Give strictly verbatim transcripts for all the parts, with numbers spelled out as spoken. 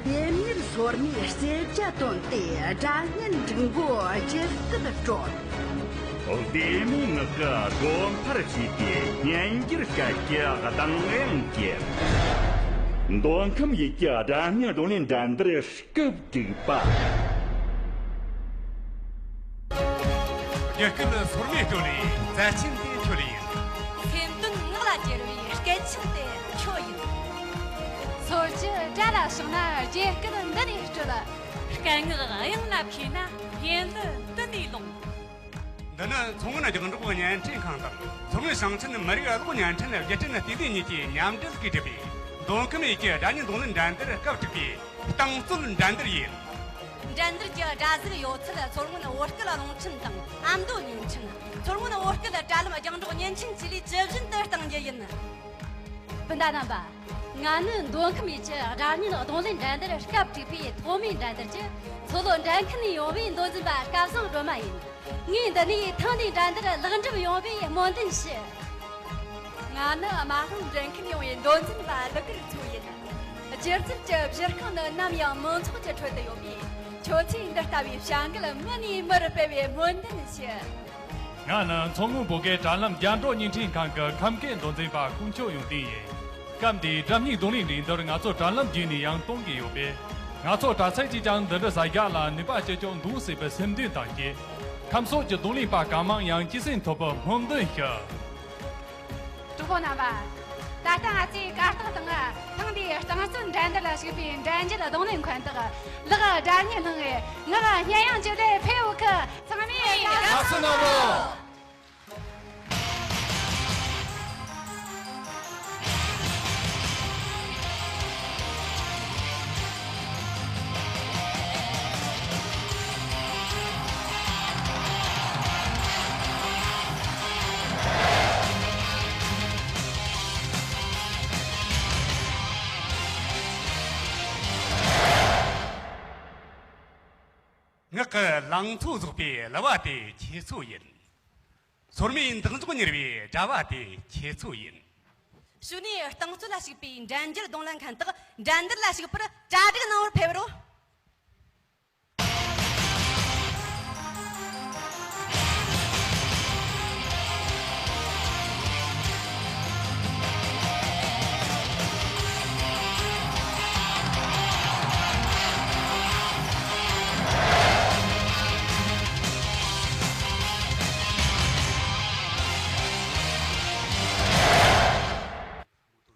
ལྡེམ་མྱུར་སོར་མོས་རྩེ་བརྒྱད་བཏོན་ཏེ་སྒྲ་སྙན་འབྲུག་མགོ་ཇི་ལྟར་དཀྲོལ། ལྡེ་མོའི་ངག་གི་སྒོ་འཕར་ཕྱེས་ཏེ་སྙན་འགྱུར་སྐད་ཀྱི་གདངས་དབྱངས་གྱེར། མདོ་ཁམས་ཡུལ་གྱི་སྒྲ་སྙན་རྡུང་ལེན་འགྲན་བསྡུར་སྐབས་དྲུག་པ། རྒྱུད་སྐུད་སོར་མོས་དཀྲོལ་ལེ་རྩལ་ཅན་དེ་ཁྱོད་ཡིན། སེམས་དོན་ངག་ལ་གྱེར་བའི་སྐད་ཅན་དེ་ཁྱོད་ཡིན། སོར་གྱི་སྒྲ་ལ་ཞོག་ན་རྒྱུད་སྐུད་འདི་ནས་དཀྲོལ། སྐད་ངག་དབྱངས་ལ་འཕོས་ན་སྙན་གླུ་འདི་ནས་ལོངས། འདི་ནི་མཚོ་སྔོན་རྒྱང་སྒྲོག་བརྙན་འཕྲིན་ཁང་དང་མཚོ་སྔོན་ཞིང་ཆེན་མི་རིགས་གློག་བརྙན་འཕྲིན་བརྒྱུད་འཕྲིན་ལྟེ་གནས་གཉིས་ཀྱིས་མཉམ་འབྲེལ་གྱིས་བསྒྲུབས་པའི་མདོ་ཁམས་ཡུལ་གྱི་སྒྲ་སྙན་རྡུང་ལེན་འགྲན་བསྡུར་སྐབས་དྲུག་པའི་རྟིང་རྩོད་འགྲན་བསྡུར་ཡིན། འགྲན་བསྡུར་གྱི་སྒྲ་གཟུགས་ཡོད་ཚད་མཚོ་སྔོན་བོད་སྐད་རླུང་འཕྲིན་དང་ཨ་མདོ་བརྙན་འཕྲིན། མཚོ་སྔོན་བོད་སྐད་དྲ་ལམ་རྒྱང་སྒྲོག་བརྙན་འཕྲིན་བཅས་ལས་ཇི་བཞིན་དུ་གཏང་རྒྱུ་ཡིན། སྤུན་ཟླ་རྣམ་པ། ང་ནི་མདོ་ཁམས་ཡུལ་གྱི་སྒྲ་སྙན་རྡུང་ལེན་འགྲན་བསྡུར་སྐབས་དྲུག་པའི་ཐོག་མའི་འགྲན་བསྡུར་གྱི་མཚོ་ལྷོ་འགྲན་ཁུལ་ནས་ཡོང་བའི་མདོ་འཛིན་པ་སྐལ་བཟང་སྒྲོལ་མ་ཡིན། ངས་འདི་ནས་ཐེངས་འདིའི་འགྲན་བསྡུར་ལེགས་འགྲུབ་ཡོང་བའི་སྨོན་འདུན་ཞུ། ང་ནི་རྨ་ལྷོ་འགྲན་ཁུལ་ཡོང་བའི་མདོ་འཛིན་པ་ཀླུ་དཀར་མཚོ་ཡིན། སྒྱུ་རྩལ་གྱི་གཞི་རྐང་ནི་ནམ་ཡང་མང་ཚོགས་ཀྱི་ཁྲོད་དུ་ཡོད་པས། ཁྱོད་ཚོས་འདི་ལྟ་བུའི་བྱ་འགུལ་མུ་ནས་མུ་རུ་སྤེལ་བའི་སྨོན་འདུན་ཞུ། ང་ནི་མཚོ་སྔོན་བོད་སྐད་དྲ་ལམ་རྒྱང་སྒྲོག་བརྙན་འཕྲིན་ཁང་གི་ཁམས་སྐད་མདོ་འཛིན་པ་དཀོན་མཆོག་ཡོན་ཏན་ཡིན། སྐབས་འདིའི་སྒྲ་སྙན་རྡུང་ལེན་འགྲན་བསྡུར་ང་ཚོ་དྲ་ལམ་བརྒྱུད་ནས་ཡང་གཏོང་གི་ཡོད་པས། ང་ཚོ་དྲ་ཚིགས་ཀྱིས་ཀྱང་འདི་འདྲའི་གསལ་རྒྱག་ལ་ནུས་པ་ཅི་ལྕོགས་འདོན་སྲིད་པའི་སེམས་འདུན་དང་བཅས། ཁམས་ཕྱོགས་ཀྱི་རྡུང་ལེན་པ་གང་མང་ཡང་སྐྱེད་སྲིང་ཐུབ་པར་སྨོན་འདུན་ཞུ། གྲོགས་པོ་རྣམ་པ། ད་ལྟ་ང་ཚོས་གར་སྟེགས་སྟེང་ཐེངས་འདིའི་རྟིང་རྩོད་འགྲན་བསྡུར་ལ་ཞུགས་པའི་འགྲན་རྒྱལ་རྡུང་ལེན་མཁན་དག་ལག་སྒྲ་སྙན་བླངས་ངག་སྙན་དབྱངས་ཀྱི་ལས་ཕེབས་ཁུ་ཚང་མས་དགའ་བསུ་གནང་རོགས། ངག་གི་ལང་ཚོ་རྫོགས་པའི་གླུ་བ་དེ་ཁྱེད་ཚོ་ཡིན། སོར་མོའི་འདེགས་འཇོག་མྱུར་བའི་སྒྲ་བ་དེ་ཁྱེད་ཚོ་ཡིན། གཞུག་ནས་རྟིང་རྩོད་ལ་ཞུགས་པའི་འགྲན་རྒྱལ་རྡུང་ལེན་མཁན་དག་འགྲན་བསྡུར་ལ་ཞུགས་པར་གྲ་སྒྲིག་གནང་བར་ཕེབས་རོགས།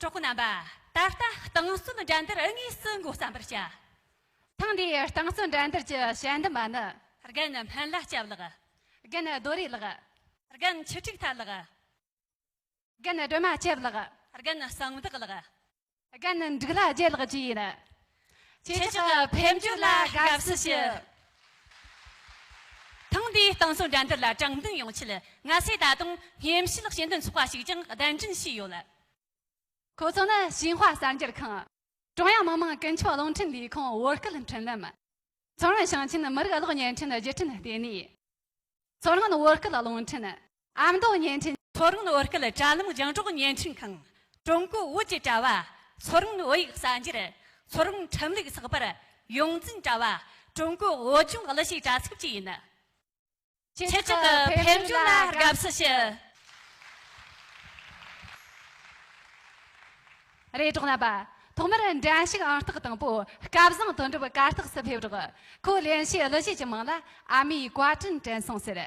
གྲོགས་པོ་རྣམ་པ། ད་ལྟ་རྟིང་རྩོད་འགྲན་བསྡུར་དངོས་སུ་འགོ་བརྩམ་པར་བྱ། ཐེངས་འདིའི་རྟིང་རྩོད་འགྲན་བསྡུར་གྱི་དཔྱད་འདེམས་པ་ནི། རྒན་སྨན་བླ་སྐྱབས་ལགས། རྒན་རྡོ་རེ་ལགས། རྒན་ཆུ་ཁྲིག་ཐར་ལགས། རྒན་སྒྲོལ་མ་སྐྱབས་ལགས། རྒན་གསང་བདག་ལགས། རྒན་འབྲུག་ལྷ་རྒྱལ་ལགས་བཅས་ཡིན། ཁྱེད་ཅག་ཕེབས་འབྱོར་ལ་དགའ་བསུ་ཞུ། ཐེངས་འདིའི་རྟིང་རྩོད་འགྲན་བསྡུར་ལ་དྲང་བདེན་ཡོང་ཆེད་ང་ཚོས་ད་དུང་སྨྱན་སྦྱོར་དཔྱད་འདེམས་ཚོགས་པ་ཞིག་ཀྱང་གདན་འདྲེན་བྱས་ཡོད། ཁོ་ཚོ་ནི་ཞིན་ཧྭ་གསར་འགྱུར་ཁང་། ཀྲུང་དབྱང་མི་དམངས་ཀུན་ཁྱབ་རླུང་འཕྲིན་ལས་ཁུངས་བོད་སྐད་འཕྲིན་ལམ། མཚོ་སྔོན་ཞིང་ཆེན་མི་རིགས་གློག་བརྙན་འཕྲིན་བརྒྱུད་འཕྲིན་ལྟེ་གནས། མཚོ་སྔོན་བོད་སྐད་རླུང་འཕྲིན། ཨ་མདོ་བརྙན་འཕྲིན། མཚོ་སྔོན་བོད་སྐད་དྲ་ལམ་རྒྱང་སྒྲོག་བརྙན་འཕྲིན་ཁང་། ཀྲུང་གོ་བོད་ཀྱི་དྲ་བ། མཚོ་སྔོན་བོད་ཡིག་གསར་འགྱུར། མཚོ་སྔོན་ཁྲིམས་ལུགས་ཚགས་པར། ཡོངས་འཛིན་དྲ་བ། ཀྲུང་གོ་བོད་ལྗོངས་གླུ་གཞས་དྲ་ཚིགས་བཅས་ཡིན། ཁྱེད་ཅག་གི་ཕེབས་འབྱོར་ལ་དགའ་བསུ་ཞུ། རེད། གྲོགས་རྣམ་པ། ཐོག་མར་འགྲན་ཞུགས་ཨང་རྟགས་དང་པོ་སྐལ་བཟང་དོན་གྲུབ་གར་སྟེགས་སུ་ཕེབས་རོགས། ཁོས་ལེན་བྱའི་གླུ་གཞས་ཀྱི་མིང་ལ་ཨ་མའི་བཀའ་དྲིན་དྲན་སོང་ཟེར།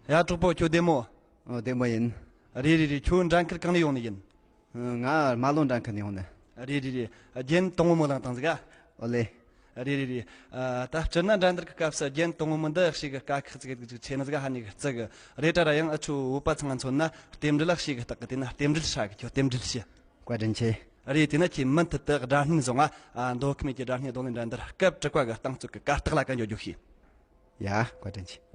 ཡ། གྲོགས་པོ་ཁྱོད་བདེ་མོ། ཨོ། བདེ་མོ་ཡིན། རེད་རེད་རེད། ཁྱོད་འགྲན་ཁུལ་གང་ནས་ཡོང་ནི་ཡིན། ང་རྨ་ལྷོ་འགྲན་ཁུལ་ནས་ཡོང་ནི། རེད་རེད་རེད། རྒྱན་དང་པོ་མོ་བླངས་བཏང་ཟིག་ག། ཨོ་ལེ། རེད་རེད་རེད། ཨ། ད་སྤྱིར་ན་འགྲན་བསྡུར་གི་སྐབས་སུ་རྒྱན་དང་པོ་མོ་འདི་ཞིག་གི་དཀའ་ཁག་ཅིག་ཅིག་ཆེ་ནི་ཟིག་ག། ཧ་ནི་གི་བརྩི་གི། རེད། ད་ར་ཡང་ཨ་ཆོ་བོད་པ་ཚང་ང་མཚོན་ན་རྟེན་འབྲེལ་ལ་ཞིག་གི་རྟག་གི། དེ་ན་རྟེན་འབྲེལ་ཧྲ་གི། ཁྱོད་རྟེན་འབྲེལ་ཞུ། བཀའ་དྲིན་ཆེ། རེད། དེ་ན་ཁྱེད་མུ་མཐུད་དུ་སྒྲ་སྙན་བཟུང་ང་། ཨ། མདོ་ཁམས་ཀྱི་སྒྲ་སྙན་རྡུང་ལེན་འགྲན་བསྡུར་སྐབས་དྲུག་པ་གི་རྟིང་རྩོད་གི་གར་སྟེགས་ལ་གན་འཇོག་རྒྱུ་ཞུས། ཡ། བཀའ་དྲིན་ཆེ།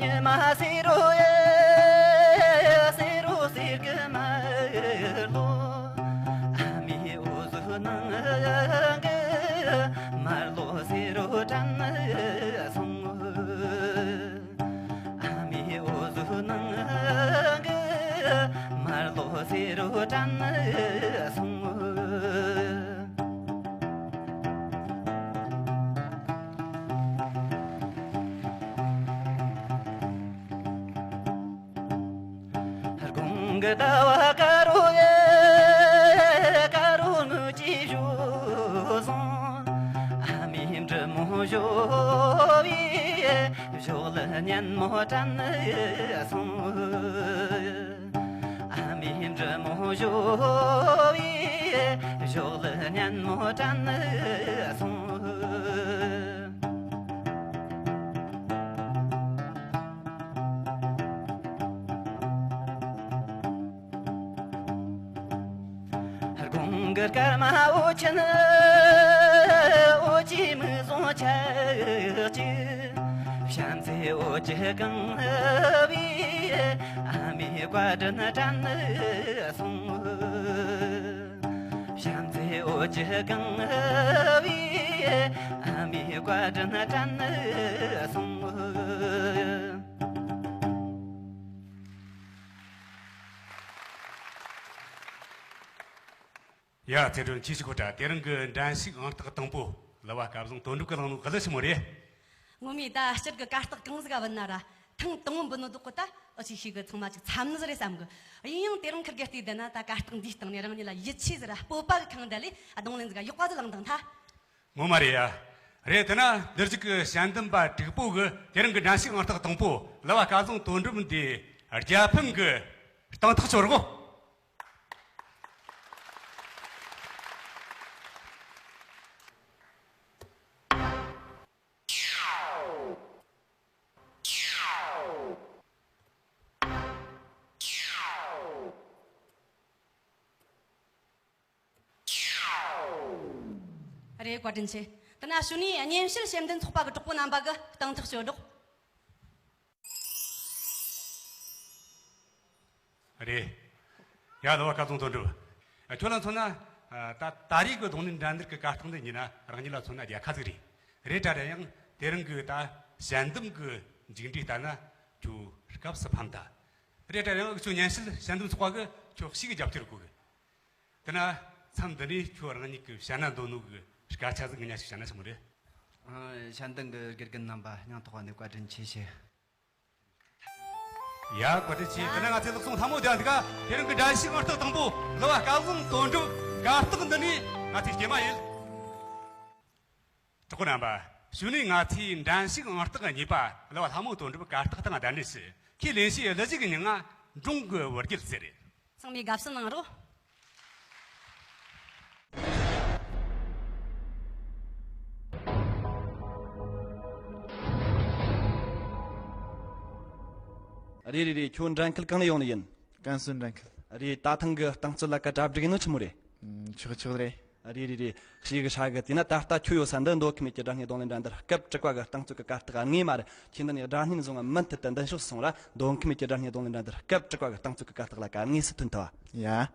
ཉི་མ་སེར་རོ་ཡེ་སེར་རོ་སེར་གི་མར་ལོ། ཨ་མའི་འོ་ཟོ་ནང་གི་མར་ལོ་སེར་རོ་དྲན་སོང་། ཨ་མའི་འོ་ཟོ་ནང་གི་མར་ལོ་སེར་རོ་དྲན་སོང་། དགུང་གི་ཟླ་བ་དཀར་རོ་ཡེ་དཀར་རོ་ངུ་ཅི་ཞོ་སོང་། ཨ་མའི་འབྲི་མོ་ཞོ་བའི་ཞོགས་ལ་སྙན་མོ་དྲན་སོང་། ཨ་མའི་འབྲི་མོ་ཞོ་བའི་ཞོགས་ལ་སྙན་མོ་དྲན་སོང་། དགུང་གི་སྐར་མ་འོད་ཆེན་འོད་ཀྱི་མིག་ཟུང་ཆགས་ཀྱི། བྱམས་བརྩེའི་འོད་ཀྱིས་གང་བའི་ཨ་མའི་བཀའ་དྲིན་དྲན་སོང་། བྱམས་བརྩེའི་འོད་ཀྱིས་གང་བའི་ཨ་མའི་བཀའ་དྲིན་དྲན་སོང་། ཡ། ཚེ་སྒྲོན་ཁྱེད་ཞིག་གོ་ད། དེ་རིང་གི་འགྲན་ཞུགས་ཨང་རྟགས་དང་པོ་གླུ་བ་སྐལ་བཟང་དོན་གྲུབ་ཀྱིས་བླངས་ནོ་གླུ་ཆི་མོ་རེད། ངོ་མས་ད་སྤྱིར་གི་གར་སྟེགས་གང་ཟིག་ག་བུད་ན་ར་ཐེངས་དང་པོ་འབུད་ནོ་འདུག་གོ། ད་ཨ་ཅིག་ཤིག་གི་ཚང་མ་ཅིག་འཚབ་ནི་ཟིག་རེད་བསམ་གི། ཡིན་ཡང་དེ་རིང་ཁིར་གེ་བལྟས་བསྡད་ན། ད་གར་སྟེགས་འདིའི་སྟེང་ནས་རང་ཉིད་ལ་ཡིད་ཆེས་ཟིག་ར་སྤོབས་པ་གི་ཁེངས་བསྡད་ལས། ཨ། རྡུང་ལེན་ཟིག་ག་ཡག་པ་ཟིག་བླངས་བཏང་ཐལ། ངོ་མ་རེད་ཡ། རེད། དེ་ན་འདིར་གཅིག་གི་ཞལ་འདེམས་པ་དྲུག་པོ་གིས་དེ་རིང་གི་འགྲན་ཞུགས་ཨང་རྟགས་དང་པོ་གླུ་བ་སྐལ་བཟང་དོན་གྲུབ་འདི་རྒྱལ་ཕམ་གི་གཏིང་ཐག་ཆོད་རོགས། རེད། བཀའ་དྲིན་ཆེ། དེ་ན་གཞུག་ནས་སྙན་ཞུར་ཞལ་འདེམས་ཚོགས་པ་གི་གྲོགས་པོ་རྣམ་པ་གིས་གཏིང་ཐག་གཅོད་རོགས། རེད། ཡ། གླུ་བ་སྐལ་བཟང་དོན་གྲུབ། ཁྱོད་ལ་མཚོན་ན། ད་ད་རེས་གི་རྡུང་ལེན་འགྲན་བསྡུར་གི་གར་སྟེགས་འདི་ཉིད་ན་རང་ཉིད་ལ་མཚོན་ན་རྒྱལ་ཁ་ཟིག་རེད། རེད་དྲ་རེད། ཡང་དེ་རིང་གི་ད་ཞལ་འདེམས་གི་མཇུག་འབྲས་ལྟར་ན་ཁྱོད་སྐབས་སུ་ཕམ་ད། རེད་དྲ་ཡང་ཁྱོད་སྙན་ཞུ་ཞལ་འདེམས་ཚོགས་པ་གིས་ཁྱོད་ཞིག་གི་རྒྱབ་སྐྱོར་དགོས་གི། དེ་ན་མཚམས་འདི་ནས་ཁྱོད་རང་ཉིད་ཀྱིས་བཤད་ན་འདོད་ནོ་གི་སྐད་ཆ་ཟིག་ངེད་གཉིས་ཞིག་བཤད་ན་ཆི་མོ་རེད། ཨ། ཞལ་འདེམས་གི་དགེ་རྒན་རྣམ་པ་སྙིང་ཐག་པ་ནས་བཀའ་དྲིན་ཆེ་ཞུ། ཡ། བཀའ་དྲིན་ཆེ། དེ་ན་ང་ཚོས་ལག་ཟུང་ཐལ་མོ་སྦྱར་འདུག་ག་དེ་རིང་གི་འགྲན་ཞུགས་ཨང་རྟགས་དང་པོ་གླུ་བ་སྐལ་བཟང་དོན་གྲུབ་གར་སྟེགས་འདི་ནས་ང་ཚོས་སྐྱེལ་མ་ཡིན། གྲོགས་པོ་རྣམ་པ། གཞུག་ནས་ང་ཚོས་འགྲན་ཞུགས་ཨང་རྟགས་གཉིས་པ་གླུ་བ་ལྷ་མོ་དོན་གྲུབ་གར་སྟེགས་སྟེང་གདན་འདྲེན་ཞུ། ཁོས་ལེན་རྒྱུའི་གླུ་གཞས་ཀྱི་མྱིང་ང་འབྲོང་གི་བུ་རྒྱུད་ཟེར་རེད། ཚང་མས་དགའ་བསུ་གནང་རོགས། རེད་རེད་རེད། ཁྱོད་འགྲན་ཁུལ་གང་ནས་ཡོང་ནི་ཡིན། ཀན་སུའུ་འགྲན་ཁུལ། རེད། ད་ཐེངས་གི་རྟིང་རྩོད་ལ་ཁ་གྲ་སྒྲིག་ཡིན་ནོ་ཆི་མོ་རེད། ཨུམ། ཆོག་ཆོག་རེད། རེད་རེད་རེད། ཞེ་གི་ཧྲ་གི། དེས་ན་ད་ལྟ་ཁྱོད་ཡོད་ས་འདི་མདོ་ཁམས་སྨད་ཀྱི་སྒྲ་སྙན་རྡུང་ལེན་འགྲན་བསྡུར་སྐབས་དྲུག་པ་གི་རྟིང་རྩོད་ཀྱི་གར་སྟེགས་ངོས་མ་རེད། ཁྱེད་འདི་ནས་སྒྲ་སྙན་བཟུང་བ་མུ་མཐུད་དུ་མདུན་ཕྱོགས་སུ་སོང་ར། མདོ་ཁམས་སྨད་ཀྱི་སྒྲ་སྙན་རྡུང་ལེན་འགྲན་བསྡུར་སྐབས་དྲུག་པ་གི་རྟིང་རྩོད་ཀྱི་གར་སྟེགས་ལ་གར་དངོས་སུ་ཐོན་ཐུབ་བ། ཡ།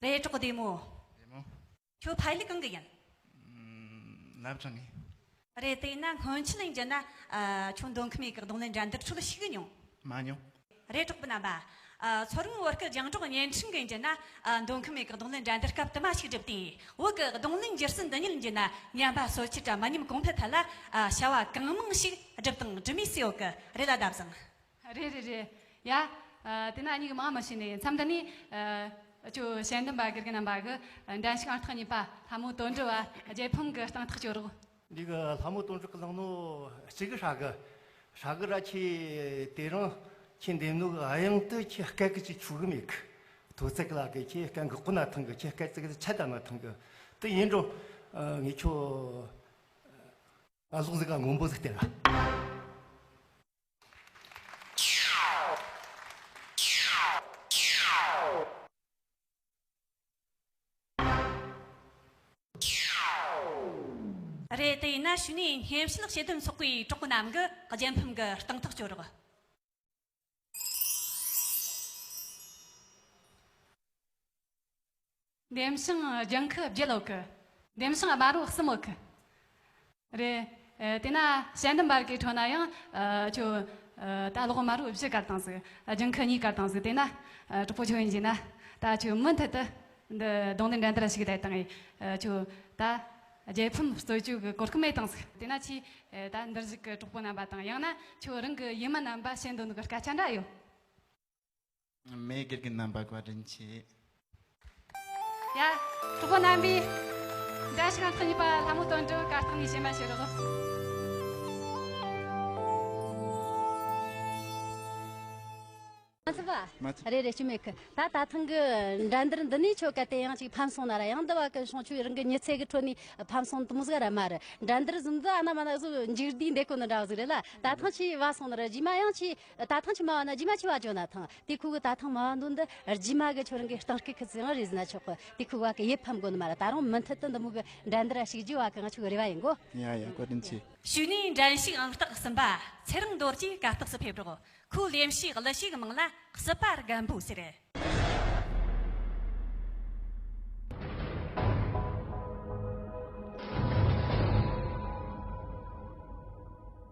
རེད། གྲོགས་པོ་བདེ་མོ། བདེ་མོ། ཁྱོད་ཕ་ཡུལ་གང་གི་ཡིན། ཨམ། བླ་བྲང་ནས། རེད། དེ་ཡིན་ན་སྔོན་ཆད་ཡིན་རྒྱུ་ན། ཨ། ཁྱོད་མདོ་ཁམས་ཡུལ་གི་རྡུང་ལེན་འགྲན་བསྡུར་ཁྲོད་ཞུགས་མྱོང་། མ་མྱོང་། རེད། གྲོགས་པོ་རྣམ་པ། ཨ། མཚོ་སྔོན་བོད་སྐད་རྒྱང་སྒྲོག་བརྙན་འཕྲིན་གི་ཡིན་རྒྱུ་ན། ཨ། མདོ་ཁམས་ཡུལ་གི་རྡུང་ལེན་འགྲན་བསྡུར་སྐབས་དུ་མ་ཞིག་བསྒྲུབས་ཏེ། བོད་གི་རྡུང་ལེན་སྒྱུ་རྩལ་འདི་ཉིད་ཡིན་རྒྱུ་ན་ཉམས་པ་སོར་ཆུད་ར་མི་ཉམས་གོང་འཕེལ་ཐད་ལ། ཨ། བྱ་བ་གང་མང་ཞིག་བསྒྲུབས་དང་སྒྲུབ་མུས་སུ་ཡོད་གི། རེད་ལ། ལྡབ་བཟང་། རེད་རེད་རེད། ཡ། ཨ། དེ་ན་འུ་གཉིས་གི་མང་མི་ཤེས་ནས། མཚམས་འདི་ནས། ཨ། ཁྱོད་དཔྱད་འདེམས་པ་དགེ་རྒན་རྣམ་པ་གིས། ཨ། འགྲན་ཞུགས་ཨང་རྟགས་གཉིས་པ་ལྷ་མོ་དོན་གྲུབ་བ་རྒྱལ་ཕམ་གི་སྟེང་ཐག་གཅོད་རོགས། འདི་གི་ལྷ་མོ་དོན་གྲུབ་གིས་བླངས་ནོ་གཅིག་གི་ཧྲ་གི། ཧྲ་གི་ར་ཁྱོས་དེ་རིང་ཁྱོས་འདེམས་ནོ་གི་དབྱངས་དེ་ཁྱོས་སྐད་གི་ཅིག་ཆོག་གི་མེད་གི། ཐོ་ཚིག་ལ་གི་ཁྱོས་སྐད་འགག་གོ་ན་ཐང་གི། ཁྱོས་སྐད་ཙིག་གི་ཆད་ད་ན་ཐང་གི། དེ་ཡིན་རུང་། ཨ། ངས་ཁྱོད། ཨ། གློག་ཟིག་ག་སྔོན་པོ་ཟིག་སྟེར་ར། རེད། དེ་ཡིན་ན་གཞུག་ནས་སྨྱན་བྱད་དཔྱད་འདེམས་ཚོགས་པའི་གྲོགས་པོ་རྣམས་ཀྱིས་རྒྱལ་ཕམ་གི་སྟེང་ཐག་གཅོད་རོགས། འདེམས་ཤིང་ལྗང་ཁུ་བརྒྱད་ཡོད་གི། འདེམས་ཤིང་དམར་པོ་གསུམ་ཡོད་གི། རེད། ཨ། དེ་ན་དཔྱད་འདེམས་པ་གི་ཁྲོད་ན་ཡང་། ཨ། ཁྱོད། ཨ། ད་གློག་དམར་པོ་བཞི་བཀར་བཏང་ཟིག། ཨ། ལྗང་ཁུ་གཉིས་བཀར་བཏང་ཟིག། དེ་ན། ཨ། གྲོགས་པོ་ཁྱོད་ཡིན་རྒྱུ་ན། ད་ཁྱོད་མུ་མཐུད་དུ་འདི་རྡུང་ལེན་འགྲན་བསྡུར་ཞུགས་བསྡད་བཏང་ངས། ཨ། ཁྱོད་ད་རྒྱལ་ཕམ་རྩོད་རྒྱུ་གི་གོ་སྐབས་མེད་བཏང་ཟིག། དེ་ན་ཁྱོས། ཨ། ད་འདིར་བཞུགས་གི་གྲོགས་པོ་རྣམ་པ་དང་། ཡང་ན་ཁྱོད་རང་གི་ཡུལ་མི་རྣམ་པ་བཤད་འདོད་ནོ་གི་སྐད་ཆ་འདྲ་ཡོད། མེད། དགེ་རྒན་རྣམ་པ་བཀའ་དྲིན་ཆེ། ཡ། གྲོགས་པོ་རྣམ་པས་འགྲན་ཞུགས་ཨང་རྟགས་གཉིས་པ་ལྷ་མོ་དོན་གྲུབ་གར་སྟེགས་ནས་སྐྱེལ་མ་བྱེད་རོགས། མ་ཚུད་པ། མ་ཚུད། རེད་རེད། སྐྱོན་མེད་གི། ད་ད་ཐེངས་གི་འགྲན་བསྡུར་འདི་ནས་ཁྱོད་གལ་ཏེ་ཡང་ཅིག་ཕམ་སོང་ན་ར། ཡང་འདི་བ་གི་སོང་ཆུ་རང་གི་མྱི་ཚེ་གི་ཁྲོད་ནས་ཕམ་སོང་དུ་མོ་ཟིག་ར་མ་རེད། འགྲན་བསྡུར་ཟིག་འདི་ཨ་ན་མ་ན་ཟིག་མཇུག་བསྡུས་འདེད་གོ་ནི་འདྲ་བ་ཟིག་རེད་ལ། ད་ཐེངས་ཁྱོས་བ་སོང་ན་ར་རྗེས་མ་ཡང་ཁྱོས། ད་ཐེངས་ཁྱོས་མ་བ་ན་རྗེས་མ་ཁྱོས་བ་འཇོག་ན་ཐང་། དེ་ཁུ་གི་ད་ཐེངས་མ་བ་འདོན་འདི་རྗེས་མ་གི་ཁྱོད་རང་གི་སྟེང་སྐད་ཁི་ཚི་ཡང་རེད་ཟེར་ན་ཆོག་གི། དེ་ཁུ་བ་གི་ཡིད་ཕམ་གོ་ནི་མ་ར། ད་རུང་མུ་མཐུད་དུ་འདི་མོ་གི་འགྲན་བསྡུར་ར་ཞུགས་རྒྱུ་བ་གི་ང་ཆོ་གི་རེ་བ་ཡིན་གོ། ཡ་ཡ། བཀའ་དྲིན་ཆེ། གཞུག་ནས་འགྲན་ཞུགས་ཨང་རྟགས་གསུམ་པ་ཚེ་རིང་རྡོ་རྗེ་གར་སྟེགས་སུ་ཕེབས་རོགས། ཁོའི་ལེན་བྱའི་གླུ་གཞས་གི་མིང་ལ་སྲིད་པ་རྒན་པོ་ཟེར།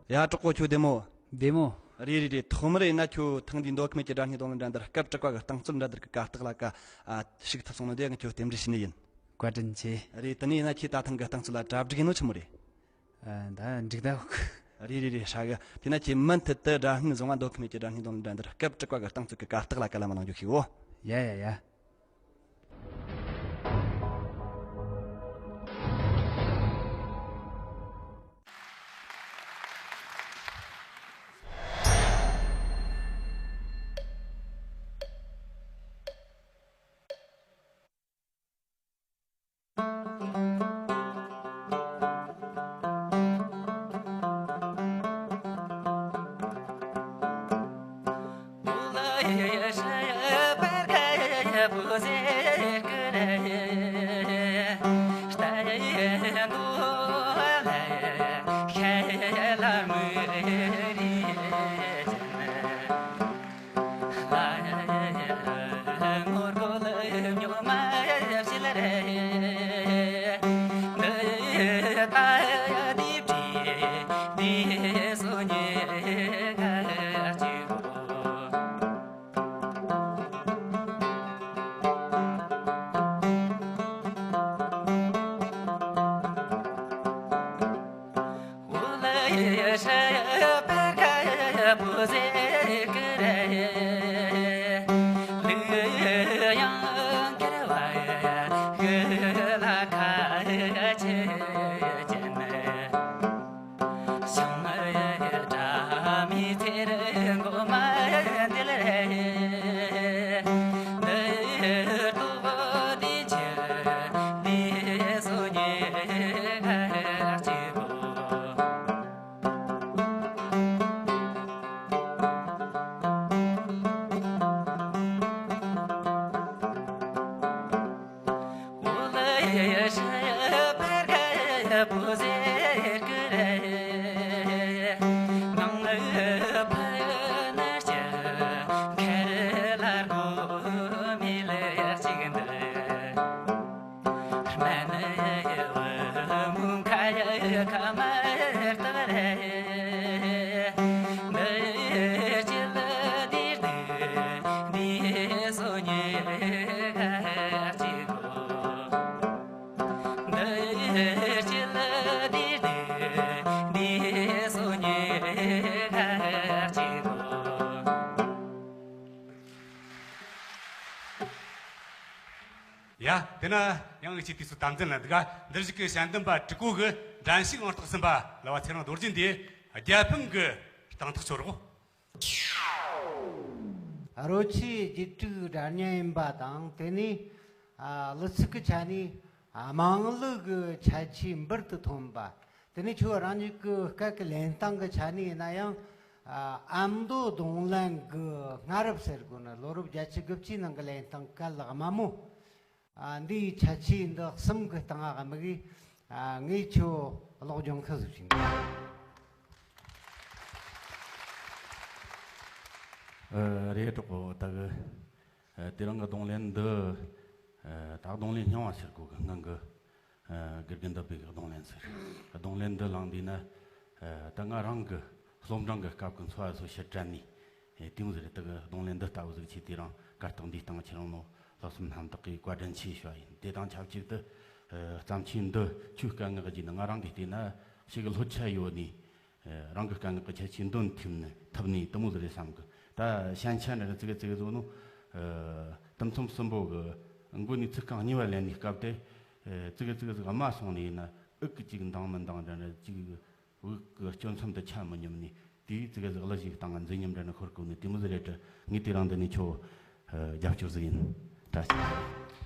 ཡ། གྲོགས་པོ་ཁྱོད་བདེ་མོ། བདེ་མོ། རེད་རེད་རེད། ཐོག་མར་ཡིན་ན་ཁྱོད་ཐེངས་འདིའི་མདོ་ཁམས་ཀྱི་སྒྲ་སྙན་རྡུང་ལེན་འགྲན་བསྡུར་སྐབས་དྲུག་པ་གི་རྟིང་རྩོད་འགྲན་བསྡུར་གི་གར་སྟེགས་ལ་ཀ་ཨ་ཞུགས་ཐུབ་སོང་ནོ་དེ་ངས་ཁྱོད་རྟེན་འབྲེལ་ཞུ་ནི་ཡིན། བཀའ་དྲིན་ཆེ། རེད། དེ་ནས་ཡིན་ན་ཁྱོས་ད་ཐེངས་གི་རྟིང་རྩོད་ལ་གྲ་སྒྲིག་ཡིན་ནོ་ཆི་མོ་རེད། ཨ། ད་འགྲིག་ད་ཡོད་གི། རེད་རེད་རེད། ཧྲ་གི། དེ་ན་ཁྱོས་མུ་མཐུད་དུ་སྒྲ་སྙན་བཟུང་བ་མདོ་ཁམས་ཀྱི་སྒྲ་སྙན་རྡུང་ལེན་འགྲན་བསྡུར་སྐབས་དྲུག་པ་གི་རྟིང་རྩོད་ཀྱི་གར་སྟེགས་ལ་ཀ་ལམ་གླེང་རྒྱུ་ཞིག་གོ། ཡ་ཡ་ཡ། ཡ། དེ་ན་ཡང་ངེད་ཀྱི་དུས་སུ་དམ་འཛིན་ལ་འདུག་ག་འདིར་བཞུགས་ཀྱི་ཞལ་འདོན་པ་དྲུག་གོ་གི་འགྲན་ཞུགས་ཨང་རྟགས་གསུམ་པ་གླུ་བ་ཚེ་རིང་རྡོ་རྗེ་འདིའི་རྒྱལ་ཕམ་གི་གཏན་ཐག་ཆོད་རོགས། རོལ་ཆས་རྒྱུད་དྲུག་སྒྲ་སྙན་ཡིན་པ་དང་། དེ་ནས་ཨ་གླུ་ཚིག་གི་ཆ་ནས་ཨ་དམངས་གླུ་གི་ཁྱད་ཆོས་འབུར་དུ་ཐོན་པ། དེ་ནས་ཁྱོད་རང་ཉིད་ཀྱི་སྐད་ཀྱི་ལེན་སྟངས་ཀྱི་ཆ་ནས་ཡིན་ན་ཡང་། ཨ་ཨ་མདོ་རྡུང་ལེན་གྱི་སྔ་རབས་ཟེར་དགོས་ན། ལོ་རབས་བརྒྱད་ཅུ་དགུ་བཅུའི་ནང་གི་ལེན་སྟངས་གལ་དམའ་མོ། ཨ་འདིའི་ཁྱད་ཆོས་འདི་གསུམ་གྱི་སྟེང་ང་དམིགས་ཡས། ཨ་ངས་ཁྱོད་ཀློག་སྦྱོང་ཁུལ་ཟིག་བྱིན། ཨ་རེད། གྲོགས་པོ་ད་གི། ཨ་དེ་རིང་གི་རྡུང་ལེན་འདི། ཨ་ད་རྡུང་ལེན་རྙིང་བ་ཟེར་དགོས་གི། སྔོན་གི། ཨ་དགེ་རྒན་བསྟན་པའི་གི་རྡུང་ལེན་ཟེར། རྡུང་ལེན་འདི་བླངས་དུས་ན། ཨ་ད་ང་རང་གི་སློབ་འབྲིང་གི་སྐབས་ཀྱི་འཚོ་བ་སོགས་ཕྱིར་དྲན་ནས། ཨེ་དེ་མོ་ཟིག་རེད། ད་གི་རྡུང་ལེན་འདི་ལྟ་བུ་ཟིག་བྱས། དེ་རིང་གར་སྟེགས་འདིའི་སྟེང་ཁྱེད་རང་ནོ་ལྷག་བསམ་རྣམ་དག་གིས་བཀའ་དྲིན་ཆེ་ཞུ་བ་ཡིན། དེ་དང་ཆབས་ཅིག་ཏུ། ཨ་བརྩམས་ཆོས་འདི་ཁྱོའི་སྐད་ངག་གི་ནི་ང་རང་གིས་བལྟས་ན་ཞེ་གི་ལྷོད་ཆ་ཡོད་ནི། ཨ་རང་གི་སྐད་ངག་གི་ཁྱད་ཆོས་འདོན་ཐུབ་ནི་ཐུབ་ནི་དེ་མོ་ཟིག་རེད་བསམ་གི། ད་ཞན་ཆ་འདྲ་ནི་ཙི་གེ་ཙི་གེ་བཟོ་ནོ། ཨ་དུམ་མཚམས་གསུམ་པོ་གི་མགོ་ནས་ཚིག་རྐང་གཉིས་པ་ལེན་ནི་སྐབས་དེ། ཨ་ཙི་གེ་ཙི་གེ་ཟིག་དམའ་སོང་ནི་ཡིན་ན། འུག་གི་ཅིག་འདང་མི་འདང་འདྲ་ནི་ཅིག། འུག་གི་གཅོད་མཚམས་དེ་ཆ་མི་སྙོམས་ནས། དེའི་ཙི་གེ་ཟིག་གླུ་ཞིག་བཏང་ང་མཛེས་ཉམས་འདྲ་ནི་ཤོར་གོ་ནི་དེ་མོ་ཟིག་རེད་དྲ། ངས་དེ་རིང་འདི་ནས་ཁྱོད། ཨ་རྒྱབ་སྐྱོར་ཟིག་ཡིན། བཀྲ་ཤིས་བདེ་ལེགས།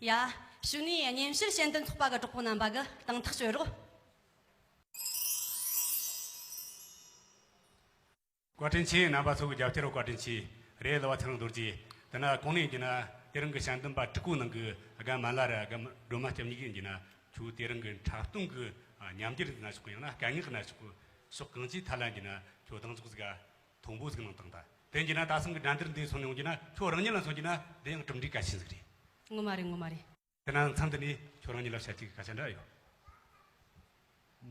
ཡ། གཞུག་ནས་སྙན་ཞུར་ཞལ་འདོན་ཚོགས་པ་གི་གྲོགས་པོ་རྣམ་པ་གིས་གཏན་ཐག་གཅོད་རོགས། བཀའ་དྲིན་ཆེ། རྣམ་པ་ཚོ་གི་རྒྱབ་སྐྱོར་བཀའ་དྲིན་ཆེ། རེད། གླུ་བ་ཚེ་རིང་རྡོ་རྗེ། དེ་ན་གོང་ནས་ཡིན་གྱི་ན་དེ་རིང་གི་ཞལ་འདོན་པ་དྲུག་གོ་ནང་གི་རྒན་མ་ལ་ར་རྒན་སྒྲོལ་མ་སྐྱབས་གཉིས་ཀྱིས་ཡིན་གྱི་ན། ཁྱོད་དེ་རིང་གི་འཁྲབ་སྟོན་གི་ཉམས་འགྱུར་ན་ཆོག་གི། ཡང་ན་སྐད་ངག་ན་ཆོག་གི། ཕྱོགས་གང་ཅིའི་ཐད་ལ་ཡིན་གྱི་ན་ཁྱོད་གདེང་འཇོག་ཟིག་ག་མཐོན་པོ་ཟིག་གནང་བཏང་ད། དེ་ཡིན་གྱི་ན་ད་སང་གི་འགྲན་བསྡུར་འདི་སོང་ནས་ཡོང་གྱི་ན། ཁྱོད་རང་ཉིད་ལ་མཚོན་གྱི་ན་དེ་ཡང་གྲུབ་འབྲས་གལ་ཆེན་ཟིག་རེད། ངོ་མ་རེད། ངོ་མ་རེད། དེ་ན་མཚམས་འདི་ནས་ཁྱོད་རང་ཉིད་ལ་བཤད་རྒྱུའི་སྐད་ཆ་འདྲ་ཡོད།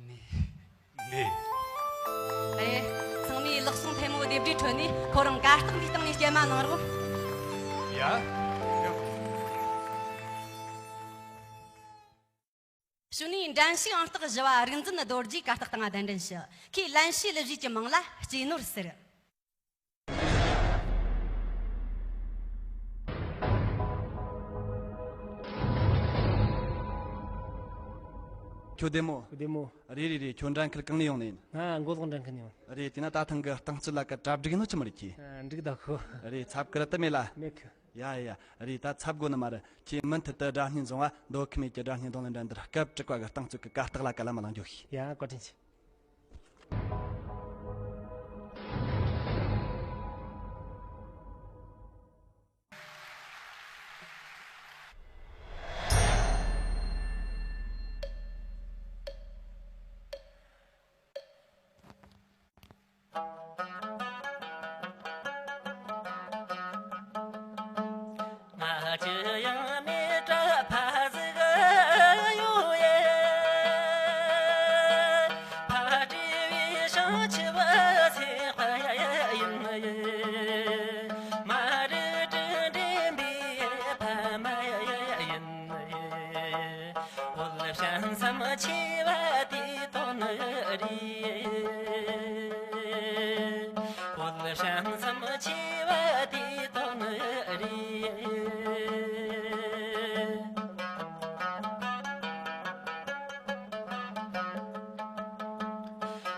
མེད། མེད། ཨེ། ཚང་མས་ལག་ཟུང་ཐལ་མོ་རྡེབ་སྒྲའི་ཁྲོད་ནས་ཁོ་རང་གར་སྟེགས་འདིའི་སྟེང་ནས་སྐྱེལ་མ་གནང་རོགས། ཡ། ཡ། གཞུག་ནས་འགྲན་ཞུགས་ཨང་རྟགས་བཞི་བ་རིག་འཛིན་རྡོ་རྗེ་གར་སྟེགས་སྟེང་ང་གདན་འདྲེན་ཞུ། ཁོས་ལེན་རྒྱུའི་གླུ་གཞས་ཀྱི་མིང་ལ་གཅེས་ནོར་ཟེར། ཁྱོད་བདེ་མོ། བདེ་མོ། རེད་རེད་རེད། ཁྱོད་འགྲན་ཁུལ་གང་ནས་ཡོང་ནི་ཡིན། ང་མགོ་ལོག་འགྲན་ཁུལ་ནས་ཡོང་། རེད། དེ་ན་ད་ཐེངས་གི་རྟིང་རྩོད་ལ་ག་གྲ་སྒྲིག་ནོ་ཅི་མི་རེད་ཁྱོས། ཨ། འགྲིག་ད་ཁོ། རེད། འཚབ་གི་ར་དུ་མེད་ལ། མེད་ཁི། ཡ་ཡ། རེད། ད་འཚབ་དགོས་ནི་མ་རེད། ཁྱོས་མུ་མཐུད་དུ་སྒྲ་སྙན་བཟུང་བ། མདོ་ཁམས་ཡུལ་གྱི་སྒྲ་སྙན་རྡུང་ལེན་འགྲན་བསྡུར་སྐབས་དྲུག་པ་གི་རྟིང་རྩོད་ཀྱི་གར་སྟེགས་ལ་ག་ལ་མ་ལང་འགྱོ་ཤིག། ཡ། བཀའ་དྲིན་ཆེ། ང་ཅི་ཡང་མེད་དྲ་ཕ་ཟིག་ཡོད་ཡེ། ཕ་བྲིས་པའི་ཞིང་ཆུ་བ་སེ་ཕ་ཡིན་ཡེ། མ་རིག་དྲིན་དྲན་པའི་ཕ་མ་ཡིན་ཡེ། བོད་བྱམས་སེམས་ཆེ་བ་དེའི་དོན་རེད། བོད་བྱམས་སེམས་ཆེ་བ་དེའི་དོན་རེད།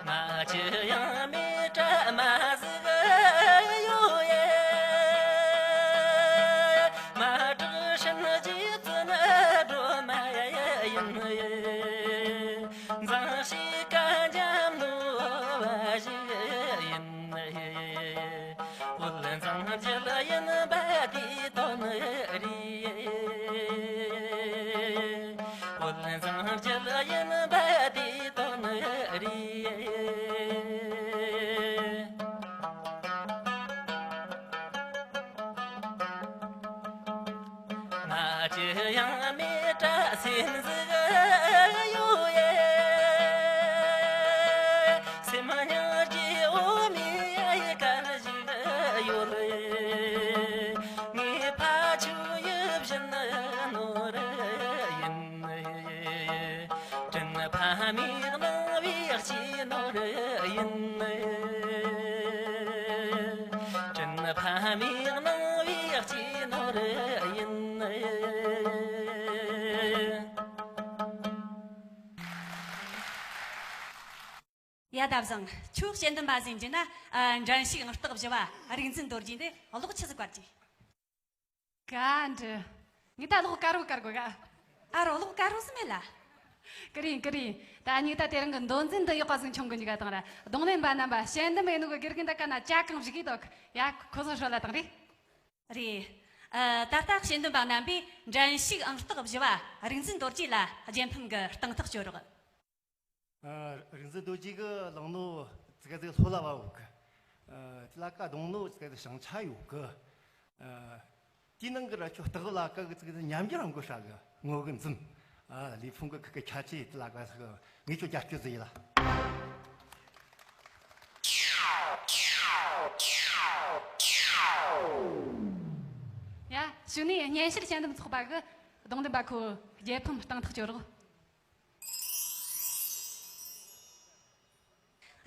ང་ཅི་ཡང་མེད་དྲ་མ་ཟིག་ཡོད་ཡེ། མ་དྲག་ཤིན་རྗེ་བཙུན་སྒྲོལ་མ་ཡིན་ཡེ། མཛངས་ཤིང་སྐལ་འཇམ་ནོ་བ་ཞིག་ སེམས་ཟིག་ཡོད་ཡེ། སེམས་ཉག་གི་འོ་མའི་སྐད་ཞིག་ཡོད་ཡེ། ངའི་ཕ་ཆོས་ཡིད་བཞིན་ནོར་ཡིན། དྲིན་ཕ་མའི་གནང་བའི་སྐྱེས་ནོར་ཡིན། དྲིན་ཕ་མའི་གནང་བའི་སྐྱེས་ནོར་ཡིན། ཡ། ད་བཟང་། ཁྱོད་དཔྱད་འདེམས་པ་ཟིག་ཡིན་རྒྱུ་ན། ཨ། འགྲན་ཞུགས་ཨང་རྟགས་བཞི་བ་རིག་འཛིན་རྡོ་རྗེ་འདི་གློག་ཆི་ཟིག་བཀར་གྱི། ག་འདྲི། ངས་ད་གློག་དཀར་བོ་དཀར་དགོས་ག་ཨ་རོ། གློག་དཀར་བོ་ཟིག་མེད་ལ། ཀི་རིང་། ཀི་རིང་། ད་ངས་ད་དེ་རིང་གི་མདོ་འཛིན་འདི་ཡག་པ་ཟིག་མཆོང་གི་འཇུག་ག་དང་ར། རྡུང་ལེན་པ་རྣམ་པ། དཔྱད་འདེམས་ཡེ་ནོ་གི་དགེ་རྒན་ད་གན་ན་ཇ་གང་བཞག་གི་འདུག་ཡ། ཁོ་ཚོ་ཧྲོ་ལ་དང་རེ། རེད། ཨ། ད་ལྟ་དཔྱད་འདེམས་པ་རྣམ་པས་འགྲན་ཞུགས་ཨང་རྟགས་བཞི་བ་རིག་འཛིན་རྡོ་རྗེ་ལ་རྒྱལ་ཕམ་གི་རྟིང་ཐག་གཅོད་རོགས། ཨ། རིག་འཛིན་རྡོ་རྗེ་གིས་བླངས་ནོ་ཙི་གེ་ཟིག་ལྷོད་ལ་བབ་གི། ཨ། དེ་ལ་ཀ་རྡུང་ནོ་ཙི་གེ་ཟིག་བྱང་ཆ་ཡོད་གི། ཨ། དེའི་ནང་གི་ར་ཁྱོད་སྟག་ལ་ཀ་གི་ཙི་གེ་ཟིག་ཉམས་འགྱུར་རང་གོ་ཧྲ་གི། ངོ་གི་འཛིན། ཨ། ལུས་ཕུང་གི་ཁུ་གི་ཁྱད་ཆོས་དེ་ལ་ཀ་ཟིག་ངས་ཁྱོད་རྒྱབ་སྐྱོར་ཟིག་ཡེ་ལ། ཡ། གཞུག་ནས་སྙན་ཞུར་དཔྱད་འདེམས་ཚོགས་པ་གི་རྡུང་ལེན་པ་ཁོ་རྒྱལ་ཕམ་རྟིང་ཐག་གཅོད་རོགས།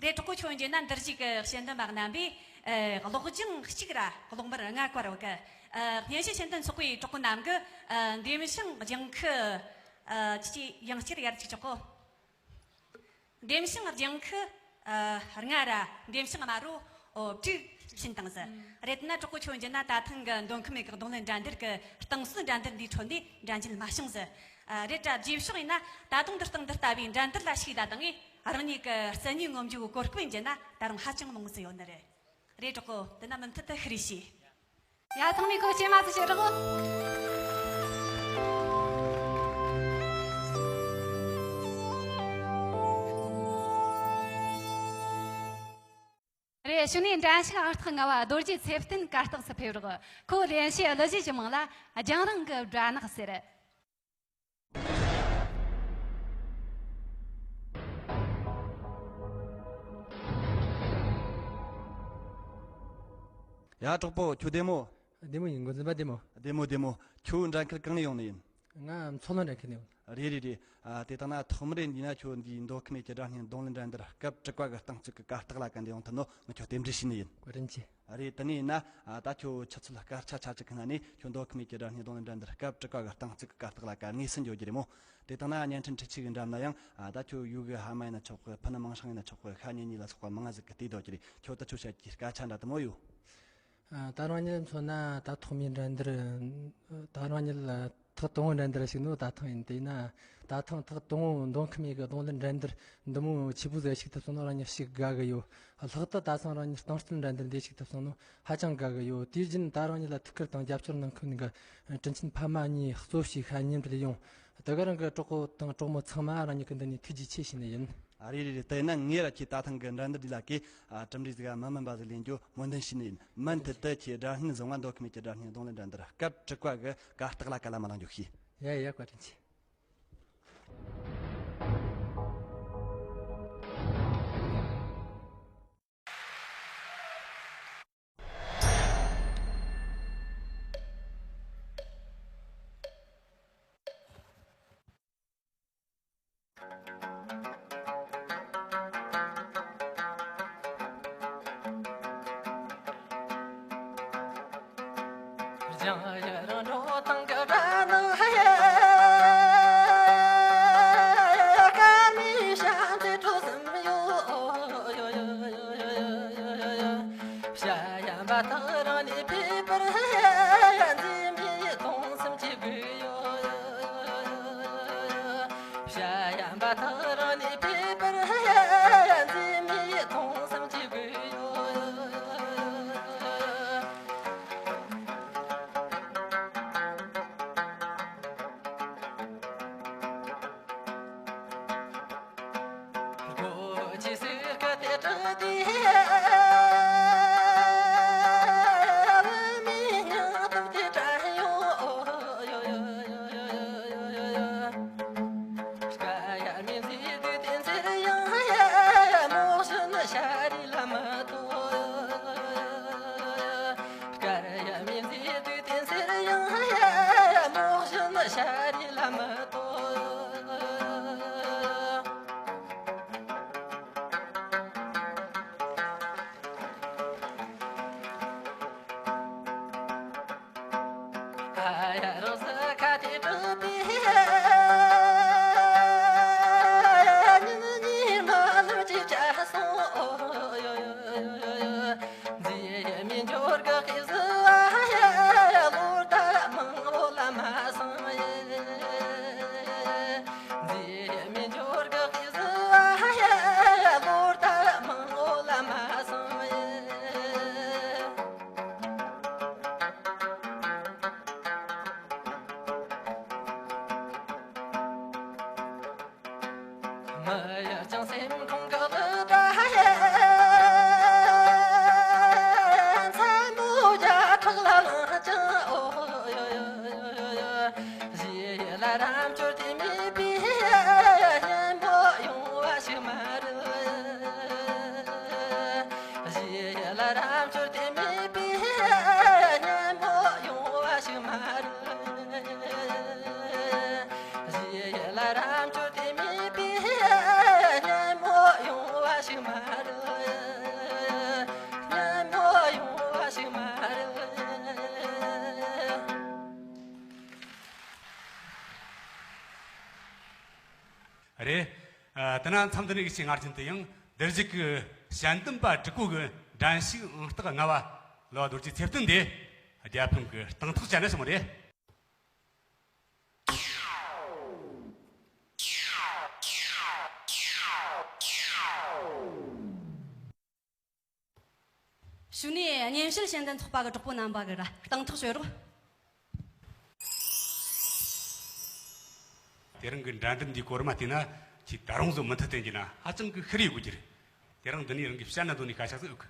རེད། གྲོགས་པོ་ཁྱོད་ཡིན་རྒྱུ་ན་འདིར་བཞུགས་གི་དཔྱད་འདེམས་པ་རྣམ་པས། ཨ། གློག་ལྗང་གཅིག་ར་གློག་དམར་ལྔ་བཀར་ཡོད་གི། ཨ། སྙན་ཞུ་དཔྱད་འདེམས་ཚོགས་པའི་གྲོགས་པོ་རྣམས་ཀྱིས། ཨ། འདེམས་ཤིང་ལྗང་ཁུ། ཨ། ཅི་ཅི་ཡང་བསྐྱར་ཡར་གཅིག་ཆོག་གོ། འདེམས་ཤིང་ལྗང་ཁུ། ཨ། ལྔ་ར་འདེམས་ཤིང་དམར་རོ། ཨོ། དྲུག་བྱིན་བཏང་ཟིག་རེད་ན་གྲོགས་པོ་ཁྱོད་ཡིན་རྒྱུ་ན་ད་ཐེངས་གི་མདོ་ཁམས་ཡུལ་གི་རྡུང་ལེན་འགྲན་བསྡུར་གི་རྟིང་རྩོད་འགྲན་བསྡུར་འདིའི་ཁྲོད་ནས་འགྲན་རྒྱལ་མ་བྱུང་ཟིག་ཨ། རེད་དྲ། རྗེས་ཕྱོགས་ཡིན་ན་ད་དུང་འདི་སྟེང་འདི་ལྟ་བུའི་འགྲན་བསྡུར་ལ་ཞུགས་ད་དང་ངས་རང་ཉིད་ཀྱི་རྩལ་ནུས་ངོམ་རྒྱུ་གི་གོ་སྐབས་ཡིན་རྒྱུ་ན་ད་རུང་ཧ་ཅང་མང་ཟིག་ཡོད་ནི་རེད། རེད། གྲོགས་པོ། དེ་ན་མུ་མཐུད་དུ་ཤུགས་རེ་བྱོས། ཡ། ཚང་མས་ཁོ་སྐྱེལ་མ་ཟིག་བྱེད་རོགས། རེད། གཞུག་ནས་འགྲན་ཞུགས་ཨང་རྟགས་ལྔ་བ་རྡོ་རྗེ་ཚེ་བརྟན་གར་སྟེགས་སུ་ཕེབས་རོགས། ཁོ་ལེན་བྱའི་གླུ་གཞས་ཀྱི་མིང་ལ་རྒྱང་རིང་གི་སྦྲ་ནག་ཟེར། ཡ། གྲོགས་པོ་ཁྱོད་བདེ་མོ། བདེ་མོ་ཡིན། འགོ་འཛིན་པ་བདེ་མོ། བདེ་མོ་བདེ་མོ། ཁྱོད་འགྲན་ཁུལ་གང་ནས་ཡོང་ནི་ཡིན། ང་མཚོ་ལྷོ་འགྲན་ཁུལ་ནས་ཡོང་། རེད་རེད་རེད། ཨ། དེ་དང་ན་ཐོག་མར་ཡིན་ན་ཁྱོད་འདིའི་མདོ་ཁམས་ཡུལ་གྱི་སྒྲ་སྙན་རྡུང་ལེན་འགྲན་བསྡུར་སྐབས་དྲུག་པ་གི་རྟིང་རྩོད་ཀྱི་གར་སྟེགས་ལ་ཀ་འདི་ཡོང་ཐུབ་ནོ་ངས་ཁྱོད་རྟེན་འབྲེལ་ཞུས་ནི་ཡིན། བཀའ་དྲིན་ཆེ། རེད། དེ་ནས་ཡིན་ན། ཨ། ད་ཁྱོད་ཆུ་ཚོད་སྐར་ཆ་ཆ་གཅིག་གི་ནང་ནས་ཁྱོད་མདོ་ཁམས་ཡུལ་གྱི་སྒྲ་སྙན་རྡུང་ལེན་འགྲན་བསྡུར་སྐབས་དྲུག་པ་གི་རྟིང་རྩོད་ཀྱི་གར་སྟེགས་ལ་ཀ་དངོས་སུ་འགྱོ་རྒྱུ་རེད་མོ། དེ་དང་ན་བརྙན་འཕྲིན་འཕྲུལ་ཆས་ཀྱི་འགྲམ་ན་ཡང་། ཨ། ད་ཁྱོད་ཡུལ་གི་ཕ་མ་ཡིན་ན་ཆོག་གི། ཕུ་ནུ་མིང་སྲིང་ཡིན་ན་ཆོག་གི། ཤ་ཉེ་ཉེ་ལ་སོགས་པ་མང་ང་ཟིག་གིས་བལྟས་བསྡད་ཀྱི་རེད། ཁྱོད་ད་ཆོས་བཤད་ཀྱི་སྐད་ཆ་འདྲ་དེ་མོ་ཡོད། ཨ། ད་རང་ཉིད་མཚོན་ན་ད་ཐོག་མའི་འགྲན་བསྡུར། ད་རང་ཉིད་ལ་ཐེངས་དང་པོ་འགྲན་བསྡུར་ཞུགས་ནོ་ད་ཐེངས་ཡིན། དེས་ན་ད་ཐེངས་ཐེངས་དང་པོ་མདོ་ཁམས་ཡུལ་གི་རྡུང་ལེན་འགྲན་བསྡུར་འདི་མོ་ཆེ་པོ་ཟིག་ཞུགས་ཐུབ་སོང་ནོ་རང་ཉིད་ཞེ་དགའ་གི་ཡོད། ལྷག་ཏུ་ད་ཐེངས་རང་ཉིད་རྟིང་རྩོད་འགྲན་བསྡུར་འདི་ཞུགས་ཐུབ་སོང་ནོ་ཧ་ཅང་དགའ་གི་ཡོད། དུས་རྒྱུན་ད་རང་ཉིད་ལ་ཐུགས་ཁུར་དང་རྒྱབ་སྐྱོར་གནང་མཁན་གི་དྲིན་ཆེན་ཕ་མ་གཉིས་གཙོ་བྱས་ཤ་ཉེ་འབྲེལ་ཡོང་། དེ་ག་རང་གི་གྲོགས་པོ་དང་གྲོགས་མོ་ཚང་མ་རང་ཉིད་ཀྱི་མདུན་ནས་ཐུགས་རྗེ་ཆེ་ཞུ་ནི་ཡིན། ཨ། རེད་རེད་རེད། དེས་ན་ངས་ར་ཁྱེད་ད་ཐེངས་གི་འགྲན་བསྡུར་འདི་ལ་ཀའི། ཨ། གྲུབ་འབྲས་ཟིག་མི་དམན་པ་ཟིག་ལེན་རྒྱུ་སྨོན་འདུན་ཞུ་ནི་ཡིན། མུ་མཐུད་དུ་ཁྱེད་སྒྲ་སྙན་བཟང་བ་མདོ་ཁམས་ཡུལ་གྱི་སྒྲ་སྙན་རྡུང་ལེན་འགྲན་བསྡུར་སྐབས་དྲུག་པ་གི་གར་སྟེགས་ལ་ཀ་ལ་མ་ལང་རྒྱུ་ཞུ། ཡ་ཡ། བཀའ་དྲིན་ཆེ། མི་ཡི་ཅང་སེམས་ཁོང་གི་ལུ་ད་ཡེ། མཚན་མོ་རྒྱ་ཕྲག་ལ་ལངས་ཀྱང་ཨོ་ཡོ་ཡོ་ཡོ་ཡོ། གཞི་ཡི་ལ་རམ་ཅོར་དེ་མེད་པའི་གཉེན་པོ་ཡོང་བ་ཞིག་མ་རེད། གཞི་ཡི་ལ་རམ་ཅོར་དེ་མེད་པའི་གཉེན་པོ་ཡོང་བ་ཞིག་མ་རེད། གཞི་ཡི་ལ་རམ་ཅོར་དེ་མེད་པའི་གཉེན་པོ་ཡོང་བ་ཞིག་མ་རེད། གཉེན་པོ་ཡོང་བ་ཞིག་མ་རེད། རེད། ཨ། དེ་ན་མཚམས་འདི་ནས་ཡིད་ཆེས་སྔར་བཞིན་དུ་ཡང་བདུད་བཞི་གི་ཞལ་འདེམས་པ་དྲུག་པོ་གི་འགྲན་ཞུགས་ཨང་རྟགས་ལྔ་པ་ལོ་རྡོ་རྗེ་ཚེ་བརྟན་དེ་རྒྱལ་ཕམ་གི་སྟེང་ཐག་བཅད་ན་བྱུང་བ་རེད། གཞུག་ནས་སྙན་ཞུ་ཞལ་འདེམས་ཚོགས་པ་གི་གྲོགས་པོ་རྣམ་པ་གིས་ར་སྟེང་ཐག་གཅོད་རོགས། དེ་རིང་གི་འགྲན་བསྡུར་འདིའི་སྐོར་མ་བལྟས་ན་ཁྱེད་ད་རུང་བཟོ་མུ་མཐུད་དུ་འགྱོ་ན་ཧ་ཅང་གི་ཤི་རེ་དགོས་རྒྱུ་རེད། དེ་རིང་འདི་ནས་རང་གིས་བཤད་ན་འདོད་ནི་སྐད་ཆ་ཟིག་ཡོད་གི།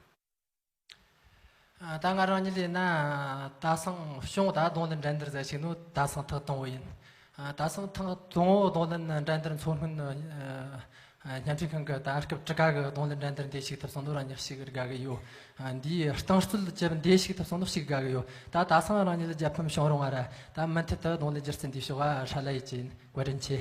ཨ། ད་ང་རང་ཉིད་ཡིན་ན་ད་སང་བྱུང་ད་རྡུང་ལེན་འགྲན་བསྡུར་ཟེར་ཞིག་ནོ་ད་སང་ཐེངས་དང་པོ་ཡིན། ཨ། ད་སང་ཐེངས་དང་པོ་རྡུང་ལེན་འགྲན་བསྡུར་མཚོ་སྔོན་ཨ་བརྙན་འཕྲིན་ཁང་གི་ད་སྐབས་དྲུག་ཀ་གི་རྡུང་ལེན་འགྲན་བསྡུར་འདིར་ཞུགས་ཐུབ་སོང་ནོ་རང་ཉིད་ཞེ་གི་དགའ་གི་ཡོད། ཨ། འདིའི་རྟིང་རྩོད་བཅས་པ་འདིར་ཞུགས་ཐུབ་སོང་ནོ་ཞེ་གི་དགའ་གི་ཡོད། ད་ད་སང་རང་ཉིད་ལ་རྒྱལ་ཕམ་བྱུང་རུང་བ་ར་ད་མུ་མཐུད་དུ་རྡུང་ལེན་སྒྱུ་རྩལ་འདིའི་ཕྱོགས་ལ་ཧྲ་ལ་ཡེད་རྒྱུ་ཡིན། བཀའ་དྲིན་ཆེ།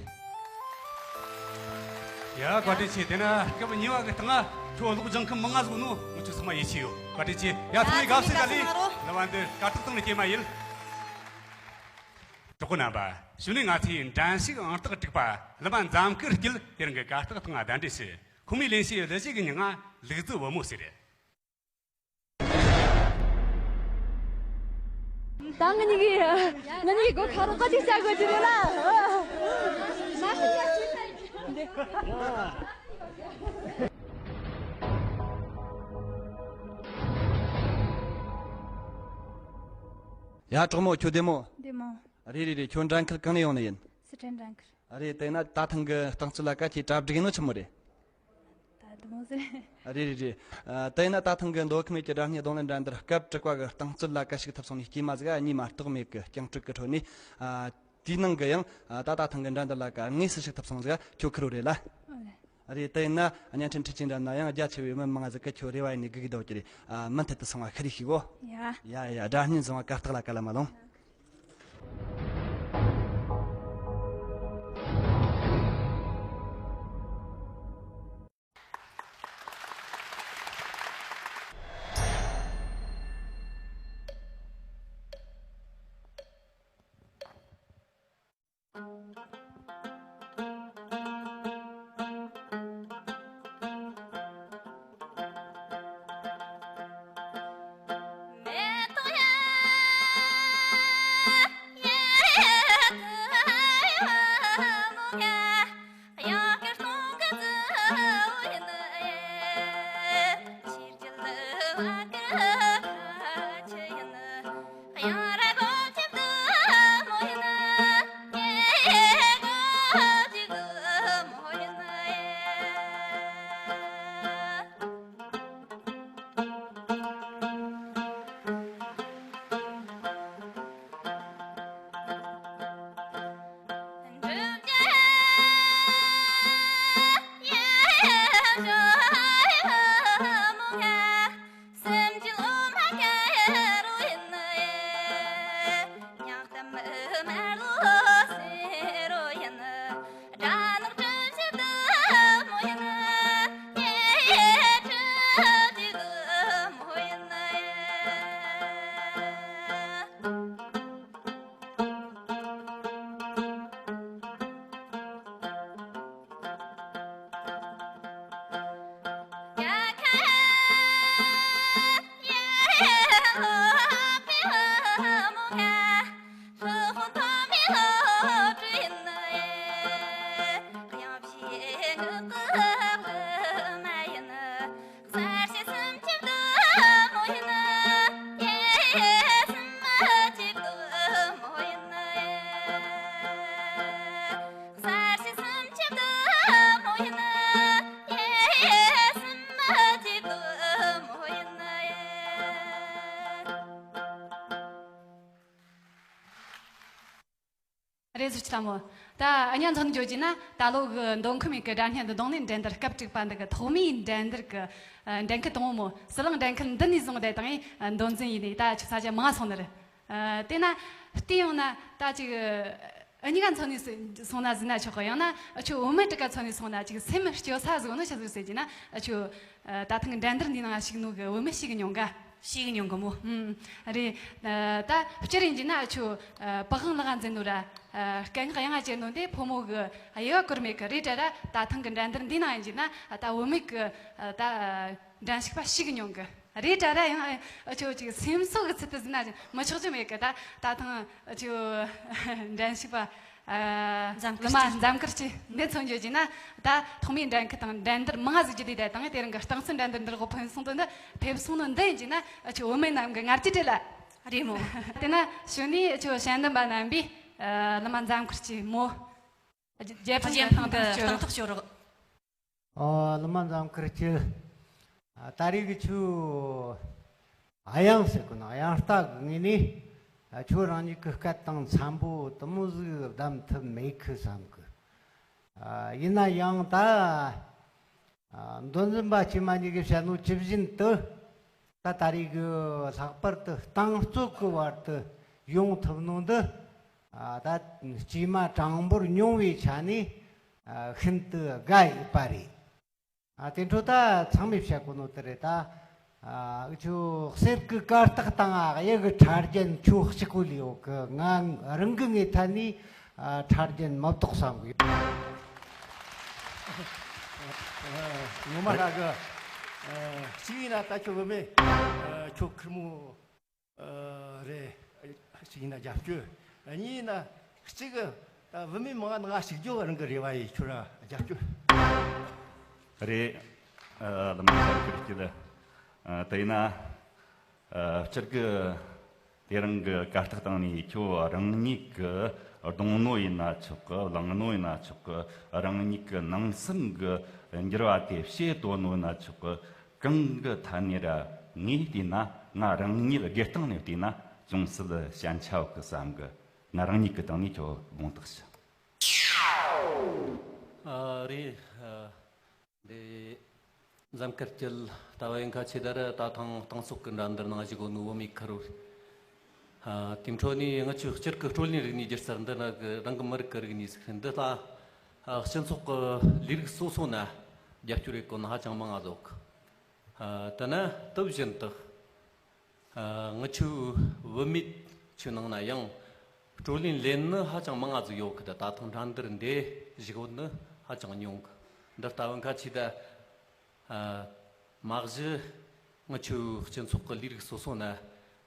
ཡ། བཀའ་དྲིན་ཆེ། དེ་ན་སྐབས་གཉིས་པ་གི་སྟེང་ང་ཁྱོད་གློག་སྦྱང་མཁན་མང་ང་ཟིག་ནོ་ང་ཆོ་ཚང་མ་ཡིད་ཆེས་ཡོད། བཀའ་དྲིན་ཆེ། ཡ། ཚང་མས་དགའ་བསུ་བྱ་ལེ། ལ་བ་འདི་དཀའ་ཐུབ་སྟེང་ནས་སྐྱེས་མ་ཡིན། གྲོགས་པོ་རྣམ་པ། གཞུག་ནས་ང་ཚོའི་འགྲན་ཞུགས་ཨང་རྟགས་དྲུག་པ་ལི་མ་འཛོམས་སྐུ་སྐྱིད་དེ་རིང་གི་གར་སྟེགས་སྟེང་ང་གདན་འདྲེན་ཞུ། ཁོང་མོས་ལེན་རྒྱུའི་གླུ་གཞས་གི་མྱིང་ང་ལུག་རྫི་བུ་མོ་ཟེར། ད་ང་གཉིས་ཀྱིས་ང་གཉིས་ཀྱིས་སྒོ་ཁ་རོགས་ག་ཅིག་བྱ་དགོས་ཀྱི་རེད་ལ། ཡ། གྲོགས་མོ་ཁྱོད་བདེ་མོ། བདེ་མོ། རེད་རེད་རེད། ཁྱོད་འགྲན་ཁུལ་གང་ནས་ཡོང་ནི་ཡིན། སི་ཁྲོན་འགྲན་ཁུལ། རེད། དེ་ན་ད་ཐེངས་གི་རྟིང་རྩོད་ལ་ཀ་ཁྱེད་གྲ་སྒྲིག་ཡིན་ནོ་ཆི་མོ་རེད། ད་དེ་མོ་ཟེར། རེད་རེད་རེད། ཨ། དེ་ན་ད་ཐེངས་གི་མདོ་ཁམས་ཡུལ་གྱི་སྒྲ་སྙན་རྡུང་ལེན་འགྲན་བསྡུར་སྐབས་དྲུག་པ་གི་རྟིང་རྩོད་ལ་ཀ་ཞུགས་ཐུབ་སོང་ནི་སྐྱེས་མ་ཟིག་གཉིས་མ་གཏོགས་མེད་གི། རྐྱང་དྲུག་གི་ཁྲོད་ནས། ཨ། དེའི་ནང་གི་ཡང་། ཨ། ད་ད་ཐེངས་གི་འགྲན་བསྡུར་ལ་ཀ་དངོས་སུ་ཞུགས་ཐུབ་སོང་ཟིག་ཁྱོད་ཁེར་རོ་རེད་ལ། ཨོ་ལེ། རེད། དེ་ཡིན་ན་བརྙན་འཕྲིན་འཕྲུལ་ཆས་འགྲམ་ན་ཡང་རྒྱ་ཆེ་བའི་མི་མང་ཟིག་གིས་ཁྱོད་རེ་བ་ཡེད་ནས་སྒུག་གི་སྡོད་ཀྱི་རེད། ཨ། མུ་མཐུད་དུ་སོང་བ་ཤེད་རེ་ཞིག་གོ། ཡ། ཡ་ཡ། སྒྲ་སྙན་བཟུང་བ་གར་སྟེགས་ལ་ཀ་ལ་མ་ལོངས། ལགས་སོ། ཆི་ལ་མོ། ད་ཨ་ཉ་མཚོན་བརྗོད་རྒྱུ་ན། ད་ལོ་གི་མདོ་ཁམས་ཡུལ་གི་སྒྲ་སྙན་རྡུང་ལེན་འགྲན་བསྡུར་སྐབས་དྲུག་པ་འདི་གི་ཐོག་མའི་འགྲན་བསྡུར་གི་ཨ་འགྲན་ཁུལ་དང་པོ་མོ། ཟི་ལིང་འགྲན་ཁུལ་འདི་ནས་བཟུང་བསྡད་དང་ཨེ་མདོ་འཛིན་ཡིན་ནི། ད་ཆི་ས་ཆ་མང་སོང་ནི་རེད། ཨ་དེ་ན་བལྟས་ཡོང་ན་ད་ཅིག་ཨ་ཉི་ག་མཚོན་ནས་སོང་ན་ཟེར་ན་ཆོག་གི། ཡང་ན་ཨ་ཆོ་བུད་མེད་དྲུག་ག་མཚོན་ནས་སོང་ན་ཅིག་སེམས་སྐྱོ་ས་བཟོ་ནོ་ཆི་ཟིག་ཟེར་གྱི་ན། ཨ་ཆོ་ཨ་ད་ཐེངས་འགྲན་བསྡུར་འདི་ནང་ཞུགས་ནོ་གི་བུད་མེད་ཞེ་གི་ཉུང་ག་ཞེ་གི་ཉུང་གི་མོ། ཨུམ། རེད། ཨ་ད་སྤྱིར་ཡིན་གྱི་ན་ཨ་ཆོ་ཨ་པི་ཝང་ལག་འཛིན་ནོ་ར། ཨ་སྐད་ངག་དབྱངས་ཅན་ནོ་འདི་ཕོ་མོ་གི་དབྱེ་བ་བཀར་མེད་གི། རེད་དྲ་ར་ད་ཐེངས་གི་འགྲན་བསྡུར་འདི་ནང་ཡིན་གྱི་ན་ཨ་ད་བུད་མེད་གི་ཨ་ད་འགྲན་ཞུགས་པ་ཞེ་གི་ཉུང་གི། རེད་དྲ་ར་ཡང་ཨ་ཆོ་ཅིག་སེམས་གསོ་གི་ཚུལ་དུ་ཟེར་ན་མི་ཆོག་རྒྱུ་མེད་གི། ད་ད་ཐེངས་ཨ་ཆོ་འགྲན་ཞུགས་པ་ཨ་འཇམ་དཀར་ལི་མ་སྐྱིད། འཇམ་དཀར་སྐྱིད་འདི་མཚོན་བརྗོད་རྒྱུ་ན། ད་ཐོག་མའི་འགྲན་ཁུལ་དང་འགྲན་བསྡུར་མང་ཟིག་བརྒྱུད་དེ་བསྡད་དང་། དེ་རིང་གི་རྟིང་རྩོད་འགྲན་བསྡུར་འདིར་གོ་ཕོན་སོང་དོན་འདི་ཕེབས་སོང་ནོ་འདི་ཡིན་གྱི་ན། ཨ་ཆོ་བུད་མེད་རྣམས་ཀྱི་ང་རྒྱལ་བྲལ་ལ། རེད་མོ། དེ་ན་གཞུག་ནས་ཨ་ཆོ་དཔྱད་འདེམས་པ་རྣམ་པས་ཨ་ལི་མ་འཇམ་དཀར་སྐྱིད་མོ་རྒྱལ་ཕམ་གྱི་རྒྱལ་ཕམ་སྟེང་གི་ཐག་གཏོང་ཐག་གཅོད་རོགས། ཨོ། ལི་མ་འཇམ་དཀར་སྐྱིད། ཨ་ད་རེས་གི་ཁྱོའི་དབྱངས་ཟེར་གོ་ནོ། དབྱངས་རྟ་གི་ངོས་ནས་ཨ་ཁྱོད་རང་ཉིད་གི་སྐད་དང་འཚམ་པོ་དེ་མོ་ཟིག་བདམས་ཐུབ་མེད་གི་བསམ་གི། ཨ་ཡིན་ན་ཡང་ད་ཨ་མདོ་འཛིན་པ་སྐྱེས་མ་གཉིས་ཀྱིས་བཤད་ནོ་ཇི་བཞིན་དུ། ད་ད་རེས་གི་ལྷག་པར་དུ་རྟིང་རྩོད་གི་བར་དུ་ཡོང་ཐུབ་ནོ་འདི། ཨ་ད་སྐྱེས་མ་གྲངས་འབོར་ཉུང་བའི་ཆ་ནས་ཨ་ཤིན་ཏུ་དགའ་ཡོད་པ་རེད། ཨ་དེ་འཕྲོ་ད་ཚང་མས་བཤད་གོ་ནོ་དེ་རེད། ད་ཨ་འུ་ཆོ་གསེར་གི་གར་སྟེགས་སྟེང་ང་གཡུ་གི་ཕྲ་རྒྱན་ཁྱོ་གཅིག་པོ་ལས་ཡོད་གི། ང་རང་གི་ངའི་ཐད་ནས་ཨ་ཕྲ་རྒྱན་མི་བཏོག་བསམ་གི་ཡོད། ངོ་མ་ར་གི། ཨ་གཅིག་ཡིན་ན་ད་ཁྱོད་བུད་མེད། ཨ་ཁྱོད་ཁེར་མོ་ཨ་རེད། གཅིག་ཡིན་ན་རྒྱབ་སྐྱོར། གཉིས་ཡིན་ན་གཅིག་གི་ད་བུད་མེད་མང་ང་ཞུགས་རྒྱུ་རང་གི་རེ་བ་ཡིན། ཁྱོད་ར་རྒྱབ་སྐྱོར། རེད། ཨ་ལི་མ་འཇམ་དཀར་སྐྱིད། ཨ་དེ་ཡིན་ན་ཨ་སྤྱིར་གི་དེ་རིང་གི་གར་སྟེགས་སྟེང་ནས་ཁྱོད་རང་ཉིད་ཀྱི་རྡུང་ནོ་ཡིན་ན་ཆོག་གི། བླངས་ནོ་ཡིན་ན་ཆོག་གི། རང་ཉིད་ཀྱི་ནང་སེམས་ཀྱི་འགྱུར་བ་དེ་བྱེད་དོ་ནོ་ཡིན་ན་ཆོག་གི། གང་གི་ཐད་ནས་ར་ངས་བལྟས་ན། ང་རང་ཉིད་སྒེར་སྟེང་ནས་བལྟས་ན་ཅུང་ཟད་ཞན་ཆ་ཡོད་གི་བསམ་གི། ང་རང་ཉིད་ཀྱི་སྟེང་ནས་ཁྱོད་དགོངས་དག་ཞུ། ཨ་རེད། ཨ་འདི་འཇམ་དཀར་སྐྱིད་ལྟ་བུ་ཡིན་ཁ་ཆེ་ད་ར་ད་ཐེངས་རྟིང་རྩོད་ཀྱི་འགྲན་བསྡུར་ནང་ཞུགས་གོ་ནོ་བུད་མེད་ཁེར་རོ། ཨ་དེ་འཕྲོ་ནས་ང་ཆོའི་སྤྱིར་གི་སྤྲོ་ལེན་རིག་གནས་སྒྱུ་རྩལ་འདི་ན་གི་རང་གི་མི་རིགས་ཀྱི་རིག་གནས་ཟིག་རེད། འདི་ལ་ཨ་སྤྱི་ཚོགས་ཀྱི་ལས་རིགས་སོ་སོ་ན་རྒྱབ་སྐྱོར་ཡེད་གོ་ནི་ཧ་ཅང་མང་ང་ཟིག། ཨ་དེ་ན་དེ་བཞིན་དུ། ཨ་ང་ཆོའི་བུད་མེད་ཆོའི་ནང་ན་ཡང་སྤྲོ་ལེན་ལེན་ནི་ཧ་ཅང་མང་ང་ཟིག་ཡོད་གི། ད་ད་ཐེངས་འགྲན་བསྡུར་འདི་ཞུགས་ནི་ཧ་ཅང་ཉུང་གི། འདི་ལྟ་བུ་ཁ་ཆེ་ད། ཨ་མ་གཞི་ང་ཆོའི་སྤྱི་ཚོགས་ཀྱི་ལས་རིགས་སོ་སོ་ན་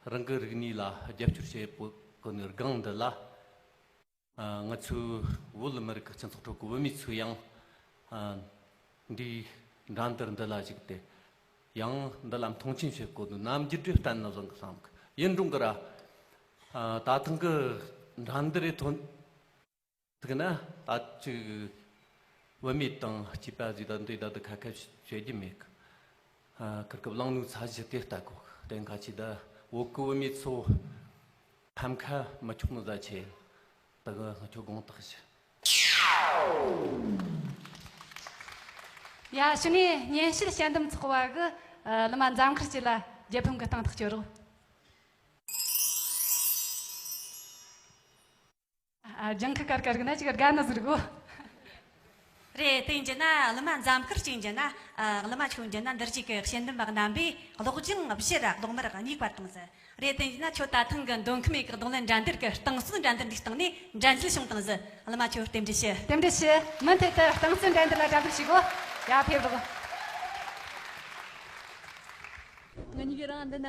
རང་གི་རིག་གནས་ལ་རྒྱབ་སྐྱོར་བྱེད་དགོས་ནི་སྒང་འདི་ལ། ཨ་ང་ཚོའི་བོད་མི་རིགས་ཀྱི་སྤྱི་ཚོགས་ཁྲོད་ཀྱི་བུད་མེད་ཚོས་ཡང་ཨ་འདིའི་འགྲན་བསྡུར་འདི་ལ་གཞིགས་ཏེ་ཡང་འདི་ལ་མཐོང་ཆེན་བྱེད་དགོས་འདུག། རྣམ་འགྱུར་འདི་བསྟན་ན་བཟང་གི་བསམ་གི། ཡིན་རུང་གི་ར་ཨ་ད་ཐེངས་ཀྱི་འགྲན་བསྡུར་རེ་ཐོན་ཐུག་ན་ད་ཅིག་བུད་མེད་དང་སྐྱེས་པ་ཟིག་ད་འདི་ད་འདི་ཁ་ཁ་བྱེད་རྒྱུ་མེད་གི། ཨ་ཁིར་གི་བླངས་ནོ་ཚད་གཞི་དེ་ལྟ་དགོས་གི། གཏན་ཁ་ཆེ་ད་བོད་གི་བུད་མེད་ཚོ་ཕམ་ཁ་མི་ཆོག་ནི་ད་ཆེ། ད་གི་ང་ཁྱོད་དགོངས་དག་ཞུ། ཡ་གཞུག་ནས་སྙན་ཞུ་དཔྱད་འདེམས་ཚོགས་པ་གི་ཨ་ལི་མ་འཇམ་དཀར་སྐྱིད་ལ་རྒྱལ་ཕམ་གི་སྟེང་ཐག་གཅོད་རོགས། ཨ་ལྗང་ཁུ་དཀར་དཀར་གི་ན་ཅིག་དགའ་ནི་ཟིག་གོ། རེད། དེ་ཡིན་རྒྱུ་ན་ལི་མ་འཇམ་དཀར་སྐྱིད་ཡིན་རྒྱུ་ན། ཨ་ལི་མ་ཆོ་ཡིན་རྒྱུ་ན་འདིར་གཅིག་གི་དཔྱད་འདེམས་པ་རྣམ་པས་གློག་ལྗང་བཞི་ར་གློག་དམར་གཉིས་བར་བཏང་ཟིག། རེད། དེ་ཡིན་ན་ཁྱོད་ད་ཐེངས་གི་མདོ་ཁམས་ཡུལ་གི་རྡུང་ལེན་འགྲན་བསྡུར་གི་རྟིང་རྩོད་འགྲན་བསྡུར་འདིའི་སྟེང་ནས་འགྲན་རྩོད་བྱུང་བཏང་ཟིག། བླ་མ་ཁྱོད་རྟེན་འབྲེལ་ཞུ། རྟེན་འབྲེལ་ཞུ། མུ་མཐུད་དུ་རྟིང་རྩོད་འགྲན་བསྡུར་ལ་གྲ་སྒྲིག་བྱེད་དགོས། ཡ་ཕེབས་རོགས། ང་གཉིས་ཀྱི་རང་འདི་ན་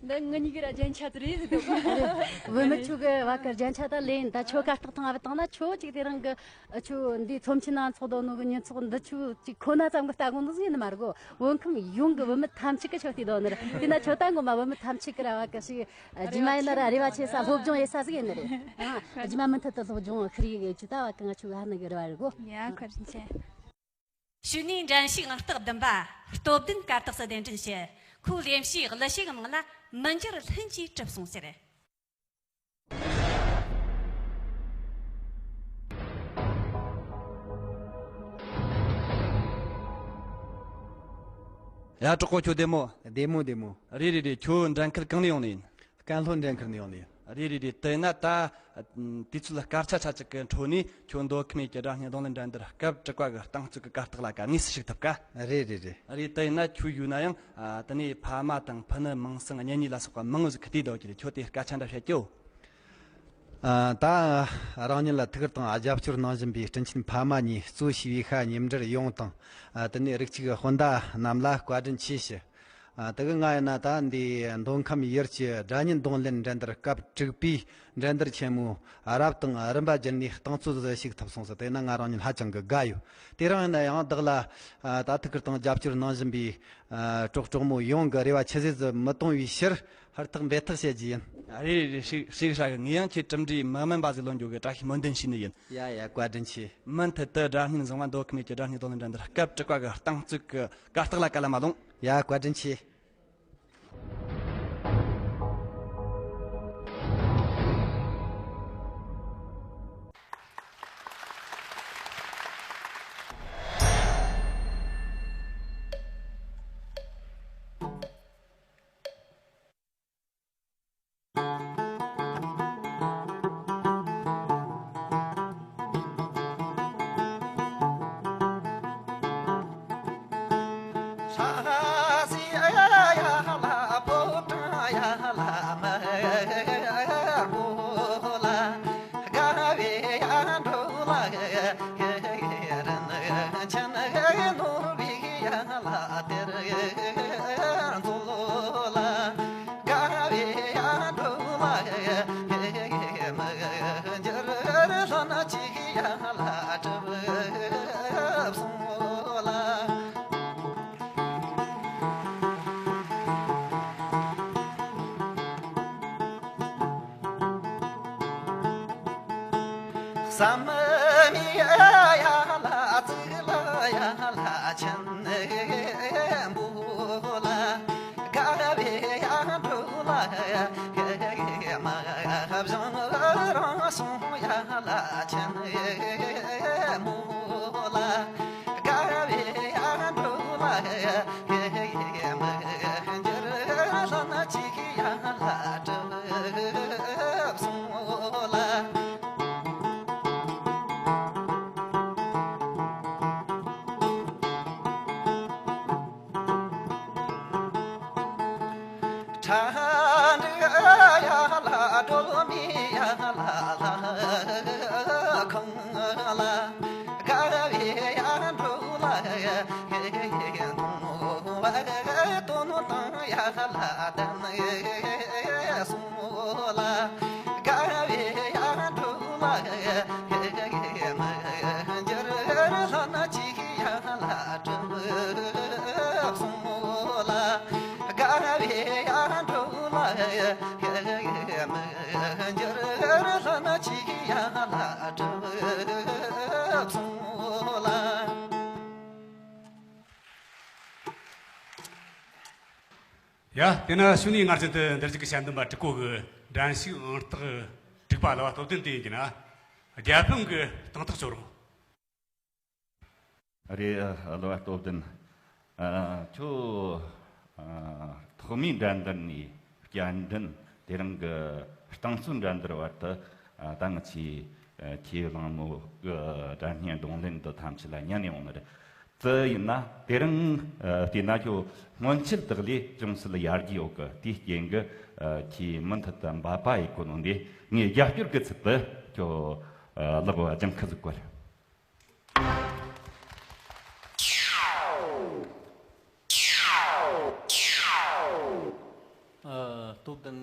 འདི་ང་གཉིས་ཀྱི་ར་རྒྱན་ཆ་དེ་རེད་ཟེར་དགོས། བུད་མེད་ཆོ་གི་བ་གི་རྒྱན་ཆ་ད་ལེན། ད་ཁྱོད་གར་སྟེགས་སྟེང་ང་བུད་བཏང་ན་ཁྱོད་ཅིག་དེ་རིང་གི་ཨ་ཆོ་འདི་ཚོམས་ཆེན་ནང་ཚོགས་དོ་ནོ་གི་མྱི་ཚོགས་འདི་ཆོ་ཅིག་ཁོ་ན་ཙམ་གི་ལྟ་དགོས་ནོ་ཟིག་ཡིན་ནི་མ་རེད་གོ། བོད་ཁམས་ཡོངས་གི་བུད་མེད་ཐམས་ཅད་གི་ཆོ་བལྟས་དོ་ནི་རེད། དེ་ན་ཁྱོད་ད་ངོ་མ་བུད་མེད་ཐམས་ཅད་གི་ར་བ་གི་ཞིག་རྗེས་མ་ཡིན་ན་ར་རེ་བ་ཆེ་ས་སློབ་སྦྱོང་ཡེ་ས་ཟིག་ཡིན་ནི་རེད། ཨ་རྗེས་མ་མུ་མཐུད་དུ་སློབ་སྦྱོང་ཁུར་ཡེ་གི་ཆོ་ད་བ་གི་ང་ཆོ་ག་ཧ་ནི་གི་རེ་བ་རེད་གོ། ཡ་བཀའ་དྲིན་ཆེ། གཞུག་ནས་འགྲན་ཞུགས་ཨང་རྟགས་བདུན་པ་སྟོབས་ལྡན་གར་སྟེགས་སུ་གདན་འདྲེན་ཞུ། ཁོས་ལེན་རྒྱུའི་གླུ་གཞས་གི་མིང་ལ་མི་འགྱུར་ལྷུན་གྱིས་གྲུབ་སོང་ཟེར། ཡ། གྲོགས་པོ། ཁྱོད་བདེ་མོ། བདེ་མོ་བདེ་མོ། རེད་རེད་རེད། ཁྱོད་འགྲན་ཁུལ་གང་ནས་ཡོང་ནི་ཡིན། ཀན་ལྷོ་འགྲན་ཁུལ་ནས་ཡོང་ནི་ཡིན། རེད་རེད་རེད། དེས་ན་ད་དུས་ཚོད་སྐར་ཆ་ཆ་གཅིག་གི་འཕྲོ་ནས་ཁྱོད་མདོ་ཁམས་ཡུལ་གྱི་སྒྲ་སྙན་རྡུང་ལེན་འགྲན་བསྡུར་སྐབས་དྲུག་པ་གི་རྟིང་རྩོད་ཀྱི་གར་སྟེགས་ལ་ཀ་དངོས་སུ་ཞུགས་ཐུབ་ཀ། རེད་རེད་རེད། རེད། དེས་ན་ཁྱོད་ཡོད་ན་ཡང་ཨ་དེ་ནས་ཕ་མ་དང་ཕུ་ནུ་མིང་སྲིང་གཉེན་ཉེ་ལ་སོགས་པ་མང་བོ་ཟིག་གིས་བལྟས་བསྡད་ཀྱི་རེད། ཁྱོད་དེ་སྐད་ཆ་འདྲ་བཤད་རྒྱུ། ཨ། ད་རང་ཉིད་ལ་ཐུགས་ཁུར་དང་རྒྱབ་སྐྱོར་གནང་བཞིན་པའི་དྲིན་ཆེན་ཕ་མ་གཉིས་གཙོས་བྱས་པའི་ཤ་ཉེ་འབྲེལ་ཡོངས་དང་། ཨ། དེ་ནས་རིགས་གཅིག་སྤུན་ཟླ་རྣམས་ལ་བཀའ་དྲིན་ཆེ་ཞུ། ཨ། དེ་གི་ང་ཡིན་ན་ད་འདི་མདོ་ཁམས་ཡུལ་གྱི་སྒྲ་སྙན་རྡུང་ལེན་འགྲན་བསྡུར་སྐབས་དྲུག་པའི་འགྲན་བསྡུར་ཆེན་མོའི་རབ་དང་རིམ་པ་བརྒྱུད་ནས་རྟིང་རྩོད་དུ་ཞུགས་ཐུབ་སོང་ཟེར། དེས་ན་ང་རང་ཉིད་ཧ་ཅང་གི་དགའ་ཡོད། དེ་རིང་ཡིན་ན་ཡང་བདག་ལ་ཨ་ད་ཐུགས་ཁུར་དང་རྒྱབ་སྐྱོར་གནང་བཞིན་པའི་ཨ་གྲོགས་གྲོགས་མོ་ཡོངས་ཀྱི་རེ་བ་ཆུད་ཟོས་སུ་མི་གཏོང་བའི་ཕྱིར། ཧུར་ཐག་འབད་ཐག་བྱེད་རྒྱུ་ཡིན། རེད་རེད་རེད། ཤེས་ཤེས་ཤ་གི། ངས་ཡང་ཁྱེད་གྲུབ་འབྲས་མི་དམན་པ་ཟིག་ལོན་རྒྱུ་གི་བཀྲ་ཤིས་སྨོན་འདུན་ཞུས་ནི་ཡིན། ཡ་ཡ། བཀའ་དྲིན་ཆེ། མུ་མཐུད་དུ་སྒྲ་སྙན་བཟང་བ་མདོ་ཁམས་ཡུལ་གྱི་སྒྲ་སྙན་རྡུང་ལེན་འགྲན་བསྡུར་སྐབས་དྲུག་པ་གི་རྟིང་རྩོད་ཀྱི་གར་སྟེགས་ལ་ཀ་ལ་མ་ལོངས། ཡ། བཀའ་དྲིན་ཆེ། ཡ། དེ་ན་གཞུག་ནས་སྔར་བཞིན་དུ་འདིར་བཞུགས་ཀྱི་དཔྱད་འདེམས་པ་དྲུག་གོ་གི་འགྲན་ཞུགས་ཨང་རྟགས་དྲུག་པ་གླུ་བ་སྟོབས་ལྡན་དེ་ཡིན་གྱི་ན། རྒྱལ་ཕམ་གྱི་སྟེང་ཐག་གཅོད་རོགས། རེད། གླུ་བ་སྟོབས་ལྡན། ཨ། ཁྱོད། ཨ། ཐོག་མའི་འགྲན་བསྡུར་ནས་བསྐྱར་འགྲན། དེ་རིང་གི་རྟིང་རྩོད་འགྲན་བསྡུར་བར་དུ། ཨ། ད་ང་ཆེ། ཨ། ཁྱེད་གླེང་མོ་གི་སྒྲ་སྙན་རྡུང་ལེན་འདི་ཐམས་ཅད་ལ་ཉན་ནས་ཡོང་ནི་རེད། དེ་ཡིན་ན་དེ་རིང་། ཨ། བལྟས་ན་ཁྱོད་སྔོན་ཆད་དག་ལས་ཅུང་ཟད་ཡར་རྒྱས་ཡོད་གི། དེའི་རྐྱེན་གྱིས། ཨ། ཁྱེད་མུ་མཐུད་དུ་འབད་པ་ཡེད་དགོས་ནོ་འདི། ངས་རྒྱབ་སྐྱོར་གི་ཚུལ་དུ་ཁྱོད། ཨ། ལག་པ་ལྗང་ཁུ་ཟིག་བཀོད། ཨ། སྟོབས་ལྡན།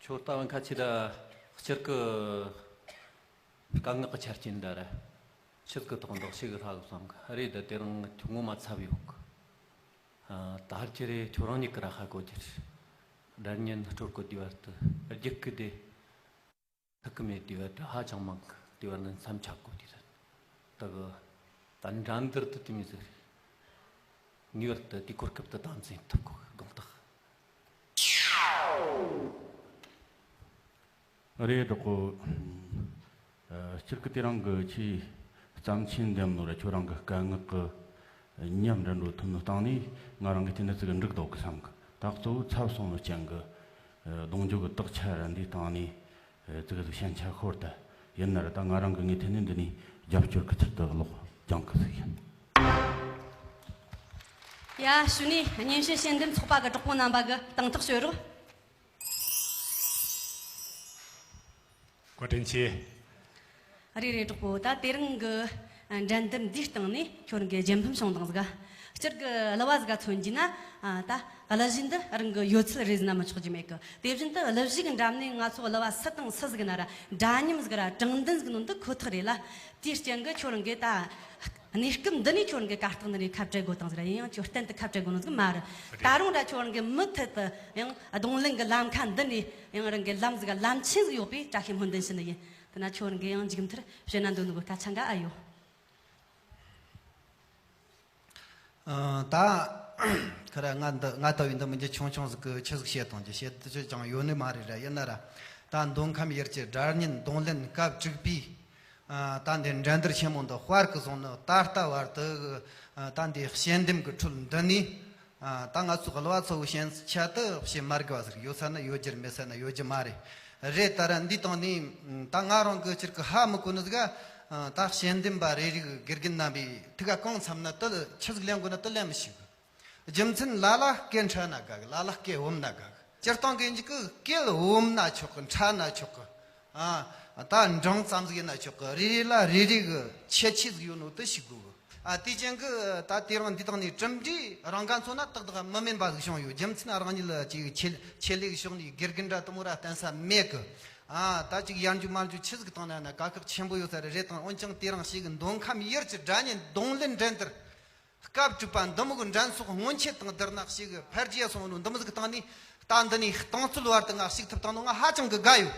ཁྱོད་ལྟ་བུ་ཁ་ཆེ་ད་སྤྱིར་གི་སྐད་ངག་གི་ཆ་རྐྱེན་འདྲ་ར། ཆེད་གི་ཐོག་འདོགས་ཤིག་ཧྲ་གི་བསམ་གི། རེད་ད། དེ་རིང་ཁྱོད་ངོ་མ་འཚབ་ཡོད་གི། ཨ། ད་ཧར་ཅི་རེད། ཁྱོད་རང་ཉིད་གི་ར་ཧ་གོ་རྒྱུ་རེད། སྒྲ་སྙན་སྤྲོད་གོ་དུས་བར་དུ་རྒྱུག་གི་དེ། ཐུག་གི་མེད་དུས་བར་དུ་ཧ་ཅང་མང་གི། དུས་བར་ནི་མཚམས་ཆག་གོ་དུས་རེད། ད་གི་ད་འགྲན་བསྡུར་དུ་དེ་མོ་ཟིག་རེད། ངེས་པར་དུ་དེ་གོ་སྐབས་དུ་དམ་འཛིན་ཐུབ་དགོས་གི། དགོངས་དག། རེད། གྲོགས་པོ། ཨ། སྤྱིར་གི་དེ་རིང་གི་ཆེས་བརྩམས་ཆོས་འདེམས་ནོ་ར་ཁྱོད་རང་གི་སྐད་ངག་གི་ ཉམས་ར་འགྲོ་ཐུབ་ནོ་སྟེང་ནས་ང་རང་གི་དེ་ནི་ཙི་གི་འགྲིག་འདུག་གི་བསམ་གི། ད་གཙོ་བོ་ཚབ་སོང་ནོ་རྐྱེན་གི་གདོང་འཇོག་གི་དག་ཆ་ར་འདིའི་སྟེང་ནས་ཙི་གི་ཟིག་ཞན་ཆ་ཤོར་ད་ཡིན་ན་ར། ད་ང་རང་གི་ངའི་ཐད་ནས་འདི་ནས་རྒྱབ་སྐྱོར་གི་ཚུལ་དུ་ཀློག་སྦྱང་གི་ཟིག་ཡིན། ཡ། ཞུ་ནས་སྙན་ཞུ་ཞལ་འདེམས་ཚོགས་པ་གི་གྲོགས་པོ་རྣམ་པ་གི་དང་ཐག་གཅོད་རོགས། བཀའ་དྲིན་ཆེ། རེད་རེད། གྲོགས་པོ། ད་དེ་རིང་གི་འགྲན་བསྡུར་འདིའི་སྟེང་ནས་ཁྱོད་རང་གི་རྒྱལ་ཕམ་བྱུང་དང་ཟིག། སྤྱིར་གི་གླུ་བ་ཟིག་ག་མཚོན་རྒྱུ་ན། ད་གླུ་གཞས་འདི་རང་གི་ཡོད་ཚད་རེད་ཟེར་ན་མི་ཆོག་རྒྱུ་མེད་གི། དེ་བཞིན་དུ་གླུ་གཞས་གི་འགྲམ་ནས་ང་ཚོ་གླུ་བ་སུ་དང་སུ་ཟིག་ཡིན་ན་ར་འདྲ་མཉམ་ཟིག་ར་དྲང་བདེན་ཟིག་ནོ་འདི་ཁོ་ཐག་རེད་ལ། དེའི་རྐྱེན་གི་ཁྱོད་རང་གི་ད་གནས་སྐབས་འདི་ནས་ཁྱོད་རང་གི་གར་སྟེགས་འདི་ནས་ཁ་བྲལ་དགོས་དང་ཟེར། ཡིན་ཡང་ཁྱོད་གཏན་དུ་ཁ་བྲལ་དགོས་ནོ་ཟིག་མ་རེད། ད་རུང་ར་ཁྱོད་རང་གི་མུ་མཐུད་དུ་ཡང་རྡུང་ལེན་གི་ལམ་ཁ་འདི་ནས་ཡང་རང་གི་ལམ་ཟིག་ལམ་ཆེན་ཟིག་ཡོད་པའི་བཀྲ་ཤིས་སྨོན་འདུན་ཞུ་ནི་ཡིན། དེ་ན་ཁྱོད་རང་གི་ཡང་མཇུག་མཐར་བཤད་ན་འདོད་ནོ་གི་སྐད་ཆ་འགའ་ཨེ་ཡོད། ཨ། ད་ཁ་ར་ང་འདི་ང་ལྟ་བུའི་འདི་མི་འདི་ཆུང་ཆུང་ཟིག་གི་ཆི་ཟིག་བཤད་གཏོང་རྒྱུ་བཤད་རྒྱུ་ཅང་ཡོད་ནི་མ་རེད་ར། ཡིན་ན་ར་ད་མདོ་ཁམས་ཡུལ་གྱི་སྒྲ་སྙན་རྡུང་ལེན་སྐབས་དྲུག་པའི། ཨ། ད་འདི་འགྲན་བསྡུར་ཆེན་མོ་འདི་དཔར་གི་བཟུང་ནི། ད་ལྟ་བར་དུ་ཨ་ད་འདི་དཔྱད་འདེམས་གི་ཁྲོད་འདི་ནས། ཨ། ད་ང་ཚོ་གླུ་བ་ཚོ་བོ་ཞན་ཆ་དུ་བྱེད་མ་དགོས་པ་ཟིག་ཡོད་ས་ན་ཡོད་རྒྱུ་རེད། མེད་ས་ན་ཡོད་རྒྱུ་མ་རེད། རེད། ད་ར་འདི་དང་ནི་ད་ང་རང་གི་སྤྱིར་གི་ཧ་མི་གོ་ནི་ཟིག། ཨ། ད་དཔྱད་འདེམས་པ་རེ་རེ་གི་དགེ་རྒན་རྣམ་པའི་ཐུགས་ཀ་གང་འཚམ་ན་དུ་ཆི་ཟིག་ལེན་དགོས་ན་དུ་ལེན་མི་ཤེས་གི། རྒྱུ་མཚན་ལ་ལ་སྐད་ཕྲ་ན་དགའ་གི། ལ་ལ་སྐད་འོམ་ན་དགའ་གི། སྤྱིར་བཏང་གི་འཇིག་གི་སྐད་འོམ་ན་ཆོག་གི། ཕྲ་ན་ཆོག་གི། ཨ། ད་འབྲིང་ཙམ་ཟིག་ཡིན་ན་ཆོག་གི། རེ་རེ་ལ་རེ་རེ་གི་ཁྱད་ཆོས་ཟིག་ཡོད་ནོ་དེ་ཤེས་དགོས་གི། ཨ། དེ་ཅན་གི་ད་དེ་རིང་འདི་དག་ནས་གྲུབ་འབྲས་རང་ག་མཚོན་ན་ཏག་ཏག་མི་དམན་པ་ཟིག་བྱུང་ཡོད། རྒྱུ་མཚན་རང་ཉིད་ལ་ཅིག་ཆེད་ཆེད་ལས་ཕྱོགས་ནས་དགེ་རྒན་འདྲ་དུ་མོ་ར་བསྟེན་ས་མེད་གི། ཨ། ད་ཅིག་ཡར་འཇུག་མར་འཇུག་ཆི་ཟིག་བཏང་ན་ན་དཀའ་ཁག་ཆེན་པོ་ཡོད་ས་རེད། རེད་དང་། འོན་ཀྱང་དེ་རིང་ཞིག་གི་མདོ་ཁམས་ཡུལ་གྱི་སྒྲ་སྙན་རྡུང་ལེན་འགྲན་བསྡུར་སྐབས་དྲུག་པ་འདི་མོ་གི་འགྲན་ཚོགས་སྔོན་ཆད་དང་བསྡུར་ན་ཞིག་འཕེལ་རྒྱས་སོང་ནོ་འདི་མོ་ཟིག་བཏང་ནས། ད་འདི་ནས་རྟིང་རྩོད་བར་དུ་ང་ཞུགས་ཐུབ་བཏང་ནོ་ང་ཧ་ཅང་གི་དགའ་ཡོད།